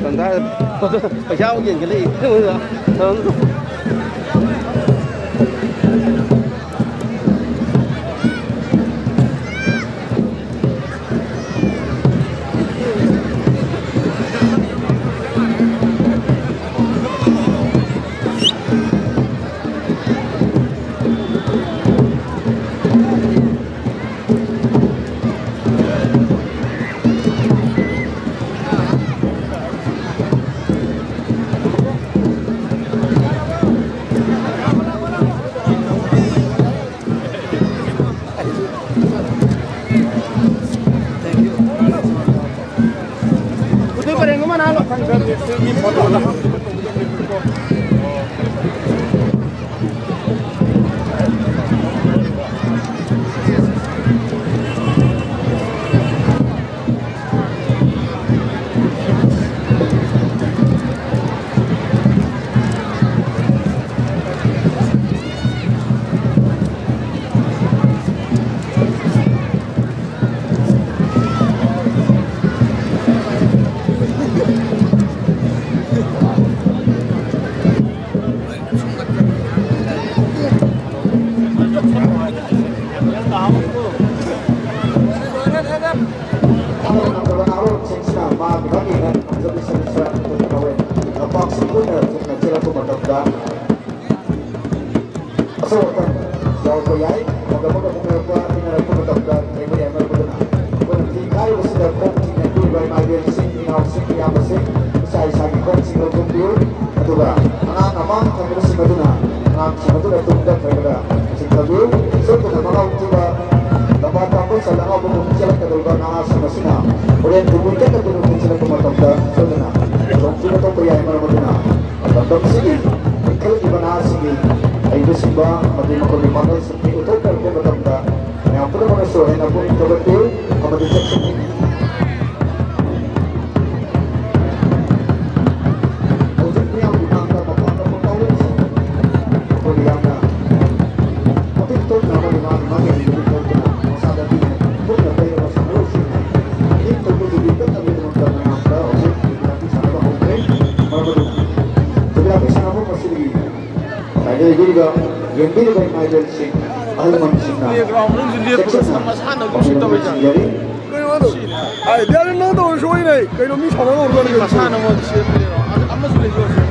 ꯇꯟꯖꯥ ꯄꯩꯁꯥ ꯑꯃꯨꯛ ꯌꯦꯟꯈꯠꯂꯛꯏ꯫ ꯂꯝꯄꯥꯛꯁꯤ ꯄꯨꯟꯅ ꯆꯨꯝꯅ ꯆꯦꯜꯂꯛꯄ ꯃꯇꯝꯗ ꯑꯆꯧ ꯑꯊꯥꯡ ꯌꯥꯎꯔꯛꯄ ꯌꯥꯏ꯫ ꯑꯃꯒ ꯑꯃꯒ ꯃꯨꯛꯅꯔꯛꯄ, ꯏꯟꯅꯔꯛꯄ ꯃꯇꯝꯗ ꯊꯦꯡꯕ ꯌꯥꯏ꯫ ꯃꯔꯝ ꯑꯗꯨꯅ ꯑꯩꯈꯣꯏꯅ ꯐꯤ ꯊꯥꯔꯤꯕꯁꯤꯗ ꯈꯣꯡ ꯊꯤꯡꯅꯕꯤꯔꯤꯕ ꯏꯃꯥ ꯏꯕꯦꯜꯁꯤꯡ, ꯏꯅꯥꯎꯁꯤꯡ, ꯏꯌꯥꯝꯕꯁꯤꯡ, ꯏꯁꯥ ꯏꯁꯥꯒꯤ ꯈꯣꯡꯁꯤꯡ ꯂꯧꯊꯣꯛꯄꯤꯌꯨ꯫ ꯑꯗꯨꯒ ꯑꯉꯥꯡ ꯑꯃꯥꯡ ꯊꯪꯕꯁꯤꯡ ꯑꯗꯨꯅ ꯑꯉꯥꯡꯁꯤꯡ ꯑꯗꯨꯅ ꯇꯨꯡꯗ ꯈꯔ ꯈꯔ ꯆꯤꯡꯊꯕꯤꯌꯨ꯫ ꯁꯣꯏꯗꯅ ꯃꯉꯥꯎ ꯊꯤꯕ ꯂꯝꯕꯥ ꯇꯥꯡꯕ ꯁꯟ ꯑꯉꯥꯎꯕ ꯆꯦꯜꯂꯛꯀꯗꯧꯔꯤꯕ ꯅꯍꯥꯁꯤꯡ ꯑꯁꯤꯅ ꯍꯣꯔꯦꯟ ꯇꯨꯡꯒꯤ ꯀꯟꯅ ꯇꯨꯡꯒꯤ ꯆꯦꯜꯂꯛꯄ ꯃꯇꯝꯗ ꯁꯣꯏꯗꯅ ꯈꯨꯗꯣꯡꯊꯤꯕ ꯊꯣꯛꯄ ꯌꯥꯏ꯫ ꯃꯔꯝ ꯑꯗꯨꯅ ꯂꯝꯗꯝꯁꯤꯒꯤ ꯏꯟꯈꯠꯂꯛꯂꯤꯕ ꯅꯍꯥꯁꯤꯡꯒꯤ ꯍꯩꯕꯁꯤꯡꯕ ꯑꯃꯗꯤ ꯃꯈꯣꯏꯒꯤ ꯄꯥꯡꯒꯜꯁꯤꯡ ꯎꯠꯊꯣꯛꯅꯔꯛꯄ ꯃꯇꯝꯗ ꯃꯌꯥꯝ ꯄꯨꯝꯅꯃꯛꯅꯁꯨ ꯍꯦꯟꯅ ꯄꯨꯛꯅꯤꯡ ꯊꯧꯒꯠꯄꯤꯌꯨ ꯑꯃꯗꯤ ꯆꯦꯛꯁꯤꯟꯕꯤꯌꯨ꯫ ꯍꯧꯖꯤꯛ ꯃꯤꯌꯥꯝꯒꯤ ꯃꯥꯡꯗ ꯃꯄꯥꯟ ꯊꯣꯛꯄ ꯄꯥꯎꯔꯧꯁꯤꯡ ꯑꯩꯈꯣꯏꯅ ꯌꯥꯝꯅ ꯃꯇꯤꯛ ꯇꯣꯛꯅ ꯑꯃꯗꯤ ꯃꯥꯒꯤ ꯃꯥꯒꯤ ꯍꯩꯕꯗꯨ ꯊꯣꯛꯇꯨꯅ ꯃꯁꯥꯗ ꯄꯤꯅ ꯄꯨꯟꯅ ꯄꯩꯔꯕ ꯁꯥꯟꯅꯔꯣꯏꯁꯤꯡꯅ ꯏꯪ ꯇꯞꯄ ꯌꯦꯡꯕꯤꯔꯤꯕ ꯏꯃꯥ ꯏꯕꯦꯜꯁꯤꯡ, ꯑꯍꯜ ꯂꯃꯟꯁꯤꯡꯅ ꯄ꯭ꯂꯦꯒ꯭ꯔꯥꯎꯟ ꯃꯅꯨꯡꯁꯤ ꯂꯦꯞꯄꯒ ꯆꯦꯛꯁꯤꯟꯅ ꯁꯥꯟꯅ ꯃꯁꯥꯟꯅ ꯑꯃ ꯁꯤ ꯇꯧꯔꯤꯁꯦ꯫ ꯊꯝꯕꯤꯔꯝꯕ ꯌꯥꯔꯤ꯫ ꯀꯩꯅꯣ ꯑꯗꯣ? ꯑꯥꯏꯗꯤꯌꯥꯗꯤ ꯅꯪ ꯇꯧꯔ ꯁꯣꯏꯅꯦ꯫ ꯀꯩꯅꯣ ꯃꯤ ꯁꯥꯟꯅ ꯍꯧꯔꯀꯥꯟꯗ ꯃꯤ ꯀꯩꯅꯣ ꯃꯁꯥꯟꯅ ꯑꯃ ꯁꯦꯝꯕꯅꯦꯕ꯫ ꯑꯗ ꯑꯃꯁꯨ ꯂꯩꯁꯤꯜꯂꯁꯦ꯫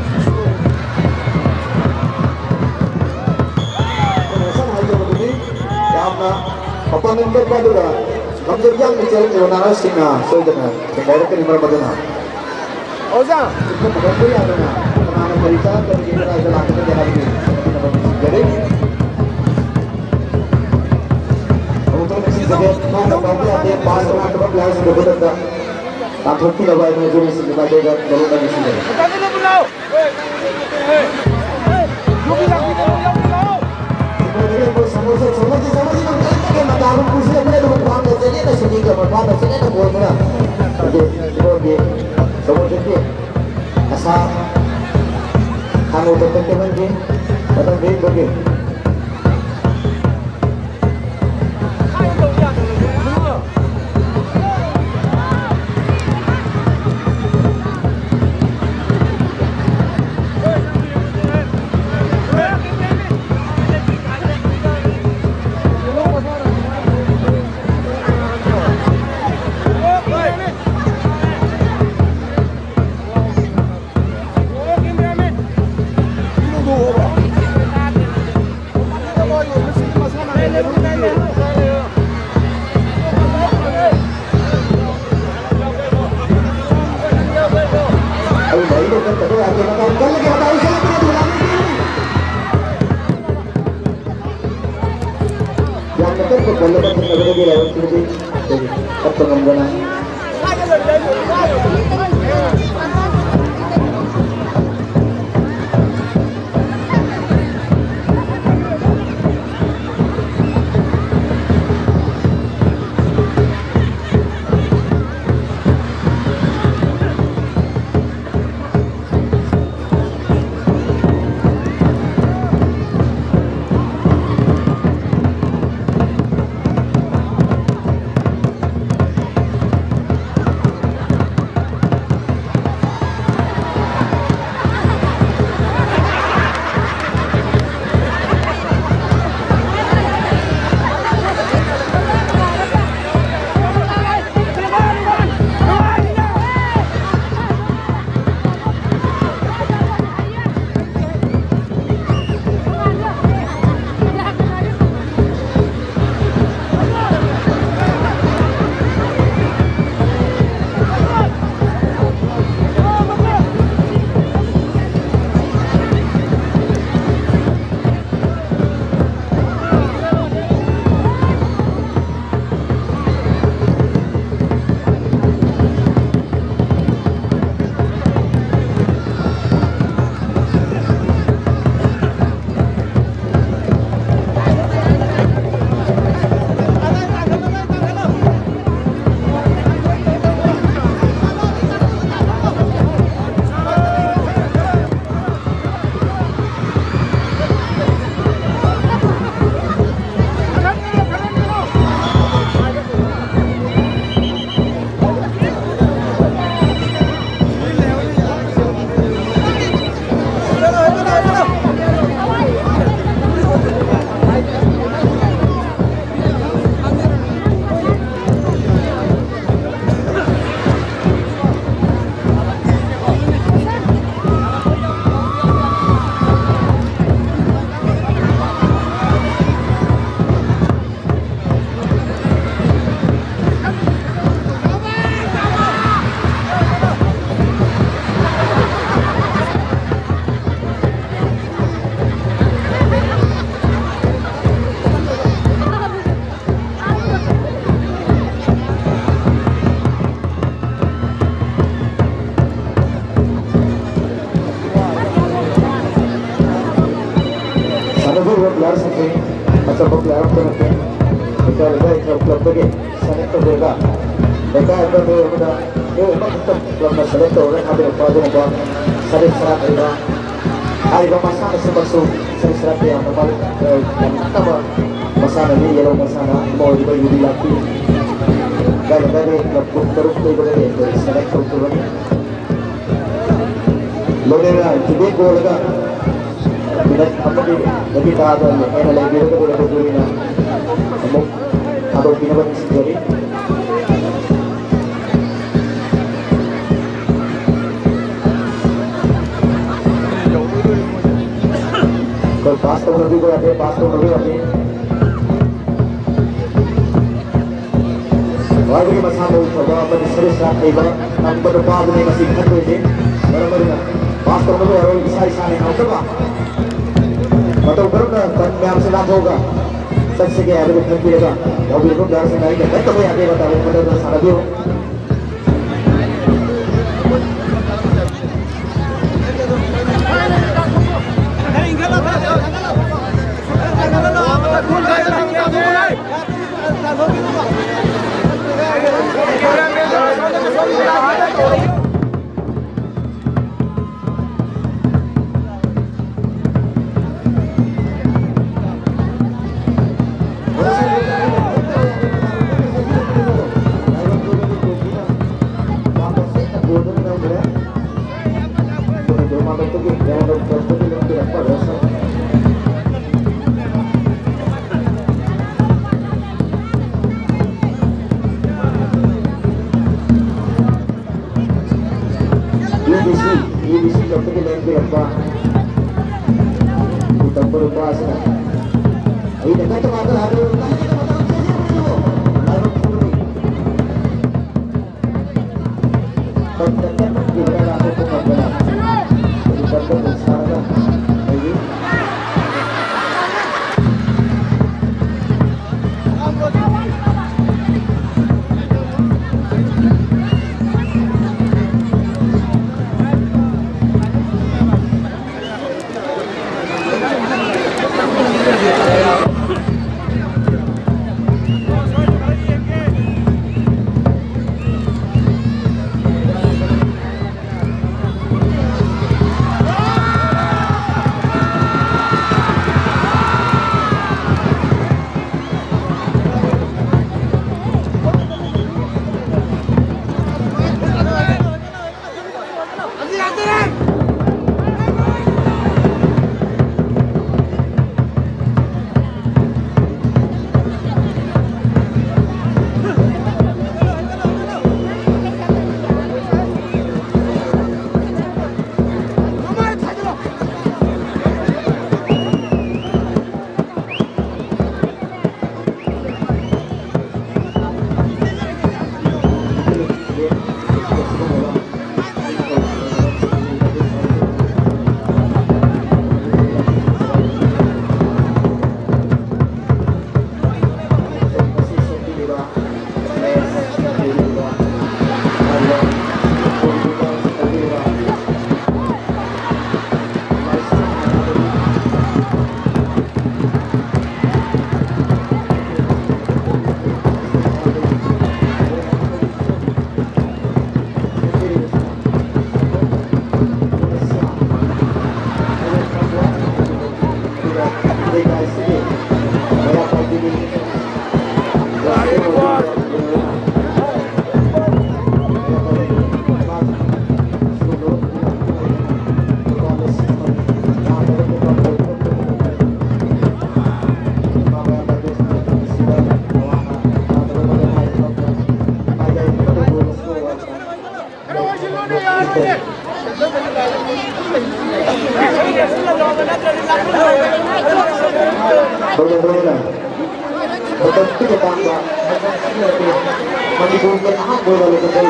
ꯀꯩꯅꯣ ꯁꯝꯅ ꯍꯥꯏꯖꯕꯗꯨꯗꯤ ꯌꯥꯝꯅ ꯃꯄꯥꯡꯒꯜ ꯀꯟꯕ ꯑꯗꯨꯒ ꯂꯝꯖꯦꯜ ꯌꯥꯡꯅ ꯆꯦꯜꯂꯛꯂꯤꯕ ꯅꯍꯥꯁꯤꯡꯅ ꯁꯣꯏꯗꯅ ꯊꯦꯡꯅꯔꯛꯀꯅꯤ꯫ ꯃꯔꯝ ꯑꯗꯨꯅ ꯑꯣꯖꯥ꯫ ꯀꯅꯥꯅ ꯀꯔꯤ ꯆꯥꯔꯛꯀꯗꯒꯦ, ꯀꯗꯥꯏꯗ ꯂꯥꯛꯀꯗꯒꯦ ꯍꯥꯏꯕꯒꯤ ꯈꯟꯅꯕ ꯊꯤꯡꯖꯔꯤ꯫ ꯑꯃꯨꯛꯇꯪ ꯅꯤꯡꯁꯤꯡꯖꯒꯦ, ꯅꯣꯡꯃ ꯀꯥꯎꯕ ꯌꯥꯗꯦ, ꯄꯥꯁ ꯇꯧꯔꯛꯇꯕ ꯄ꯭ꯂꯦꯌꯔꯁꯤꯡꯒꯤ ꯈꯨꯗꯛꯇ ꯇꯥꯟꯊꯣꯛꯄꯤꯅꯕ ꯑꯩꯈꯣꯏ ꯖꯨꯔꯤꯁꯤꯡꯒꯤ ꯃꯥꯏꯀꯩꯗ ꯃꯔꯨꯞ ꯑꯃ ꯅꯤꯡꯁꯤꯡꯖꯔꯤ꯫ ꯑꯁꯥ ꯈꯥꯡꯉꯧꯗ ꯇꯦꯛꯇꯦꯛꯃꯟꯒꯤ ꯃꯇꯝ ꯄꯤꯕꯒꯤ ꯌꯥꯝꯅ ꯀꯟꯕ ꯀꯣꯜ ꯑꯃ ꯊꯦꯡꯅꯕꯗꯒꯤ ꯂꯥꯏꯕꯛ ꯊꯤꯕꯗꯤ ꯑꯩꯈꯣꯏꯒꯤ ꯀꯞꯄ ꯉꯝꯗꯅ ꯇꯧꯕꯗ ꯃꯤꯑꯣꯏ ꯑꯃꯈꯛꯇ ꯀ꯭ꯂꯕꯅ ꯁꯦꯂꯦꯛ ꯇꯧꯔꯒ ꯊꯥꯗꯣꯔꯛꯄ ꯑꯗꯨꯒꯨꯝꯕ ꯁꯔꯤꯠ ꯁꯔꯥꯠ ꯂꯩꯕ ꯍꯥꯏꯔꯤꯕ ꯃꯁꯥꯟꯅꯁꯤꯃꯛꯁꯨ ꯁꯔꯤꯠ ꯁꯔꯥꯠꯇ ꯌꯥꯝꯅ ꯃꯔꯨ, ꯑ, ꯌꯥꯝꯅ ꯀꯟꯅꯕ ꯃꯁꯥꯟꯅꯅꯤ꯫ ꯌꯦꯂꯣ ꯃꯁꯥꯟꯅ ꯑꯃ ꯑꯣꯏꯔꯤꯕ ꯌꯨꯕꯤ ꯂꯥꯛꯄꯤ ꯒꯥꯏꯅ ꯒꯥꯏꯅ ꯀ꯭ꯂꯕ ꯀꯨꯟꯇꯔꯨꯛ ꯂꯩꯕꯗꯒꯤ ꯑꯩꯈꯣꯏ ꯁꯦꯂꯦꯛ ꯇꯧꯈꯤꯕꯅꯤ꯫ ꯂꯣꯏꯅꯅ ꯇꯤꯀꯦꯠ ꯀꯣꯜꯂꯒ ꯃꯤꯅꯠ ꯑꯃꯒꯤ ꯗꯒꯤ ꯇꯥꯗ ꯍꯦꯟꯅ ꯂꯩꯕꯤꯔꯒꯗꯤ ꯑꯩꯈꯣꯏ ꯖꯨꯔꯤꯅ ꯑꯃꯨꯛ ꯊꯥꯗꯣꯛꯄꯤꯅꯕ ꯅꯤꯡꯁꯤꯡꯖꯔꯤ꯫ ꯑꯩꯈꯣꯏ ꯄꯥꯁ ꯇꯧꯅꯕꯤꯕ ꯌꯥꯗꯦ, ꯄꯥꯁ ꯇꯧꯅꯕ ꯌꯥꯗꯦ꯫ ꯈ꯭ꯋꯥꯏꯗꯒꯤ ꯃꯁꯥ ꯃꯎ ꯐꯕ ꯑꯃꯗꯤ ꯁꯔꯤꯠ ꯁꯔꯥꯠ ꯍꯩꯕ ꯇꯝꯕ ꯅꯨꯄꯥ ꯑꯗꯨꯅꯤ ꯉꯁꯤ ꯈꯟꯗꯣꯏꯁꯦ꯫ ꯃꯔꯝ ꯑꯗꯨꯅ ꯄꯥꯁ ꯇꯧꯅꯕ ꯌꯥꯔꯣꯏ, ꯏꯁꯥ ꯏꯁꯥꯅ ꯉꯝꯅꯕ ꯃꯇꯧ ꯀꯔꯝꯅ ꯕꯟ ꯃꯌꯥꯝꯁꯦ ꯂꯥꯟꯊꯣꯛꯑꯒ ꯆꯠꯁꯤꯒꯦ ꯍꯥꯏꯕꯗꯨ ꯈꯟꯕꯤꯔꯒ ꯌꯥꯎꯕꯤꯔꯤꯕ ꯄ꯭ꯂꯦꯌꯥꯔꯁꯤꯡꯅ ꯑꯩꯅ ꯀꯔꯤꯝ ꯇꯧꯕ ꯌꯥꯗꯦ ꯃꯇꯝ ꯃꯇꯝꯗ ꯁꯥꯟꯅꯕꯤꯌꯨ꯫ U B C, U B C ꯀꯞꯇꯒꯤ ꯂꯦꯡꯕꯤꯔꯛꯄ ꯎꯇꯝꯕ ꯅꯨꯄꯥ ꯑꯁꯤꯅ ꯑꯩꯅ ꯀꯠꯇ ꯉꯥꯛꯇ ꯍꯥꯏꯕ ꯂꯥꯏꯕꯛ ꯊꯤꯕꯅꯤ꯫ ꯀꯞꯇ ꯀꯞꯈꯤꯕꯗ ꯂꯥꯊꯣꯛꯄ ꯉꯝꯗꯅ ꯎꯇꯝꯕ ꯁꯥꯔꯒ ꯂꯩꯔꯤ꯫ ꯍꯣꯏꯅꯦ, ꯍꯣꯏꯅꯦ꯫ ꯃꯇꯝꯗꯨꯒꯤ ꯃꯇꯥꯡꯗ ꯃꯅꯤꯄꯨꯔꯒꯤ ꯑꯍꯥꯟꯕ ꯑꯣꯏꯕ ꯂꯣꯀꯦꯜ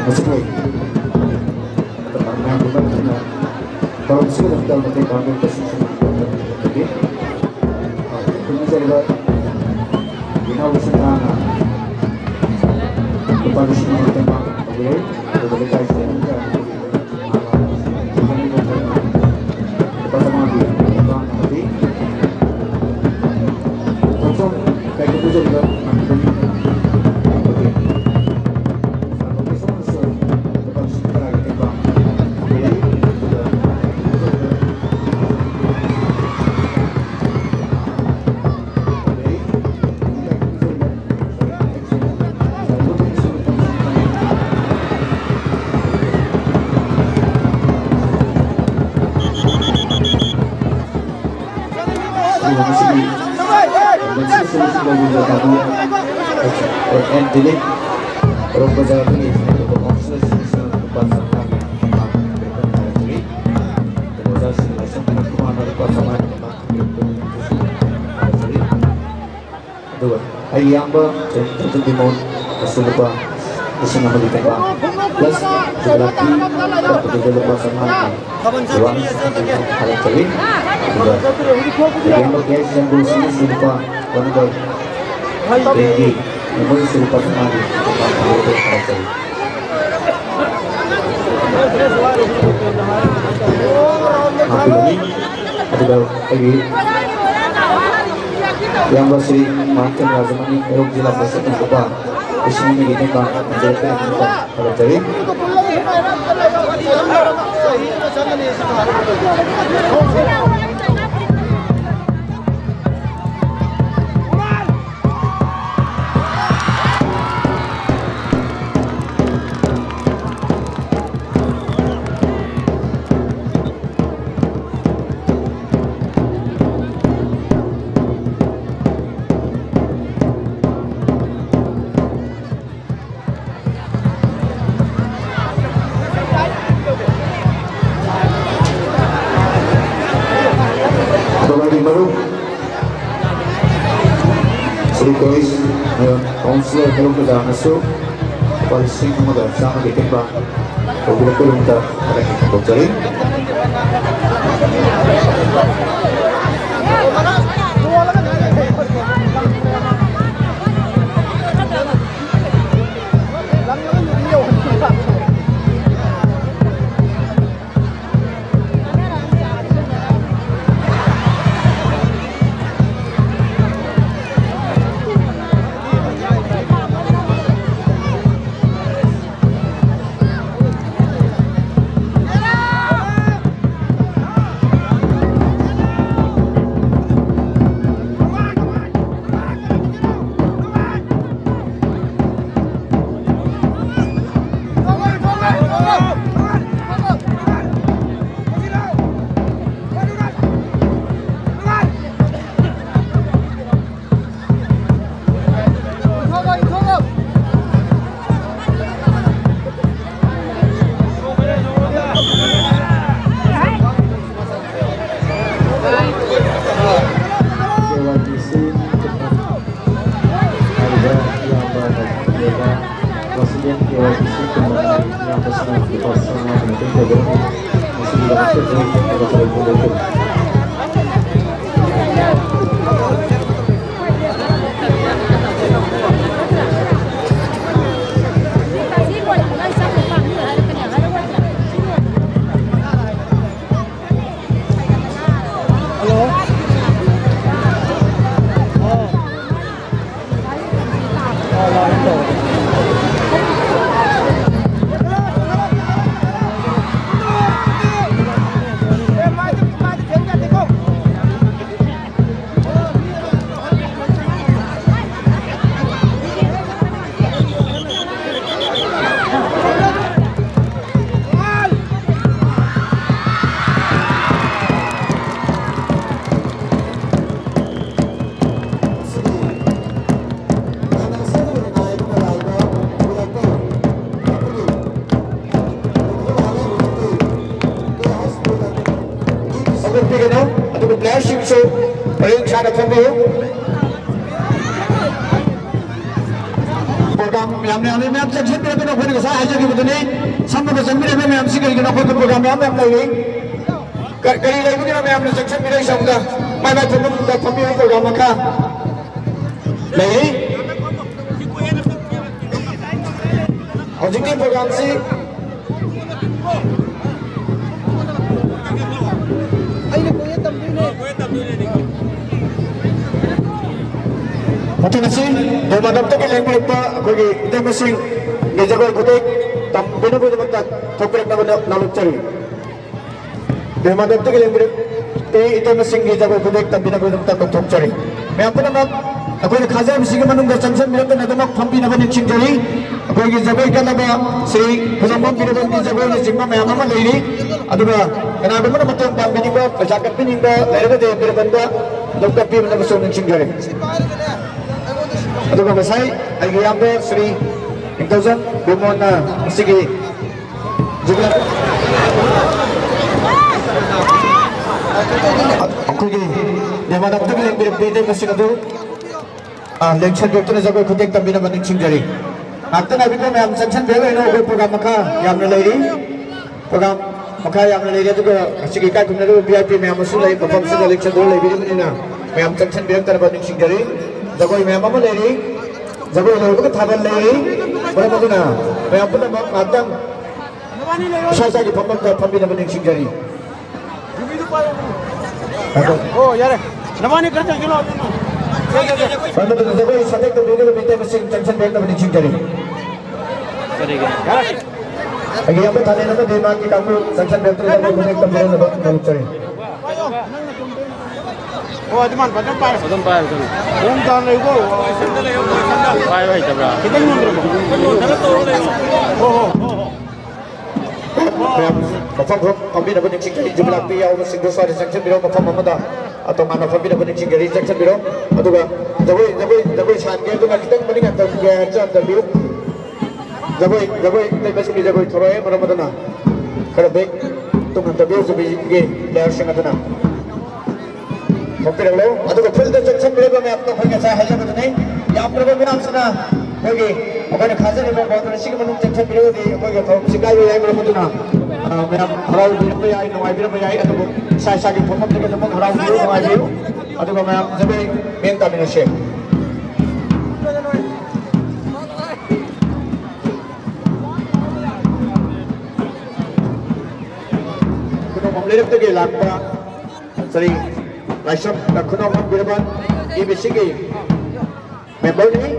ꯃꯁꯤꯕꯨ ꯃꯌꯥꯝꯒꯤ ꯃꯔꯛꯇ ꯊꯧꯔꯝ ꯑꯁꯤꯒꯤꯗꯃꯛꯇ ꯃꯇꯦꯡ ꯄꯥꯡꯕꯤꯔꯤꯕ ꯁꯤꯡꯁꯤꯒꯤ ꯃꯇꯦꯡ ꯄꯥꯡꯕꯤꯔꯤ꯫ ꯈꯨꯔꯨꯝꯖꯔꯤꯕ ꯏꯅꯥꯎ ꯁꯟꯇꯥꯅ ꯂꯨꯄꯥ ꯂꯤꯁꯤꯡ ꯑꯃ ꯃꯇꯦꯡ ꯄꯥꯡꯕꯤꯔꯦ꯫ ꯑꯗꯨꯒ ꯂꯩꯀꯥꯏꯁꯤꯗ ꯂꯨꯄꯥ ꯆꯥꯝꯃꯉꯥꯒꯤ ꯃꯇꯦꯡ ꯄꯥꯡꯕ ꯑꯃꯗꯤ ꯊꯣꯡꯁꯣꯝ ꯀꯩꯒꯨꯝꯕ ꯂꯩꯕ ꯉꯝꯒꯅꯤ꯫ ꯑꯗꯨꯒ ꯃꯁꯤꯒꯤ ꯃꯁꯤꯒꯤ ꯁꯔꯨꯛꯁꯤ ꯂꯧꯕꯤꯕ ꯇꯥꯕꯤ ꯑꯦꯟ ꯗꯤꯂꯤꯞ, ꯔꯣꯛ ꯕꯖꯥꯔꯗꯒꯤ ꯀꯥꯎꯟꯁꯤꯂꯔꯁꯤꯡꯁꯤꯅ ꯂꯨꯄꯥ ꯆꯥꯝꯃꯉꯥꯒꯤ ꯃꯇꯦꯡ ꯄꯥꯡꯕꯤꯔꯛꯄ ꯅꯨꯡꯉꯥꯏꯖꯔꯤ꯫ ꯑꯗꯨꯒ ꯑꯣꯖꯥꯁꯤꯡ ꯂꯥꯏꯁ꯭ꯔꯝ ꯀꯤꯔꯟ ꯀꯨꯃꯥꯔꯅ ꯂꯨꯄꯥ ꯆꯥꯝꯃꯉꯥꯒꯤ ꯃꯇꯦꯡ ꯄꯥꯡꯕꯤꯔꯛꯄ ꯅꯨꯡꯉꯥꯏꯖꯔꯤ꯫ ꯑꯗꯨꯒ ꯑꯩꯒꯤ ꯏꯌꯥꯝꯕ ꯆꯦꯟ ꯊꯣꯏꯖꯟ ꯕꯤꯃꯣꯟ ꯑꯁꯤ ꯂꯨꯄꯥ ꯂꯤꯁꯤꯡ ꯑꯃꯒꯤ ꯃꯇꯦꯡ ꯄꯥꯡ Plus, ꯂꯥꯛꯄꯤꯔꯛꯄꯗꯨꯗ ꯂꯨꯄꯥ ꯆꯥꯝꯃꯉꯥꯒꯤ advance ꯊꯥꯒꯠꯆꯔꯤ꯫ ꯑꯗꯨꯒ ꯂꯩꯔꯤꯕ cash ꯌꯥꯡꯒꯣꯁꯤꯡ ꯑꯁꯤ ꯂꯨꯄꯥ one by twenty, ꯃꯃꯜꯁꯨ ꯂꯨꯄꯥ ꯆꯥꯝꯃꯉꯥꯒꯤ advance ꯊꯥꯒꯠꯆꯔꯤ꯫ ꯂꯥꯛꯄꯤꯒꯅꯤ꯫ ꯑꯗꯨꯒ ꯑꯩꯒꯤ ꯏꯌꯥꯝꯕ ꯁ꯭ꯔꯤ ꯃꯍꯥꯟꯆꯟ ꯔꯥꯖꯃꯅꯤ, ꯍꯩꯔꯣꯛ ꯖꯤꯂꯥ ꯄꯔꯤꯁꯠꯅ ꯂꯨꯄꯥ ꯂꯤꯁꯤꯡ ꯑꯅꯤꯒꯤ ꯇꯦꯡꯕꯥꯡ ꯊꯝꯖꯔꯛꯄꯒꯤꯗꯃꯛꯇ ꯊꯥꯒꯠꯆꯔꯤ꯫ ꯑꯗꯨꯒ ꯃꯔꯨꯞ ꯁ꯭ꯔꯤ ꯀꯣꯏꯁ ꯀꯥꯎꯟꯁꯤꯂꯔ ꯍꯦꯔꯣ ꯄ꯭ꯔꯖꯥꯅꯁꯨ ꯂꯨꯄꯥ ꯂꯤꯁꯤꯡ ꯑꯃꯒ ꯆꯥꯝꯃꯒꯤ ꯇꯦꯡꯕꯥꯡ ꯇꯧꯕꯤꯔꯛꯄꯒꯤꯗꯃꯛꯇ ꯊꯥꯒꯠꯄ ꯐꯣꯡꯗꯣꯛꯆꯔꯤ꯫ ꯀꯦ ꯋꯥꯏ ꯄꯤ ꯁꯤ ꯍꯥꯏꯔꯤꯕ ꯏꯌꯥꯝꯕ ꯂꯩꯕ ꯄ꯭ꯔꯁꯤꯗꯦꯟ ꯀꯦ ꯋꯥꯏ ꯄꯤ ꯁꯟꯗꯣꯛꯄꯤꯒꯅꯨ꯫ ꯑꯗꯨꯒ playerꯁꯤꯡꯁꯨ ꯄꯔꯦꯡ ꯁꯥꯅ ꯐꯝꯕꯤꯌꯨ꯫ Program ꯌꯥꯝꯅ ꯌꯥꯝꯃꯤ꯫ ꯃꯌꯥꯝ ꯆꯪꯁꯤꯟꯕꯤꯔꯛꯀꯅꯨ꯫ ꯑꯩꯈꯣꯏꯅ ꯉꯁꯥꯏ ꯍꯥꯏꯖꯈꯤꯕꯗꯨꯅꯤ, ꯁꯝꯃꯒ ꯆꯪꯕꯤꯔꯛꯏꯕ ꯃꯌꯥꯝꯁꯤ ꯀꯔꯤꯒꯤꯅꯣ? ꯑꯩꯈꯣꯏꯒꯤ program ꯃꯌꯥꯝ ꯃꯌꯥꯝ ꯂꯩꯔꯤ꯫ ꯀ-, ꯀꯔꯤ ꯂꯩꯕꯒꯤꯅꯣ ꯃꯌꯥꯝꯅ ꯆꯪꯁꯤꯟꯕꯤꯔꯛꯏꯁꯦ? ꯑꯃꯨꯛꯇ ꯃꯥꯏ ꯃꯥꯏ ꯐꯝꯐꯝꯗ ꯐꯝꯕꯤꯌꯨ꯫ Program ꯃꯈꯥ ꯂꯩꯔꯤ꯫ ꯍꯧꯖꯤꯛꯀꯤ programꯁꯤ ꯑꯩꯅ ꯀꯣꯏꯌꯦ ꯇꯝꯗꯣꯏꯅꯦ꯫ ꯃꯊꯪ ꯑꯁꯤ ꯗꯣꯃꯥꯗꯞꯇꯒꯤ ꯂꯦꯡꯕꯤꯔꯛꯄ ꯑꯩꯈꯣꯏꯒꯤ ꯏꯇꯩꯃꯁꯤꯡꯒꯤ ꯖꯒꯣꯏ ꯈꯨꯊꯦꯛ ꯇꯝꯕꯤꯅꯕꯒꯤꯗꯃꯛꯇ ꯊꯣꯛꯄꯤꯔꯛꯅꯕ ꯅ-, ꯅꯧꯂꯨꯛꯆꯔꯤ꯫ ꯗꯣꯃꯥꯗꯞꯇꯒꯤ ꯂꯦꯡꯕꯤꯔꯛꯄꯤ ꯏꯇꯩꯃꯁꯤꯡꯒꯤ ꯖꯒꯣꯏ ꯈꯨꯊꯦꯛ ꯇꯝꯕꯤꯅꯕꯒꯤꯗꯃꯛꯇ ꯀꯧꯊꯣꯛꯆꯔꯤ꯫ ꯃꯌꯥꯝ ꯄꯨꯝꯅꯃꯛ ꯑꯩꯈꯣꯏꯅ ꯈꯥꯖꯕꯁꯤꯒꯤ ꯃꯅꯨꯡꯗ ꯆꯪꯁꯤꯟꯕꯤꯔꯛꯇꯅ ꯑꯗꯨꯃꯛ ꯐꯝꯕꯤꯅꯕ ꯅꯤꯡꯁꯤꯡꯖꯔꯤ꯫ ꯑꯩꯈꯣꯏꯒꯤ ꯖꯒꯣꯏ ꯀꯠꯅꯕ ꯁ꯭ꯔꯤ ꯈꯨꯂꯪꯕꯝ ꯕꯤꯔꯕꯜꯒꯤ ꯖꯒꯣꯏꯅꯆꯤꯡꯕ ꯃꯌꯥꯝ ꯑꯃ ꯂꯩꯔꯤ꯫ ꯑꯗꯨꯒ ꯀꯅꯥꯒꯨꯝꯕꯅ ꯃꯇꯦꯡ ꯄꯥꯡꯕꯤꯅꯤꯡꯕ, ꯄꯩꯁꯥ ꯀꯠꯄꯤꯅꯤꯡꯕ ꯂꯩꯔꯒꯗꯤ ꯕꯤꯔꯕꯜꯗ ꯂꯧ ꯀꯠꯄꯤꯅꯕꯁꯨ ꯅꯤꯡꯁꯤꯡꯖꯔꯤ꯫ ꯑꯗꯨꯒ ꯉꯁꯥꯏ ꯑꯩꯒꯤ ꯏꯌꯥꯝꯕ ꯁ꯭ꯔꯤ ꯅꯤꯡꯊꯧꯖꯝ ꯕꯤꯃꯣꯟꯅ ꯃꯁꯤꯒꯤ ꯖꯨꯕꯤꯂꯤ ꯑꯩꯈꯣꯏꯒꯤ ꯗꯣꯃꯥꯗꯞꯇꯒꯤ ꯂꯦꯡꯕꯤꯔꯛꯄ ꯏꯇꯩꯃꯁꯤꯡ ꯑꯗꯨ, ꯑ, ꯂꯦꯡꯁꯟꯕꯤꯔꯛꯇꯨꯅ ꯖꯒꯣꯏ ꯈꯨꯊꯦꯛ ꯇꯝꯕꯤꯅꯕ ꯅꯤꯡꯁꯤꯡꯖꯔꯤ꯫ ꯉꯥꯛꯇ ꯉꯥꯏꯕꯤꯕ ꯃꯌꯥꯝ ꯆꯪꯁꯟꯕꯤꯔꯒ ꯂꯩꯅꯧ꯫ ꯑꯩꯈꯣꯏ ꯄ꯭ꯔꯣꯒ꯭ꯔꯥꯝ ꯃꯈꯥ ꯌꯥꯝꯅ ꯂꯩꯔꯤ꯫ ꯄ꯭ꯔꯣꯒ꯭ꯔꯥꯝ ꯃꯈꯥ ꯌꯥꯝꯅ ꯂꯩꯔꯤ꯫ ꯑꯗꯨꯒ ꯉꯁꯤꯒꯤ ꯏꯀꯥꯏ ꯈꯨꯝꯅꯔꯤꯕ ꯚꯤ ꯑꯥꯏ ꯄꯤ ꯃꯌꯥꯝ ꯑꯃꯁꯨ ꯂꯩ꯫ ꯃꯐꯝꯁꯤꯗ ꯂꯦꯛꯆꯔ ꯂꯩꯕꯤꯔꯤꯕꯅꯤꯅ ꯃꯌꯥꯝ ꯆꯪꯁꯟꯕꯤꯔꯛꯇꯅꯕ ꯅꯤꯡꯁꯤꯡꯖꯔꯤ꯫ ꯖꯒꯣꯏ ꯃꯌꯥꯝ ꯑꯃ ꯂꯩꯔꯤ꯫ ꯖꯒꯣꯏ ꯂꯣꯏꯕꯒ ꯊꯥꯕꯜ ꯂꯩꯔꯤ꯫ ꯃꯔꯝ ꯑꯗꯨꯅ ꯃꯌꯥꯝ ꯄꯨꯝꯅꯃꯛ ꯉꯥꯛꯇꯪ ꯏꯁꯥ ꯏꯁꯥꯒꯤ ꯐꯝꯐꯝꯗ ꯐꯝꯕꯤꯅꯕ ꯅꯤꯡꯁꯤꯡꯖꯔꯤ꯫ ꯑꯣ, ꯌꯥꯔꯦ꯫ ꯅꯕꯥꯅꯤ ꯈꯔ ꯆꯪꯁꯤꯜꯂꯣ꯫ ꯃꯔꯝ ꯑꯗꯨꯅ ꯖꯒꯣꯏ ꯁꯥꯊꯦꯛ ꯇꯧꯕꯤꯒꯗꯕ ꯃꯤꯇꯩ ꯃꯁꯤꯡ ꯆꯪꯁꯟꯕꯤꯔꯛꯅꯕ ꯅꯤꯡꯁꯤꯡꯖꯔꯤ꯫ ꯀꯔꯤꯒꯤ? ꯑꯩꯒꯤ ꯏꯌꯥꯝꯕ ꯊꯥꯅꯦꯟ ꯑꯃꯗꯤ ꯃꯍꯥꯛꯀꯤ ꯀꯥꯡꯕꯨ ꯆꯪꯁꯟꯕꯤꯔꯛꯇꯨꯅ ꯖꯒꯣꯏ ꯈꯨꯊꯦꯛ ꯇꯝꯕꯤꯔꯛꯅꯕ ꯅꯤꯡꯁꯤꯡꯖꯔꯤ꯫ ꯑꯣ, ꯑꯗꯨꯃꯥꯏꯅ ꯐꯖꯅ ꯄꯥꯏ꯫ ꯑꯗꯨꯝ ꯄꯥꯏꯔꯣ, ꯑꯗꯨꯝ꯫ ꯃꯑꯣꯡ ꯇꯥꯅ ꯂꯩꯌꯨꯀꯣ꯫ ꯄꯥꯏꯕ ꯍꯩꯇꯕ꯭ꯔꯥ? ꯈꯤꯇꯪ ꯅꯣꯟꯊꯔꯛꯑꯣ꯫ ꯍꯣ, ꯍꯣ, ꯍꯣ, ꯍꯣ꯫ ꯃꯌꯥꯝ ꯃꯐꯝ ꯈꯔ ꯐꯝꯕꯤꯅꯕ ꯅꯤꯡꯁꯤꯡꯖꯔꯤ꯫ ꯌꯨꯕꯤ ꯂꯥꯛꯄꯤ ꯌꯥꯎꯕꯁꯤꯡꯗꯣ ꯁ꯭ꯋꯥꯏꯗ ꯆꯪꯁꯤꯟꯕꯤꯔꯣ, ꯃꯐꯝ ꯑꯃꯗ, ꯑ, ꯇꯣꯉꯥꯟꯅ ꯐꯝꯕꯤꯅꯕ ꯅꯤꯡꯁꯤꯡꯖꯔꯤ꯫ ꯆꯪꯁꯤꯟꯕꯤꯔꯣ꯫ ꯑꯗꯨꯒ ꯖꯒꯣꯏ, ꯖꯒꯣꯏ, ꯖꯒꯣꯏ ꯁꯥꯍꯟꯒꯦ, ꯑꯗꯨꯅ ꯈꯤꯇꯪ ꯃꯅꯤꯡ ꯍꯟꯊꯕꯤꯌꯨ, ꯍꯟꯊ-, ꯍꯟꯊꯕꯤꯌꯨ꯫ ꯖꯒꯣꯏ, ꯖꯒꯣꯏ ꯂꯩꯕꯁꯤꯡꯒꯤ ꯖꯒꯣꯏ ꯊꯣꯔꯛꯑꯦ, ꯃꯔꯝ ꯑꯗꯨꯅ ꯈꯔ ꯕꯦꯛ ꯇꯨꯡ ꯍꯟꯊꯕꯤꯌꯨ, ꯌꯨꯕꯤꯒꯤ ꯄ꯭ꯂꯦꯌꯔꯁꯤꯡ ꯑꯗꯨꯅ꯫ ꯊꯣꯛꯄꯤꯔꯛꯂꯣ꯫ ꯑꯗꯨꯒ ꯐꯤꯜꯗ ꯆꯪꯁꯤꯟꯕꯤꯔꯤꯕ ꯃꯌꯥꯝꯗꯣ ꯑꯩꯈꯣꯏ ꯉꯁꯥꯏ ꯍꯥꯏꯖꯕꯗꯨꯅꯤ, ꯌꯥꯝꯗ꯭ꯔꯕ ꯃꯌꯥꯝꯁꯤꯅ ꯑꯩꯈꯣꯏꯒꯤ, ꯑꯩꯈꯣꯏꯅ ꯈꯥꯖꯔꯤꯕ ꯕꯣꯜꯗꯨꯅ ꯁꯤꯒꯤ ꯃꯅꯨꯡ ꯆꯪꯁꯤꯟꯕꯤꯔꯒꯗꯤ ꯑꯩꯈꯣꯏꯒꯤ ꯊꯧꯔꯝꯁꯤ ꯀꯥꯏꯕ ꯌꯥꯏ꯫ ꯃꯔꯝ ꯑꯗꯨꯅ, ꯑ, ꯃꯌꯥꯝ ꯍꯔꯥꯎꯕꯤꯔꯝꯕ ꯌꯥꯏ, ꯅꯨꯡꯉꯥꯏꯕꯤꯔꯝꯕ ꯌꯥꯏ, ꯑꯗꯨꯕꯨ ꯏꯁꯥ ꯏꯁꯥꯒꯤ ꯐꯝꯐꯝꯗꯨꯗ ꯑꯗꯨꯝ ꯍꯔꯥꯎꯕꯤꯌꯨ, ꯅꯨꯡꯉꯥꯏꯕꯤꯌꯨ꯫ ꯑꯗꯨꯒ ꯃꯌꯥꯝ ꯖꯒꯣꯏ ꯃꯦꯟ ꯇꯥꯃꯤꯟꯅꯁꯦ꯫ ꯈꯨꯅꯧ ꯃꯝꯂꯩꯔꯛꯇꯒꯤ ꯂꯥꯛꯄ ꯁ꯭ꯔꯤ ꯂꯥꯏꯁ꯭ꯔꯝ ꯈꯨꯅꯧꯃꯝ ꯕꯤꯔꯕꯥꯟ ꯀꯦ ꯕꯤ ꯁꯤꯒꯤ ꯃꯦꯝꯕꯔꯅꯤ꯫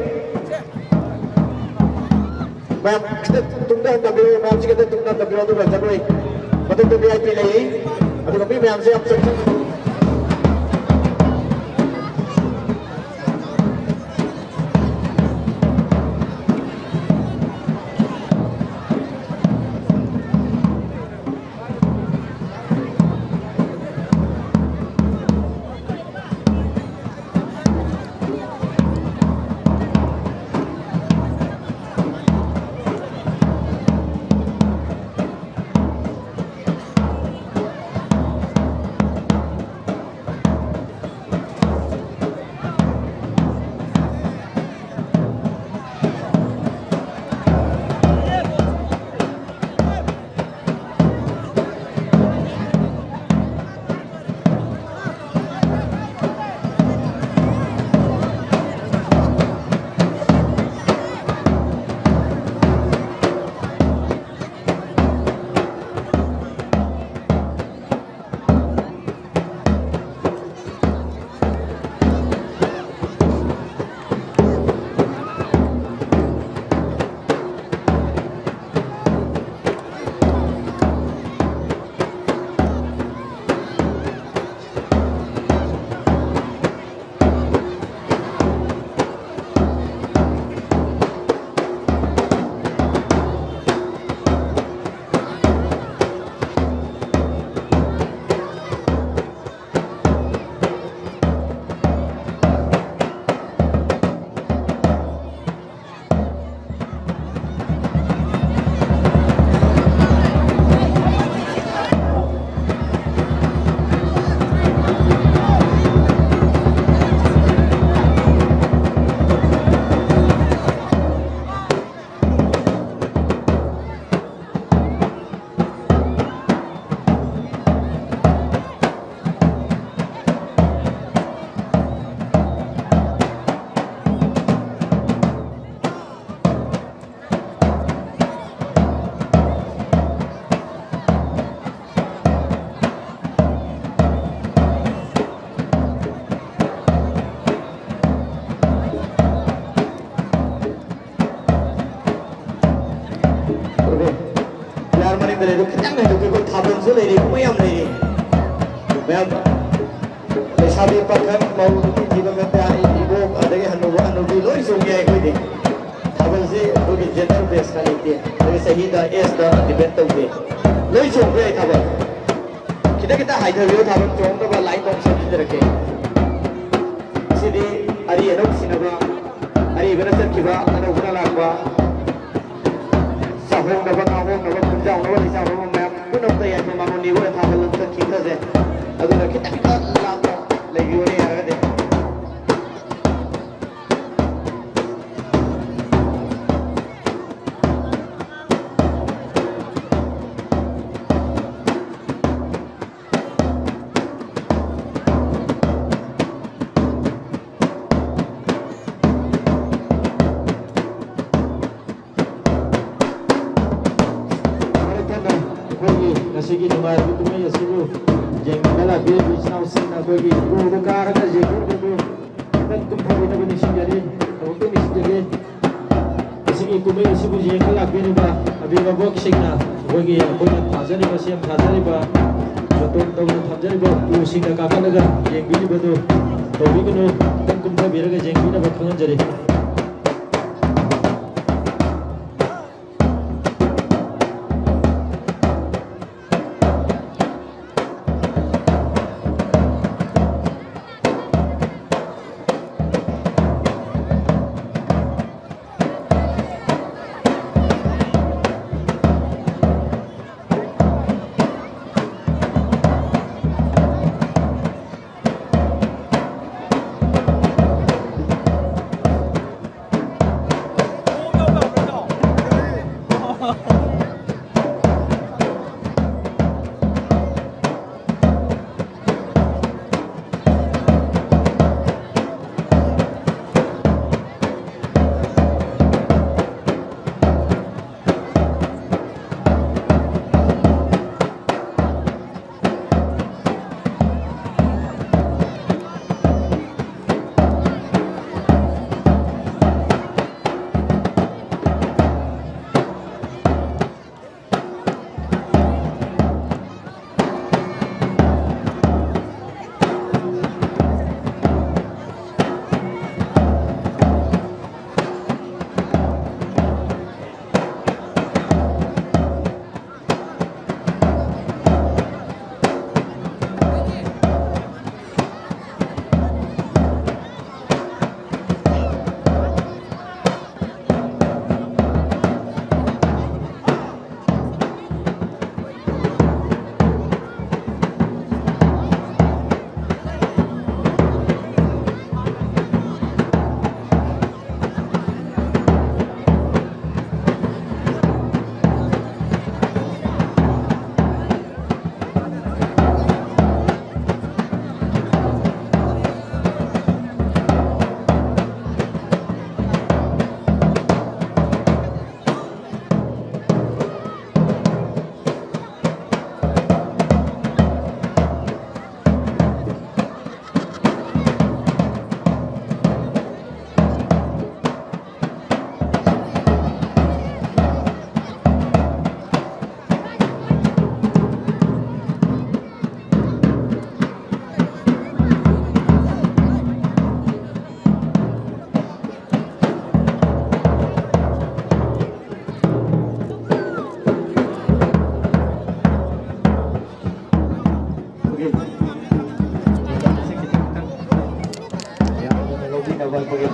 ꯃꯌꯥꯝ ꯈꯤꯇꯪ ꯇꯨꯡꯗ ꯍꯟꯊꯕꯤꯔꯣ, ꯃꯌꯥꯝꯁꯤ ꯈꯤꯇꯪ ꯇꯨꯡꯗ ꯍꯟꯊꯕꯤꯔꯣ, ꯑꯗꯨꯒ ꯖꯒꯣꯏ ꯃꯊꯛꯇ ꯚꯤ ꯑꯥꯏ ꯄꯤ ꯂꯩ, ꯑꯗꯨꯒ ꯃꯤ ꯃꯌꯥꯝꯁꯦ ꯌꯥꯝ ꯆꯪꯁꯤꯟ ꯃꯅꯤꯡꯗ ꯂꯩꯔꯦ, ꯈꯤꯇꯪ ꯍꯦꯟꯗꯣꯛꯈꯤꯕ ꯊꯥꯕꯜꯁꯨ ꯂꯩꯔꯤ, ꯃꯌꯥꯝ ꯂꯩꯔꯤ꯫ ꯃꯌꯥꯝ ꯂꯩꯁꯥꯕꯤ ꯄꯥꯈꯪ ꯃꯧ ꯅꯨꯄꯤ ꯊꯤꯕ ꯈꯛꯇ, ꯏꯕꯣꯛ ꯑꯗꯒꯤ ꯍꯅꯨꯕ ꯍꯅꯨꯕꯤ ꯂꯣꯏ ꯆꯣꯡ ꯌꯥꯏ ꯑꯩꯈꯣꯏꯗꯤ꯫ ꯊꯥꯕꯜꯁꯤ ꯑꯩꯈꯣꯏꯒꯤ gender base ꯀ ꯂꯩꯇꯦ, ꯑꯗꯒꯤ ꯆꯍꯤꯗ, age ꯇ depend ꯇꯧꯗꯦ, ꯂꯣꯏ ꯆꯣꯡꯕ ꯌꯥꯏ ꯊꯥꯕꯜ꯫ ꯈꯤꯇ ꯈꯤꯇ ꯍꯥꯏꯊꯕꯤꯌꯨ ꯊꯥꯕꯜ ꯆꯣꯡꯅꯕ line ꯅꯨꯡ ꯁꯦꯝꯖꯤꯟꯖꯔꯛꯀꯦ꯫ ꯉꯁꯤꯗꯤ ꯑꯔꯤ ꯑꯅꯧ ꯁꯤꯟꯅꯕ, ꯑꯔꯤꯕꯅ ꯆꯠꯈꯤꯕ, ꯑꯅꯧꯕꯅ ꯂꯥꯛꯄ, ꯆꯥꯍꯣꯡꯅꯕ, ꯉꯥꯍꯣꯡꯅꯕ, ꯄꯨꯟꯖꯥꯎꯅꯕ, ꯂꯩꯆꯥꯎꯅꯕ ꯃꯌꯥꯝ ꯄꯨꯝꯅꯃꯛꯇ ꯌꯥꯏꯐ ꯃꯉꯣꯟ ꯅꯤꯕ ꯑꯣꯏꯅ ꯊꯥꯕꯜ ꯑꯝꯇ ꯈꯤꯛꯊꯁꯦ꯫ ꯑꯗꯨꯅ ꯈꯤꯇꯪ ꯈꯤꯇꯪ ꯂꯥꯞꯅ ꯂꯩꯕꯤꯌꯨꯅꯦ ꯌꯥꯔꯒꯗꯤ꯫ ꯃꯔꯛ ꯊꯠꯅ ꯑꯩꯈꯣꯏꯒꯤ ꯉꯁꯤꯒꯤ ꯅꯨꯡꯉꯥꯏꯔꯕ ꯀꯨꯝꯍꯩ ꯑꯁꯤꯕꯨ ꯌꯦꯡꯕ ꯂꯥꯛꯄꯤꯔꯤꯕ ꯏꯆꯤꯟ ꯏꯅꯥꯎꯁꯤꯡꯅ ꯑꯩꯈꯣꯏꯒꯤ ꯎꯗ ꯀꯥꯔꯒ ꯌꯦꯡꯕꯤꯔꯒꯁꯨ ꯈꯤꯇꯪ ꯀꯨꯝꯊꯕꯤꯅꯕ ꯅꯤꯡꯁꯤꯡꯖꯔꯤ꯫ ꯑꯃꯨꯛꯇ ꯅꯤꯡꯁꯤꯡꯖꯒꯦ꯫ ꯃꯁꯤꯒꯤ ꯀꯨꯝꯍꯩ ꯑꯁꯤꯕꯨ ꯌꯦꯡꯕ ꯂꯥꯛꯄꯤꯔꯤꯕ ꯑꯕꯤꯚꯥꯕꯛꯁꯤꯡꯅ ꯑꯩꯈꯣꯏꯒꯤ, ꯑꯩꯈꯣꯏꯅ ꯊꯥꯖꯔꯤꯕ, ꯁꯦꯝ ꯊꯥꯖꯔꯤꯕ, ꯖꯣꯇꯣꯟ ꯇꯧꯅ ꯊꯝꯖꯔꯤꯕ ꯎꯁꯤꯡꯗ ꯀꯥꯈꯠꯂꯒ ꯌꯦꯡꯕꯤꯔꯤꯕꯗꯨ ꯇꯧꯕꯤꯒꯅꯨ, ꯈꯤꯇꯪ ꯀꯨꯝꯊꯕꯤꯔꯒ ꯌꯦꯡꯕꯤꯅꯕ ꯈꯪꯍꯟꯖꯔꯤ꯫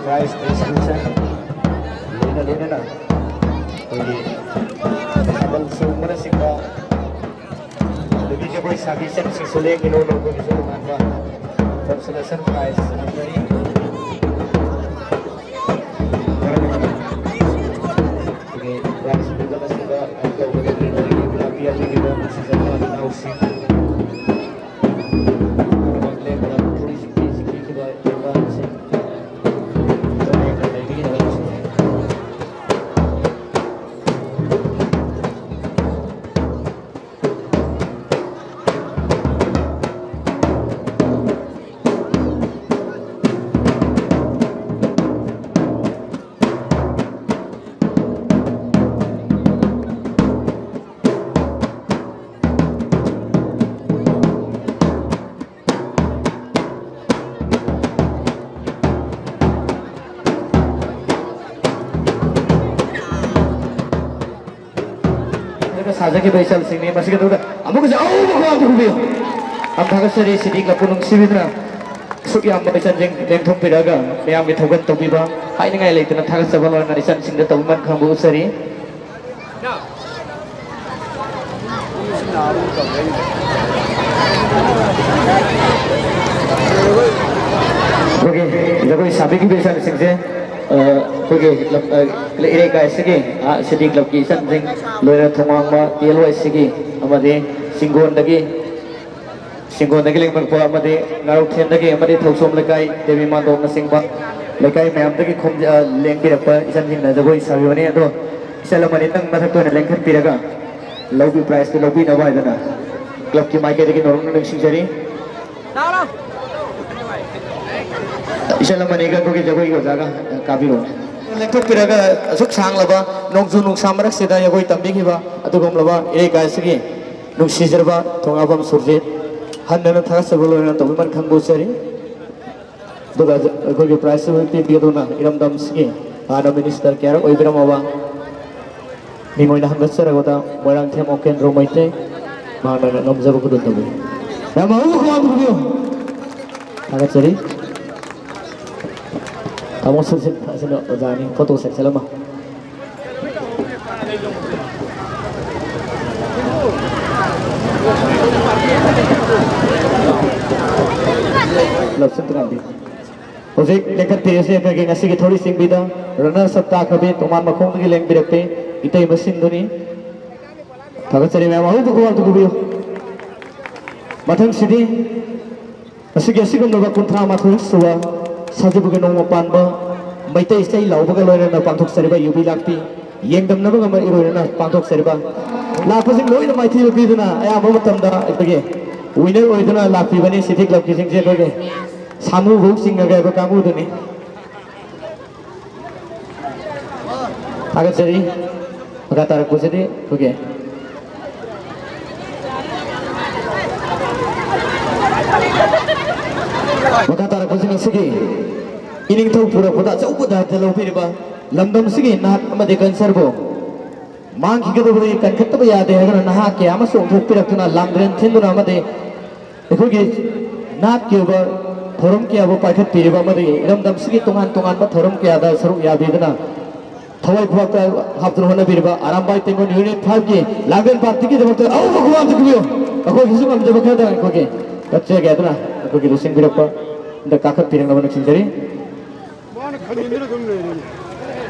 Prize distribution ꯂꯣꯏꯅ ꯂꯣꯏꯅꯅ ꯑꯩꯈꯣꯏꯒꯤ ꯊꯥꯕꯜ ꯆꯣꯡꯕꯅꯆꯤꯡꯕ, ꯑꯗꯒꯤ ꯖꯒꯣꯏ ꯁꯥꯕꯤ ꯏꯆꯟꯁꯤꯡꯁꯨ ꯂꯦꯡꯗꯅ ꯂꯧꯕꯒꯤꯁꯨ ꯇꯣꯉꯥꯟꯕ consolation prize ꯊꯝꯖꯔꯤ꯫ ꯑꯩꯈꯣꯏꯒꯤ prize ꯄꯤꯕ ꯑꯁꯤꯗ ꯇꯧꯕꯗ ꯂꯥꯛꯄꯤꯔꯝꯂꯤꯕ ꯅꯨꯡꯁꯤꯖꯕ ꯏꯅꯥꯎꯁꯤꯡ, ꯂꯦꯡꯗꯅ ꯊꯧꯔꯤꯁꯤꯡ ꯄꯤꯈꯤꯕ ꯇꯦꯡꯕꯥꯡꯁꯤꯡ, ꯁꯥꯖꯈꯤꯕ ꯏꯆꯜꯁꯤꯡꯅꯤ꯫ ꯃꯁꯤꯒꯤ ꯃꯇꯨꯡꯗ ꯑꯃꯨꯛꯀꯁꯨ ꯑꯎꯕ ꯈꯨꯕꯥꯛ ꯑꯃ ꯈꯨꯕꯤꯌꯨ꯫ ꯌꯥꯝ ꯊꯥꯒꯠꯆꯔꯤ꯫ ꯁꯤꯗꯤ ꯀ꯭ꯂꯕꯄꯨ ꯅꯨꯡꯁꯤꯕꯤꯗꯨꯅ ꯑꯁꯨꯛ ꯌꯥꯝꯕ ꯏꯆꯜꯁꯤꯡ ꯂꯦꯡꯊꯣꯛꯄꯤꯔꯛꯑꯒ ꯃꯌꯥꯝꯒꯤ ꯊꯧꯒꯜ ꯇꯧꯕꯤꯕ ꯍꯥꯏꯅꯤꯡꯉꯥꯏ ꯂꯩꯇꯅ ꯊꯥꯒꯠꯆꯕ ꯂꯣꯏꯅ ꯏꯆꯜꯁꯤꯡꯗ ꯇꯧꯕꯤꯃꯟ ꯈꯪꯕ ꯎꯠꯆꯔꯤ꯫ ꯑꯩꯈꯣꯏꯒꯤ ꯖꯒꯣꯏ ꯁꯥꯕꯤꯈꯤꯕ ꯏꯆꯜꯁꯤꯡꯁꯦ, ꯑ, ꯑꯩꯈꯣꯏꯒꯤ ꯂꯝ, ꯑ, ꯏꯔꯩꯀꯥꯏ ꯑꯁꯤꯒꯤ, ꯑ, ꯁꯤꯗꯤ ꯀ꯭ꯂꯕꯀꯤ ꯏꯆꯜꯁꯤꯡ ꯂꯣꯏꯔ ꯊꯣꯡꯋꯥꯡꯕ ꯇꯤ ꯑꯦꯜ ꯋꯥꯏ ꯁꯤꯒꯤ ꯑꯃꯗꯤ ꯆꯤꯡꯒꯣꯟꯗꯒꯤ, ꯆꯤꯡꯒꯣꯟꯗꯒꯤ ꯂꯦꯡꯕꯤꯔꯛꯄ ꯑꯃꯗꯤ ꯉꯥꯔꯧꯊꯦꯟꯗꯒꯤ ꯑꯃꯗꯤ ꯊꯧꯁꯣꯝ ꯂꯩꯀꯥꯏ, ꯗꯦꯕꯤ ꯃꯥꯟꯗꯣꯞꯅꯆꯤꯡꯕ ꯂꯩꯀꯥꯏ ꯃꯌꯥꯝꯗꯒꯤ ꯈꯣꯝꯖ-, ꯑ, ꯂꯦꯡꯕꯤꯔꯛꯄ ꯏꯆꯜꯁꯤꯡꯅ ꯖꯒꯣꯏ ꯁꯥꯕꯤꯕꯅꯤ꯫ ꯑꯗꯣ ꯏꯆꯜ ꯑꯃꯅꯤ ꯅꯪ ꯃꯊꯛꯇ ꯑꯣꯏꯅ ꯂꯦꯡꯈꯠꯄꯤꯔꯒ ꯂꯧꯕꯤ prizeꯇꯨ ꯂꯧꯕꯤꯅꯕ ꯍꯥꯏꯗꯅ ꯀ꯭ꯂꯕꯀꯤ ꯃꯥꯏꯀꯩꯗꯒꯤ ꯅꯣꯡꯅ ꯅꯤꯡꯁꯤꯡꯖꯔꯤ꯫ ꯏꯆꯜ ꯑꯃꯅꯤꯒ ꯑꯩꯈꯣꯏꯒꯤ ꯖꯒꯣꯏꯒꯤ ꯑꯣꯖꯥꯒ ꯀꯥꯕꯤꯔꯛꯑꯣꯅꯦ꯫ ꯂꯦꯡꯊꯣꯛꯄꯤꯔꯒ ꯑꯁꯨꯛ ꯁꯥꯡꯂꯕ ꯅꯣꯡꯖꯨ ꯅꯨꯡꯁꯥ ꯃꯔꯛꯁꯤꯗ ꯖꯒꯣꯏ ꯇꯝꯕꯤꯈꯤꯕ ꯑꯗꯨꯒꯨꯝꯂꯕ ꯏꯔꯩꯀꯥꯏ ꯑꯁꯤꯒꯤ ꯅꯨꯡꯁꯤꯖꯔꯕ ꯊꯣꯉꯥꯕꯝ ꯁꯨꯔꯖꯤꯠ, ꯍꯟꯅꯅ ꯊꯥꯒꯠꯆꯕ ꯂꯣꯏꯅꯅ ꯇꯧꯕꯤꯃꯟ ꯈꯪꯕ ꯎꯠꯆꯔꯤ꯫ ꯑꯗꯨꯒ ꯑꯩꯈꯣꯏꯒꯤ prizeꯁꯨ ꯄꯤꯕꯤꯒꯗꯧꯅ ꯏꯔꯝꯗꯝꯁꯤꯒꯤ ꯍꯥꯟꯅ minister ꯀꯌꯥꯔꯛ ꯑꯣꯏꯕꯤꯔꯝꯃꯕ ꯃꯤꯡ ꯑꯣꯏꯅ ꯍꯪꯒꯠꯆꯔꯕꯗ ꯃꯣꯏꯔꯥꯡꯊꯦꯝ ꯑꯣꯀꯦꯟꯗ꯭ꯔꯣ ꯃꯩꯇꯩ, ꯃꯍꯥꯛꯅ ꯉꯝꯖꯕ ꯈꯨꯗꯣꯜ ꯇꯧꯕꯤ꯫ ꯌꯥꯝ ꯑꯍꯨꯝ ꯈꯨꯕꯥꯛ ꯄꯤꯕꯤꯌꯨ꯫ ꯊꯥꯒꯠꯆꯔꯤ꯫ ꯇꯥꯃꯣ ꯁꯨꯁꯤꯟ ꯐꯖꯅ ꯑꯣꯖꯥꯅꯤ, ꯐꯣꯇꯣ ꯁꯦꯛꯁꯟ ꯑꯃ꯫ ꯂꯧꯁꯤꯟ ꯇꯨꯀꯥꯟꯕꯤ꯫ ꯍꯧꯖꯤꯛ ꯂꯦꯡꯈꯠꯄꯤꯔꯤꯁꯤ ꯑꯩꯈꯣꯏꯒꯤ ꯉꯁꯤꯒꯤ ꯊꯧꯔꯤ ꯆꯤꯡꯕꯤꯗ ꯔꯅꯔꯁ ꯑꯞ ꯇꯥꯈ꯭ꯔꯕꯤ ꯇꯣꯉꯥꯟ ꯃꯈꯣꯡꯗꯒꯤ ꯂꯦꯡꯕꯤꯔꯛꯄꯤ ꯏꯇꯩ ꯃꯁꯤꯡꯗꯨꯅꯤ꯫ ꯊꯥꯒꯠꯆꯔꯤ ꯃꯌꯥꯝ, ꯑꯍꯧꯕ ꯈꯨꯋꯥꯡꯗ ꯄꯨꯕꯤꯌꯨ꯫ ꯃꯊꯪꯁꯤꯗꯤ ꯉꯁꯤꯒꯤ ꯑꯁꯤꯒꯨꯝꯂꯕ ꯀꯨꯟꯊ꯭ꯔꯥ ꯃꯥꯊꯣꯏ ꯁꯨꯕ ꯁꯖꯤꯕꯨꯒꯤ ꯅꯣꯡꯃ ꯄꯥꯟꯕ ꯃꯩꯇꯩ ꯏꯁꯩ ꯂꯥꯎꯕꯒ ꯂꯣꯏꯅꯅ ꯄꯥꯡꯊꯣꯛꯆꯔꯤꯕ ꯌꯨꯕꯤ ꯂꯥꯛꯄꯤ ꯌꯦꯡꯗꯝꯅꯕꯒ ꯃꯔꯤ ꯑꯣꯏꯅꯅ ꯄꯥꯡꯊꯣꯛꯆꯔꯤꯕ ꯂꯥꯛꯄꯁꯤꯡ ꯂꯣꯏꯅ ꯃꯥꯏꯊꯤꯕ ꯄꯤꯗꯨꯅ ꯑꯌꯥꯝꯕ ꯃꯇꯝꯗ ꯑꯩꯈꯣꯏꯒꯤ ꯋꯤꯅꯔ ꯑꯣꯏꯗꯨꯅ ꯂꯥꯛꯄꯤꯕꯅꯤ꯫ ꯁꯤꯇꯤ ꯀ꯭ꯂꯕꯀꯤꯁꯤꯡꯁꯦ ꯑꯩꯈꯣꯏꯒꯤ ꯁꯥꯃꯨ ꯐꯧ ꯆꯤꯡꯉꯒ ꯍꯥꯏꯕ ꯀꯥꯡꯕꯨꯗꯨꯅꯤ꯫ ꯊꯥꯒꯠꯆꯔꯤ꯫ ꯃꯈꯥ ꯇꯥꯔꯛꯄꯁꯤꯗꯤ ꯑꯩꯈꯣꯏꯒꯤ ꯃꯈꯥ ꯇꯥꯔꯛꯄꯁꯤꯡ ꯑꯁꯤꯒꯤ ꯏꯅꯤꯡꯊꯧ ꯄꯨꯔꯛꯄꯗ ꯑꯆꯧꯕ ꯗꯥꯏꯇ ꯂꯧꯕꯤꯔꯤꯕ ꯂꯝꯗꯝꯁꯤꯒꯤ ꯅꯥꯠ ꯑꯃꯗꯤ ꯀꯜꯆꯔꯕꯨ ꯃꯥꯡꯈꯤꯒꯗꯕꯗꯒꯤ ꯀꯟꯈꯠꯇꯕ ꯌꯥꯗꯦ ꯍꯥꯏꯗꯨꯅ ꯅꯍꯥ ꯀꯌꯥ ꯑꯃ ꯆꯣꯡꯊꯣꯛꯄꯤꯔꯛꯇꯨꯅ ꯂꯥꯡꯗ꯭ꯔꯦꯟ ꯊꯤꯟꯗꯨꯅ ꯑꯃꯗꯤ ꯑꯩꯈꯣꯏꯒꯤ ꯅꯥꯠꯀꯤ ꯑꯣꯏꯕ ꯊꯧꯔꯝ ꯀꯌꯥꯕꯨ ꯄꯥꯏꯈꯠꯄꯤꯔꯤꯕ ꯑꯃꯗꯤ ꯏꯔꯝꯗꯝꯁꯤꯒꯤ ꯇꯣꯉꯥꯟ ꯇꯣꯉꯥꯟꯕ ꯊꯧꯔꯝ ꯀꯌꯥꯗ ꯁꯔꯨꯛ ꯌꯥꯕꯤꯗꯨꯅ ꯊꯋꯥꯏ ꯄꯨꯂꯞꯇ ꯍꯥꯞꯇꯨꯅ ꯍꯣꯠꯅꯕꯤꯔꯤꯕ ꯑꯔꯥꯝꯕꯥꯏ ꯇꯦꯡꯒꯣꯜ ꯌꯨꯅꯤꯠ ꯐꯥꯏꯚꯀꯤ ꯂꯥꯡꯂꯦꯟ ꯄꯥꯔꯇꯤꯒꯤꯗꯃꯛꯇ ꯑꯍꯧꯕ ꯈꯨꯕꯥꯛ ꯑꯃ ꯄꯤꯕꯤꯌꯨ꯫ ꯑꯩꯈꯣꯏꯒꯤꯁꯨ ꯉꯝꯖꯕ ꯈꯔꯗ ꯑꯩꯈꯣꯏꯒꯤ ꯀꯠꯆꯒꯦ ꯍꯥꯏꯗꯨꯅ ꯑꯩꯈꯣꯏꯒꯤ ꯂꯨꯆꯤꯡꯕꯤꯔꯛꯄ ꯑꯝꯇ ꯀꯥꯈꯠꯄꯤꯔꯛꯅꯕ ꯅꯤꯡꯁꯤꯡꯖꯔꯤ꯫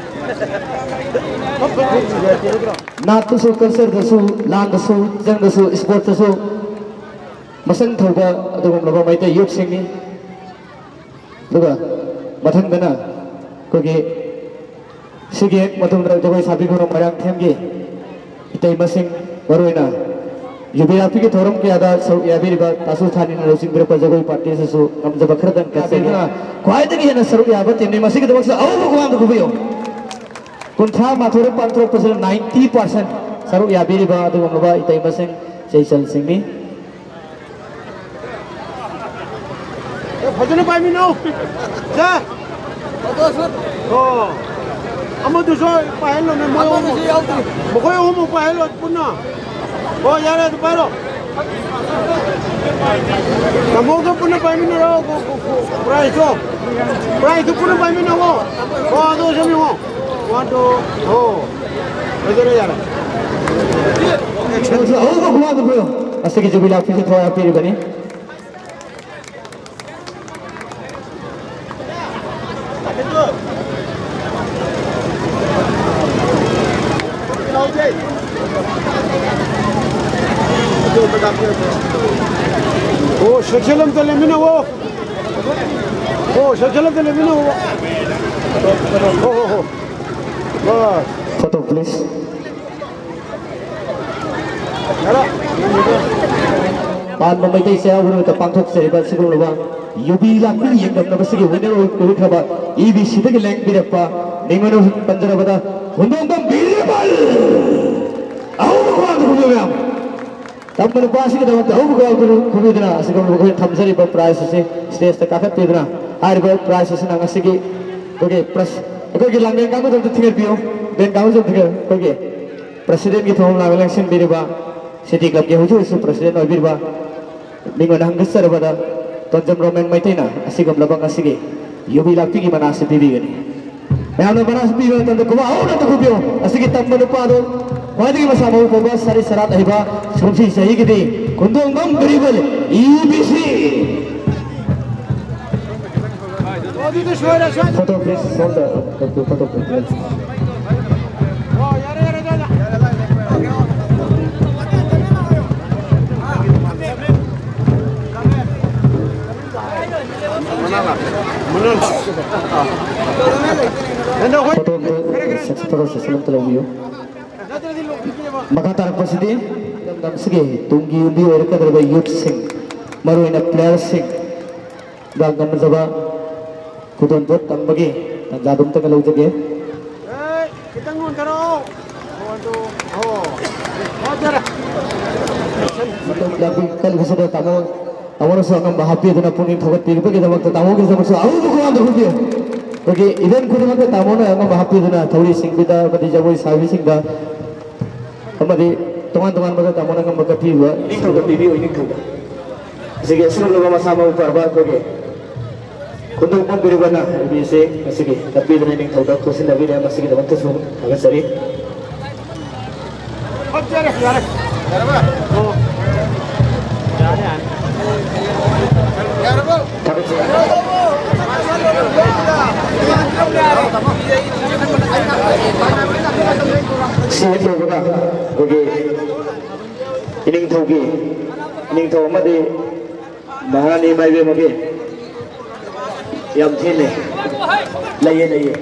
ꯅꯥꯠꯇꯁꯨ, ꯀꯜꯆꯔꯗꯁꯨ, ꯂꯥꯟꯗꯁꯨ, ꯖꯪꯗꯁꯨ, ꯏꯁꯄꯣꯔꯠꯇꯁꯨ ꯃꯁꯛ ꯊꯧꯕ ꯑꯗꯨꯒꯨꯝꯂꯕ ꯃꯩꯇꯩ ꯌꯨꯠꯁꯤꯡꯅꯤ꯫ ꯑꯗꯨꯒ ꯃꯊꯪꯗꯅ ꯑꯩꯈꯣꯏꯒꯤ ꯁꯤꯒꯤ ꯍꯦꯛ ꯃꯇꯨꯡꯗ ꯖꯒꯣꯏ ꯁꯥꯕꯤꯈ꯭ꯔꯕ ꯃꯣꯏꯔꯥꯡꯊꯦꯝꯒꯤ ꯏꯇꯩꯃꯁꯤꯡ, ꯃꯔꯨꯑꯣꯏꯅ ꯌꯨꯕꯤ ꯂꯥꯛꯄꯤꯒꯤ ꯊꯧꯔꯝ ꯀꯌꯥꯗ ꯁꯔꯨꯛ ꯌꯥꯕꯤꯔꯤꯕ ꯇꯥꯁꯨ ꯊꯥꯅꯤꯅ ꯂꯨꯆꯤꯡꯕꯤꯔꯛꯄ ꯖꯒꯣꯏ ꯄꯥꯔꯇꯤ ꯑꯁꯤꯁꯨ ꯉꯝꯖꯕ ꯈꯔꯗꯪ ꯀꯠꯆꯒꯦ꯫ ꯈ꯭ꯋꯥꯏꯗꯒꯤ ꯍꯦꯟꯅ ꯁꯔꯨꯛ ꯌꯥꯕ ꯇꯤꯝꯅꯤ꯫ ꯃꯁꯤꯒꯤꯗꯃꯛꯁꯨ ꯑꯍꯧꯕ ꯈꯨꯕꯥꯛ ꯑꯃ ꯈꯨꯕꯤꯌꯨ꯫ ꯀꯨꯟꯊ꯭ꯔꯥ ꯃꯥꯊꯣꯏꯗ ꯄꯥꯡꯊꯣꯔꯛꯄꯁꯤꯗ ninety percent ꯁꯔꯨꯛ ꯌꯥꯕꯤꯔꯤꯕ ꯑꯗꯨꯒꯨꯝꯂꯕ ꯏꯇꯩꯃꯁꯤꯡ, ꯏꯆꯦ ꯏꯆꯜꯁꯤꯡꯅꯤ꯫ ꯑꯦ, ꯐꯖꯅ ꯄꯥꯏꯃꯤꯟꯅꯧ꯫ ꯁꯦ꯫ ꯑꯣ꯫ ꯑꯃꯗꯨꯁꯨ ꯄꯥꯏꯍꯜꯂꯣꯅꯦ, ꯃꯣꯏ ꯑꯍꯨꯝ꯫ ꯑꯃꯗꯨꯁꯨ ꯌꯥꯎꯗ꯭ꯔꯤ꯫ ꯃꯈꯣꯏ ꯑꯍꯨꯝꯃꯛ ꯄꯥꯏꯍꯜꯂꯣ ꯄꯨꯟꯅ꯫ ꯑꯣ, ꯌꯥꯔꯦ, ꯑꯗꯨ ꯄꯥꯏꯔꯣ꯫ ꯇꯥꯃꯣꯒ ꯄꯨꯟꯅ ꯄꯥꯏꯃꯤꯟꯅꯔꯣ꯫ ꯄ꯭ꯔꯥꯏꯖꯇꯣ, ꯄ꯭ꯔꯥꯏꯖꯇꯣ ꯄꯨꯟꯅ ꯄꯥꯏꯃꯤꯟꯅꯔꯣ꯫ ꯍꯣ, ꯑꯗꯣ ꯁꯨꯝ ꯌꯦꯡꯉꯣ꯫ ꯋꯥꯟ, ꯇꯨ, ꯍꯣ꯫ ꯐꯖꯔꯦ, ꯌꯥꯔꯦ꯫ ꯑꯍꯧꯕ ꯈꯨꯋꯥꯗꯨꯕꯨ ꯑꯁꯤꯒꯤ ꯖꯨꯕꯤꯂꯤ ꯂꯥꯛꯄꯤꯁꯤ ꯊꯋꯥꯏ ꯍꯥꯞꯄꯤꯔꯤꯕꯅꯤ꯫ ꯑꯣ, ꯁꯦꯛꯁꯟ ꯑꯝꯇ ꯂꯦꯝꯃꯤꯟꯅꯧꯑꯣ꯫ ꯑꯣ, ꯁꯦꯛꯁꯟ ꯑꯝꯇ ꯂꯦꯝꯃꯤꯟꯅꯧꯑꯣ꯫ ꯍꯣ, ꯍꯣ, ꯍꯣ꯫ ꯕꯁ꯫ Photo, please. ꯄꯥꯟꯕ ꯃꯩꯇꯩ ꯆꯩꯔꯥꯎꯕ ꯅꯨꯃꯤꯠꯇ ꯄꯥꯡꯊꯣꯛꯆꯔꯤꯕ ꯑꯁꯤꯒꯨꯝꯂꯕ ꯌꯨꯕꯤ ꯂꯥꯛꯄꯤ ꯌꯦꯡꯗꯝꯅꯕꯁꯤꯒꯤ winner ꯑꯣꯏ-, ꯑꯣꯏꯈ꯭ꯔꯕ EBCꯗꯒꯤ ꯂꯦꯡꯕꯤꯔꯛꯄ ꯃꯤꯡ ꯑꯣꯏꯅ ꯄꯟꯖꯔꯕꯗ ꯍꯨꯟꯗꯣꯡꯕꯝ ꯕꯤꯔꯕꯜ꯫ ꯑꯍꯧꯕ ꯈꯨꯋꯥꯗꯨ ꯈꯨꯝꯕꯤꯌꯨ ꯃꯌꯥꯝ꯫ ꯇꯝꯕ ꯅꯨꯄꯥꯁꯤꯒꯤꯗꯃꯛꯇ ꯑꯍꯧꯕ ꯈꯨꯋꯥꯗꯨ ꯈꯨꯝꯕꯤꯗꯨꯅ ꯑꯁꯤꯒꯨꯝꯂꯕ ꯑꯩꯈꯣꯏꯅ ꯊꯝꯖꯔꯤꯕ prize ꯑꯁꯤ stageꯇ ꯀꯥꯈꯠꯄꯤꯗꯨꯅ ꯍꯥꯏꯔꯤꯕ prize ꯑꯁꯤꯅ ꯉꯁꯤꯒꯤ ꯑꯩꯈꯣꯏꯒꯤ ꯄ꯭ꯔꯁ-, ꯑꯩꯈꯣꯏꯒꯤ ꯂꯥꯡꯂꯦꯟ ꯀꯥꯡꯕꯨꯗ ꯑꯝꯇ ꯊꯤꯡꯍꯟꯕꯤꯌꯨ꯫ ꯂꯦꯟ ꯀꯥꯡꯕꯨꯁꯨ ꯑꯝꯇ ꯊꯤꯡꯍꯟ-, ꯑꯩꯈꯣꯏꯒꯤ presidentꯀꯤ ꯊꯧꯔꯝ ꯂꯥꯡ ꯂꯦꯡꯁꯤꯟꯕꯤꯔꯤꯕ, city clubꯀꯤ ꯍꯧꯖꯤꯛ ꯍꯧꯖꯤꯛꯁꯨ president ꯑꯣꯏꯕꯤꯔꯤꯕ ꯃꯤꯡ ꯑꯣꯏꯅ ꯍꯪꯒꯠꯆꯔꯕꯗ ꯇꯣꯟꯖꯝ ꯔꯣꯃꯦꯟ ꯃꯩꯇꯩꯅ ꯑꯁꯤꯒꯨꯝꯂꯕ ꯉꯁꯤꯒꯤ ꯌꯨꯕꯤ ꯂꯥꯛꯄꯤꯒꯤ ꯃꯅꯥ ꯑꯁꯤ ꯄꯤꯕꯤꯒꯅꯤ꯫ ꯃꯌꯥꯝꯅ ꯃꯅꯥ ꯑꯁꯤ ꯄꯤꯕ ꯃꯇꯝꯗ ꯈꯨꯕꯥꯛ ꯍꯧꯅ ꯑꯝꯇ ꯈꯨꯕꯤꯌꯨ꯫ ꯑꯁꯤꯒꯤ ꯇꯝꯕ ꯅꯨꯄꯥꯗꯣ ꯈ꯭ꯋꯥꯏꯗꯒꯤ ꯃꯁꯥ ꯃꯎ ꯐꯕ ꯁꯥꯔꯤ ꯁꯔꯥꯠ ꯑꯍꯩꯕ ꯁꯤꯒꯨꯝꯁꯤ ꯆꯍꯤꯒꯤꯗꯤ ꯈꯨꯟꯗꯣꯡꯕꯝ ꯕꯤꯔꯕꯜ, EBC꯫ Photo, please. Hold the photo, photo, please. Photo ꯑꯝꯇ, photo session ꯑꯝꯇ ꯂꯧꯕꯤꯌꯨ꯫ ꯃꯈꯥ ꯇꯥꯔꯛꯄꯁꯤꯗꯤ ꯂꯝꯗꯝꯁꯤꯒꯤ ꯇꯨꯡꯒꯤ ꯌꯨꯝꯕꯤ ꯑꯣꯏꯔꯛꯀꯗꯧꯔꯤꯕ youthꯁꯤꯡ, ꯃꯔꯨꯑꯣꯏꯅ playerꯁꯤꯡ, ꯉꯝꯖꯕ ꯈꯨꯗꯣꯜꯄꯣꯠ ꯇꯝꯕꯒꯤ ꯇꯥꯟꯖꯥꯗꯨ ꯑꯝꯇꯪꯒ ꯂꯧꯖꯒꯦ꯫ ꯑꯦ, ꯈꯤꯇꯪ ꯅꯣꯟꯊꯔꯛꯑꯣ꯫ ꯃꯇꯝ ꯂꯥꯛꯄꯤ ꯀꯜꯂꯤꯕꯁꯤꯗ ꯇꯥꯃꯣ, ꯇꯥꯃꯣꯅꯁꯨ ꯑꯉꯝꯕ ꯍꯥꯞꯄꯤꯗꯨꯅ ꯄꯨꯛꯅꯤꯡ ꯊꯧꯒꯠꯄꯤꯕꯒꯤꯗꯃꯛꯇ ꯇꯥꯃꯣꯒꯤꯗꯃꯛꯁꯨ ꯑꯍꯧꯕ ꯈꯨꯋꯥꯗ ꯍꯨꯟꯕꯤꯌꯨ꯫ ꯑꯩꯈꯣꯏꯒꯤ event ꯈꯨꯗꯤꯡꯃꯛꯇ ꯇꯥꯃꯣꯅ ꯑꯉꯝꯕ ꯍꯥꯞꯄꯤꯗꯨꯅ ꯊꯧꯔꯤ ꯆꯤꯡꯕꯤꯗ ꯑꯃꯗꯤ ꯖꯒꯣꯏ ꯁꯥꯕꯤꯁꯤꯡꯗ ꯑꯃꯗꯤ ꯇꯣꯉꯥꯟ ꯇꯣꯉꯥꯟꯕꯗ ꯇꯥꯃꯣꯅ ꯉꯝꯕ ꯀꯠꯄꯤꯕ ꯏꯅꯤꯡꯊꯧꯗ ꯄꯤꯕꯤꯌꯨ, ꯏꯅꯤꯡꯊꯧꯗ꯫ ꯑꯁꯤꯒꯤ ꯑꯁꯤꯒꯨꯝꯂꯕ ꯃꯁꯥ ꯃꯎ ꯐꯔꯕ ꯑꯩꯈꯣꯏꯒꯤ ꯈꯨꯟꯗꯣꯡꯕꯝ ꯕꯤꯔꯨꯕꯅ ꯍꯥꯏꯕꯤꯁꯤ ꯉꯁꯤꯒꯤ ꯀꯠꯄꯤꯗꯨꯅ ꯏꯅꯤꯡꯊꯧꯗ ꯈꯨꯠꯁꯤꯟꯅꯕꯤꯔꯦ꯫ ꯃꯁꯤꯒꯤꯗꯃꯛꯇꯁꯨ ꯊꯥꯒꯠꯆꯔꯤ꯫ ꯊꯥꯒꯠꯆꯔꯤ꯫ ꯁꯤ ꯍꯦꯛ ꯂꯣꯏꯕꯒ ꯑꯩꯈꯣꯏꯒꯤ ꯏꯅꯤꯡꯊꯧꯒꯤ, ꯏꯅꯤꯡꯊꯧ ꯑꯃꯗꯤ ꯃꯍꯥꯔꯥꯅꯤ ꯏꯃꯥ ꯏꯕꯦꯝꯃꯒꯤ ꯌꯥꯝ ꯊꯤꯅ ꯂꯩꯌꯦ, ꯂꯩꯌꯦ꯫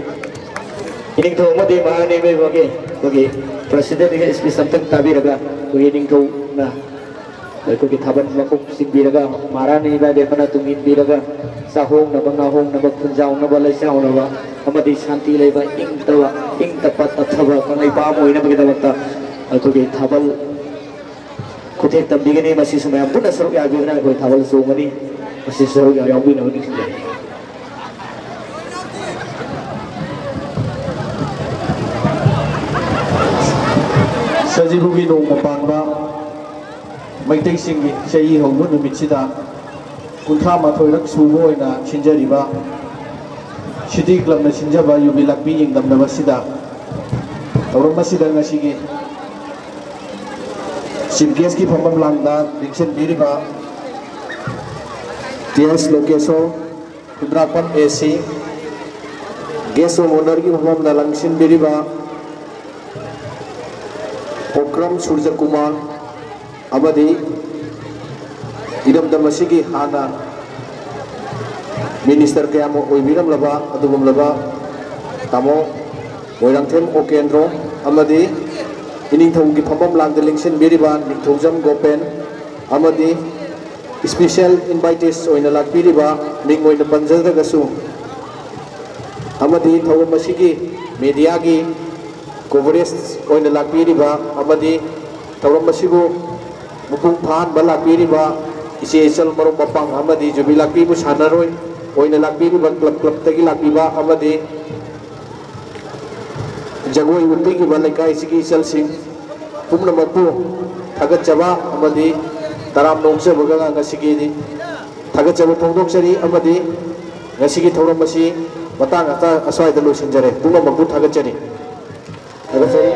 ꯏꯅꯤꯡꯊꯧ ꯑꯃꯗꯤ ꯃꯍꯥꯔꯥꯅꯤ ꯏꯃꯥ ꯏꯕꯦꯝꯃꯒꯤ ꯑꯩꯈꯣꯏꯒꯤ ꯄ꯭ꯔꯁꯤꯗꯦꯟꯒꯤ ꯁ꯭ꯄꯤꯆ ꯑꯝꯇꯪ ꯇꯥꯕꯤꯔꯒ ꯑꯩꯈꯣꯏꯒꯤ ꯏꯅꯤꯡꯊꯧꯅ ꯑꯩꯈꯣꯏꯒꯤ ꯊꯥꯕꯜ ꯃꯈꯣꯡ ꯆꯤꯡꯕꯤꯔꯒ ꯃꯍꯥꯔꯥꯅꯤ ꯏꯃꯥ ꯏꯕꯦꯝꯃꯅ ꯇꯨꯡꯏꯟꯕꯤꯔꯒ ꯆꯥꯍꯣꯡꯅꯕ, ꯉꯥꯍꯣꯡꯅꯕ, ꯈꯨꯟꯖꯥꯎꯅꯕ, ꯂꯩꯆꯥꯎꯅꯕ ꯑꯃꯗꯤ ꯁꯥꯟꯇꯤ ꯂꯩꯕ ꯏꯪ ꯇꯞꯄ, ꯏꯪ ꯇꯞꯄ ꯇꯞꯊꯕ ꯀꯪꯂꯩꯄꯥꯛ ꯑꯃ ꯑꯣꯏꯅꯕꯒꯤꯗꯃꯛꯇ ꯑꯩꯈꯣꯏꯒꯤ ꯊꯥꯕꯜ ꯈꯨꯠꯊꯦꯛ ꯇꯝꯕꯤꯒꯅꯤ꯫ ꯃꯁꯤꯁꯨ ꯃꯌꯥꯝ ꯄꯨꯟꯅ ꯁꯔꯨꯛ ꯌꯥꯕꯤꯗꯨꯅ ꯑꯩꯈꯣꯏ ꯊꯥꯕꯜ ꯆꯣꯡꯒꯅꯤ꯫ ꯃꯁꯤ ꯁꯔꯨꯛ ꯌꯥ-, ꯌꯥꯎꯕꯤꯅꯕ ꯅꯤꯡꯁꯤꯡꯖꯔꯤ꯫ ꯁꯖꯤꯕꯨꯒꯤ ꯅꯣꯡꯃ ꯄꯥꯟꯕ ꯃꯩꯇꯩꯁꯤꯡꯒꯤ ꯆꯍꯤ ꯍꯧꯕ ꯅꯨꯃꯤꯠꯁꯤꯗ ꯀꯨꯟꯊ꯭ꯔꯥ ꯃꯥꯊꯣꯏꯔꯛ ꯁꯨꯕ ꯑꯣꯏꯅ ꯁꯤꯟꯖꯔꯤꯕ ꯁꯤꯇꯤ ꯀ꯭ꯂꯕꯅ ꯁꯤꯟꯖꯕ ꯌꯨꯕꯤ ꯂꯥꯛꯄꯤ ꯌꯦꯡꯗꯝꯅꯕ ꯑꯁꯤꯗ ꯊꯧꯔꯝ ꯑꯁꯤꯗ ꯉꯁꯤꯒꯤ ꯆꯤꯐ ꯒꯦꯁꯀꯤ ꯐꯝꯐꯝ ꯂꯥꯡꯗ ꯂꯦꯡꯁꯤꯟꯕꯤꯔꯤꯕ ꯇꯤ ꯑꯦꯁ ꯂꯣꯀꯦꯁꯣꯔ ꯈꯨꯟꯗ꯭ꯔꯥꯛꯄꯝ ꯑꯦ ꯁꯤ, ꯒꯦꯁ ꯑꯣꯐ ꯑꯣꯅꯔꯒꯤ ꯐꯝꯐꯝꯗ ꯂꯦꯡꯁꯤꯟꯕꯤꯔꯤꯕ ꯄꯣꯀ꯭ꯔꯝ ꯁꯨꯔꯖꯀꯨꯃꯥꯔ ꯑꯃꯗꯤ ꯏꯔꯝꯗꯝ ꯑꯁꯤꯒꯤ ꯍꯥꯟꯅ ꯃꯤꯅꯤꯁꯇꯔ ꯀꯌꯥꯃꯨꯛ ꯑꯣꯏꯕꯤꯔꯝꯂꯕ ꯑꯗꯨꯒꯨꯝꯂꯕ ꯇꯥꯃꯣ ꯃꯣꯏꯔꯥꯡꯊꯦꯝ ꯑꯣꯀꯦꯟꯗ꯭ꯔꯣ ꯑꯃꯗꯤ ꯏꯅꯤꯡꯊꯧꯒꯤ ꯐꯝꯐꯝ ꯂꯥꯡꯗ ꯂꯦꯡꯁꯤꯟꯕꯤꯔꯤꯕ ꯅꯤꯡꯊꯧꯖꯝ ꯒꯣꯄꯦꯟ ꯑꯃꯗꯤ ꯏꯁꯄꯤꯁꯦꯜ ꯏꯟꯚꯥꯏꯇꯤꯁ ꯑꯣꯏꯅ ꯂꯥꯛꯄꯤꯔꯤꯕ ꯃꯤꯡ ꯑꯣꯏꯅ ꯄꯟꯖꯗ꯭ꯔꯒꯁꯨ ꯑꯃꯗꯤ ꯊꯧꯔꯝ ꯑꯁꯤꯒꯤ ꯃꯦꯗꯤꯌꯥꯒꯤ ꯀꯣꯚꯔꯦꯖ ꯑꯣꯏꯅ ꯂꯥꯛꯄꯤꯔꯤꯕ ꯑꯃꯗꯤ ꯊꯧꯔꯝ ꯑꯁꯤꯕꯨ ꯃꯄꯨꯡ ꯐꯥꯍꯟꯕ ꯂꯥꯛꯄꯤꯔꯤꯕ ꯏꯆꯦ ꯏꯆꯜ ꯃꯔꯨꯞ ꯃꯄꯥꯡ ꯑꯃꯗꯤ ꯌꯨꯕꯤ ꯂꯥꯛꯄꯤꯕꯨ ꯁꯥꯟꯅꯔꯣꯏ ꯑꯣꯏꯅ ꯂꯥꯛꯄꯤꯔꯤꯕ ꯀ꯭ꯂꯕ ꯀ꯭ꯂꯕꯇꯒꯤ ꯂꯥꯛꯄꯤꯕ ꯑꯃꯗꯤ ꯖꯒꯣꯏ ꯎꯠꯄꯤꯈꯤꯕ ꯂꯩꯀꯥꯏꯁꯤꯒꯤ ꯏꯆꯜꯁꯤꯡ ꯄꯨꯝꯅꯃꯛꯄꯨ ꯊꯥꯒꯠꯆꯕ ꯑꯃꯗꯤ ꯇꯔꯥꯝꯅ ꯑꯣꯛꯆꯕꯒ ꯉꯁꯤꯒꯤ ꯊꯥꯒꯠꯆꯕ ꯐꯣꯡꯗꯣꯛꯆꯔꯤ ꯑꯃꯗꯤ ꯉꯁꯤꯒꯤ ꯊꯧꯔꯝ ꯑꯁꯤ ꯃꯇꯥꯡ ꯑꯁ꯭ꯋꯥꯏꯗ ꯂꯣꯏꯁꯤꯟꯖꯔꯦ꯫ ꯄꯨꯝꯅꯃꯛꯄꯨ ꯊꯥꯒꯠꯆꯔꯤ꯫ ꯊꯥꯒꯠꯆꯔꯤ꯫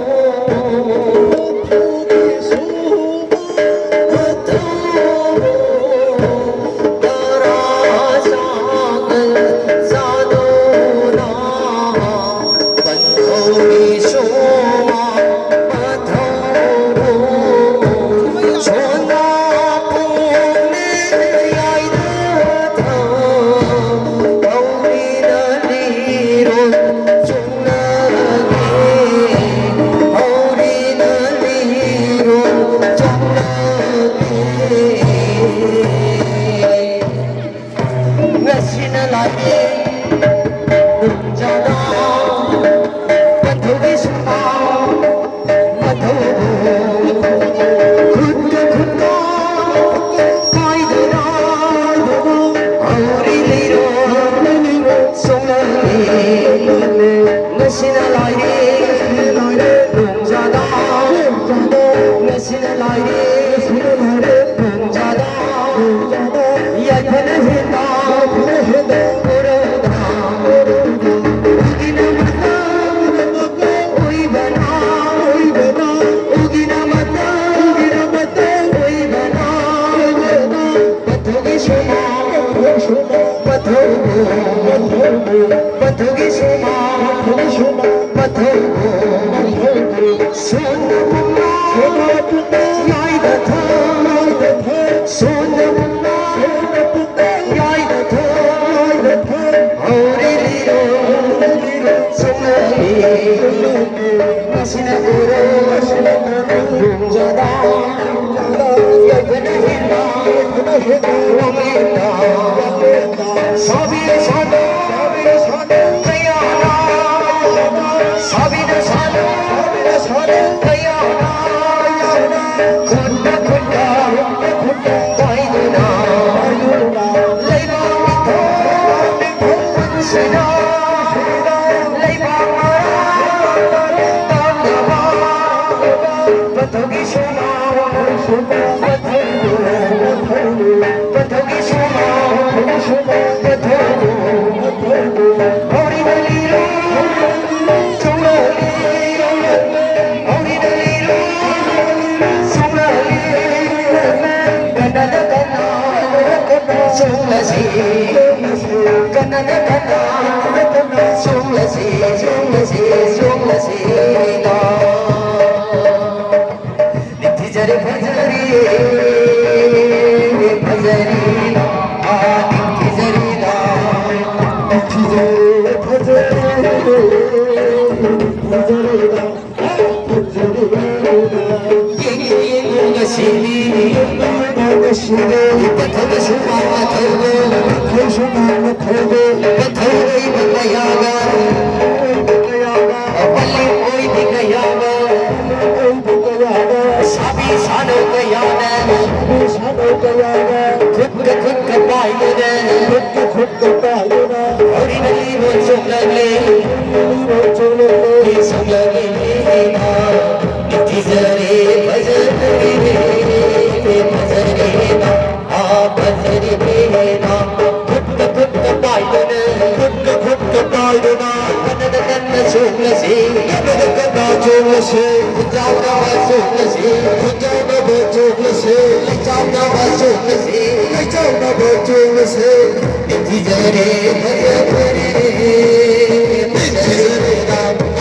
ꯅꯤꯡꯊꯤꯖꯔꯦ ꯐꯖꯔꯦ, ꯐꯖꯔꯦ, ꯑꯥ, ꯅꯤꯡꯊꯤꯖꯔꯦꯗ, ꯅꯤꯡꯊꯤꯖꯔꯦ ꯐꯖꯔꯦ, ꯐꯖꯔꯦꯗ, ꯐꯖꯔꯦꯗ꯫ ꯌꯦꯡꯉꯨ, ꯌꯦꯡꯉꯨ ꯉꯁꯤꯗꯤ, ꯌꯦꯡꯉꯨ ꯉꯁꯤꯗꯤ, ꯏꯄꯥꯊꯧꯒꯤ ꯁꯨꯃꯥꯡ ꯃꯊꯧꯗꯣ, ꯏꯄꯥꯊꯧ ꯁꯨꯃꯥꯡ ꯃꯊꯧꯗꯣ, ꯏꯄꯥꯊꯧ ꯑꯣꯏꯕ ꯀꯌꯥꯒ, ꯑꯣꯏꯕ ꯀꯌꯥꯒ, ꯄꯜꯂꯤ ꯑꯣꯏꯕꯤ ꯀꯌꯥꯒ, ꯑꯣꯏꯕꯤ ꯀꯌꯥꯒ, ꯁꯥꯕꯤ ꯁꯥꯅꯧ ꯀꯌꯥꯅ, ꯁꯥꯕꯤ ꯁꯥꯅꯧ ꯀꯌꯥꯒ, ꯈꯨꯠꯀ ꯈꯨꯠꯀ ꯄꯥꯏꯗꯨꯅ, ꯈꯨꯠꯀ ꯈꯨꯠꯀ ꯄꯥꯏꯗꯨꯅ, ꯍꯧꯔꯤꯅ ꯂꯤꯔꯣ ꯆꯣꯡꯂꯛꯂꯦ, ꯂꯤꯔꯣ ꯆꯣꯡꯂꯛꯂꯦ, ꯆꯣꯡꯂꯛꯂꯦ꯫ ꯅꯤꯡꯊꯤꯖꯔꯦ ꯐꯖꯔꯦ ꯐꯖꯔꯦ꯫ ꯐꯖꯔꯦꯅ, ꯈꯨꯠꯀ ꯈꯨꯠꯀ ꯄꯥꯏꯗꯨꯅ, ꯈꯨꯠꯀ ꯈꯨꯠꯀ ꯄꯥꯏꯗꯨꯅ, ꯀꯟꯅ ꯀꯟꯅ ꯆꯣꯡꯂꯁꯤ, ꯀꯟꯅ ꯀꯟꯅ ꯆꯣꯡꯂꯁꯤ, ꯈꯨꯟꯖꯥꯎꯅꯕ ꯆꯣꯡꯂꯁꯤ, ꯈꯨꯟꯖꯥꯎꯅꯕ ꯆꯣꯡꯂꯁꯤ, ꯂꯩꯆꯥꯎꯅꯕ ꯆꯣꯡꯂꯁꯤ, ꯂꯩꯆꯥꯎꯅꯕ ꯆꯣꯡꯂꯁꯤ꯫ ꯅꯤꯡꯊꯤꯖꯔꯦ, ꯐꯖꯔꯦ, ꯅꯤꯡꯊꯤꯖꯔꯦ, ꯐꯖꯔꯦ꯫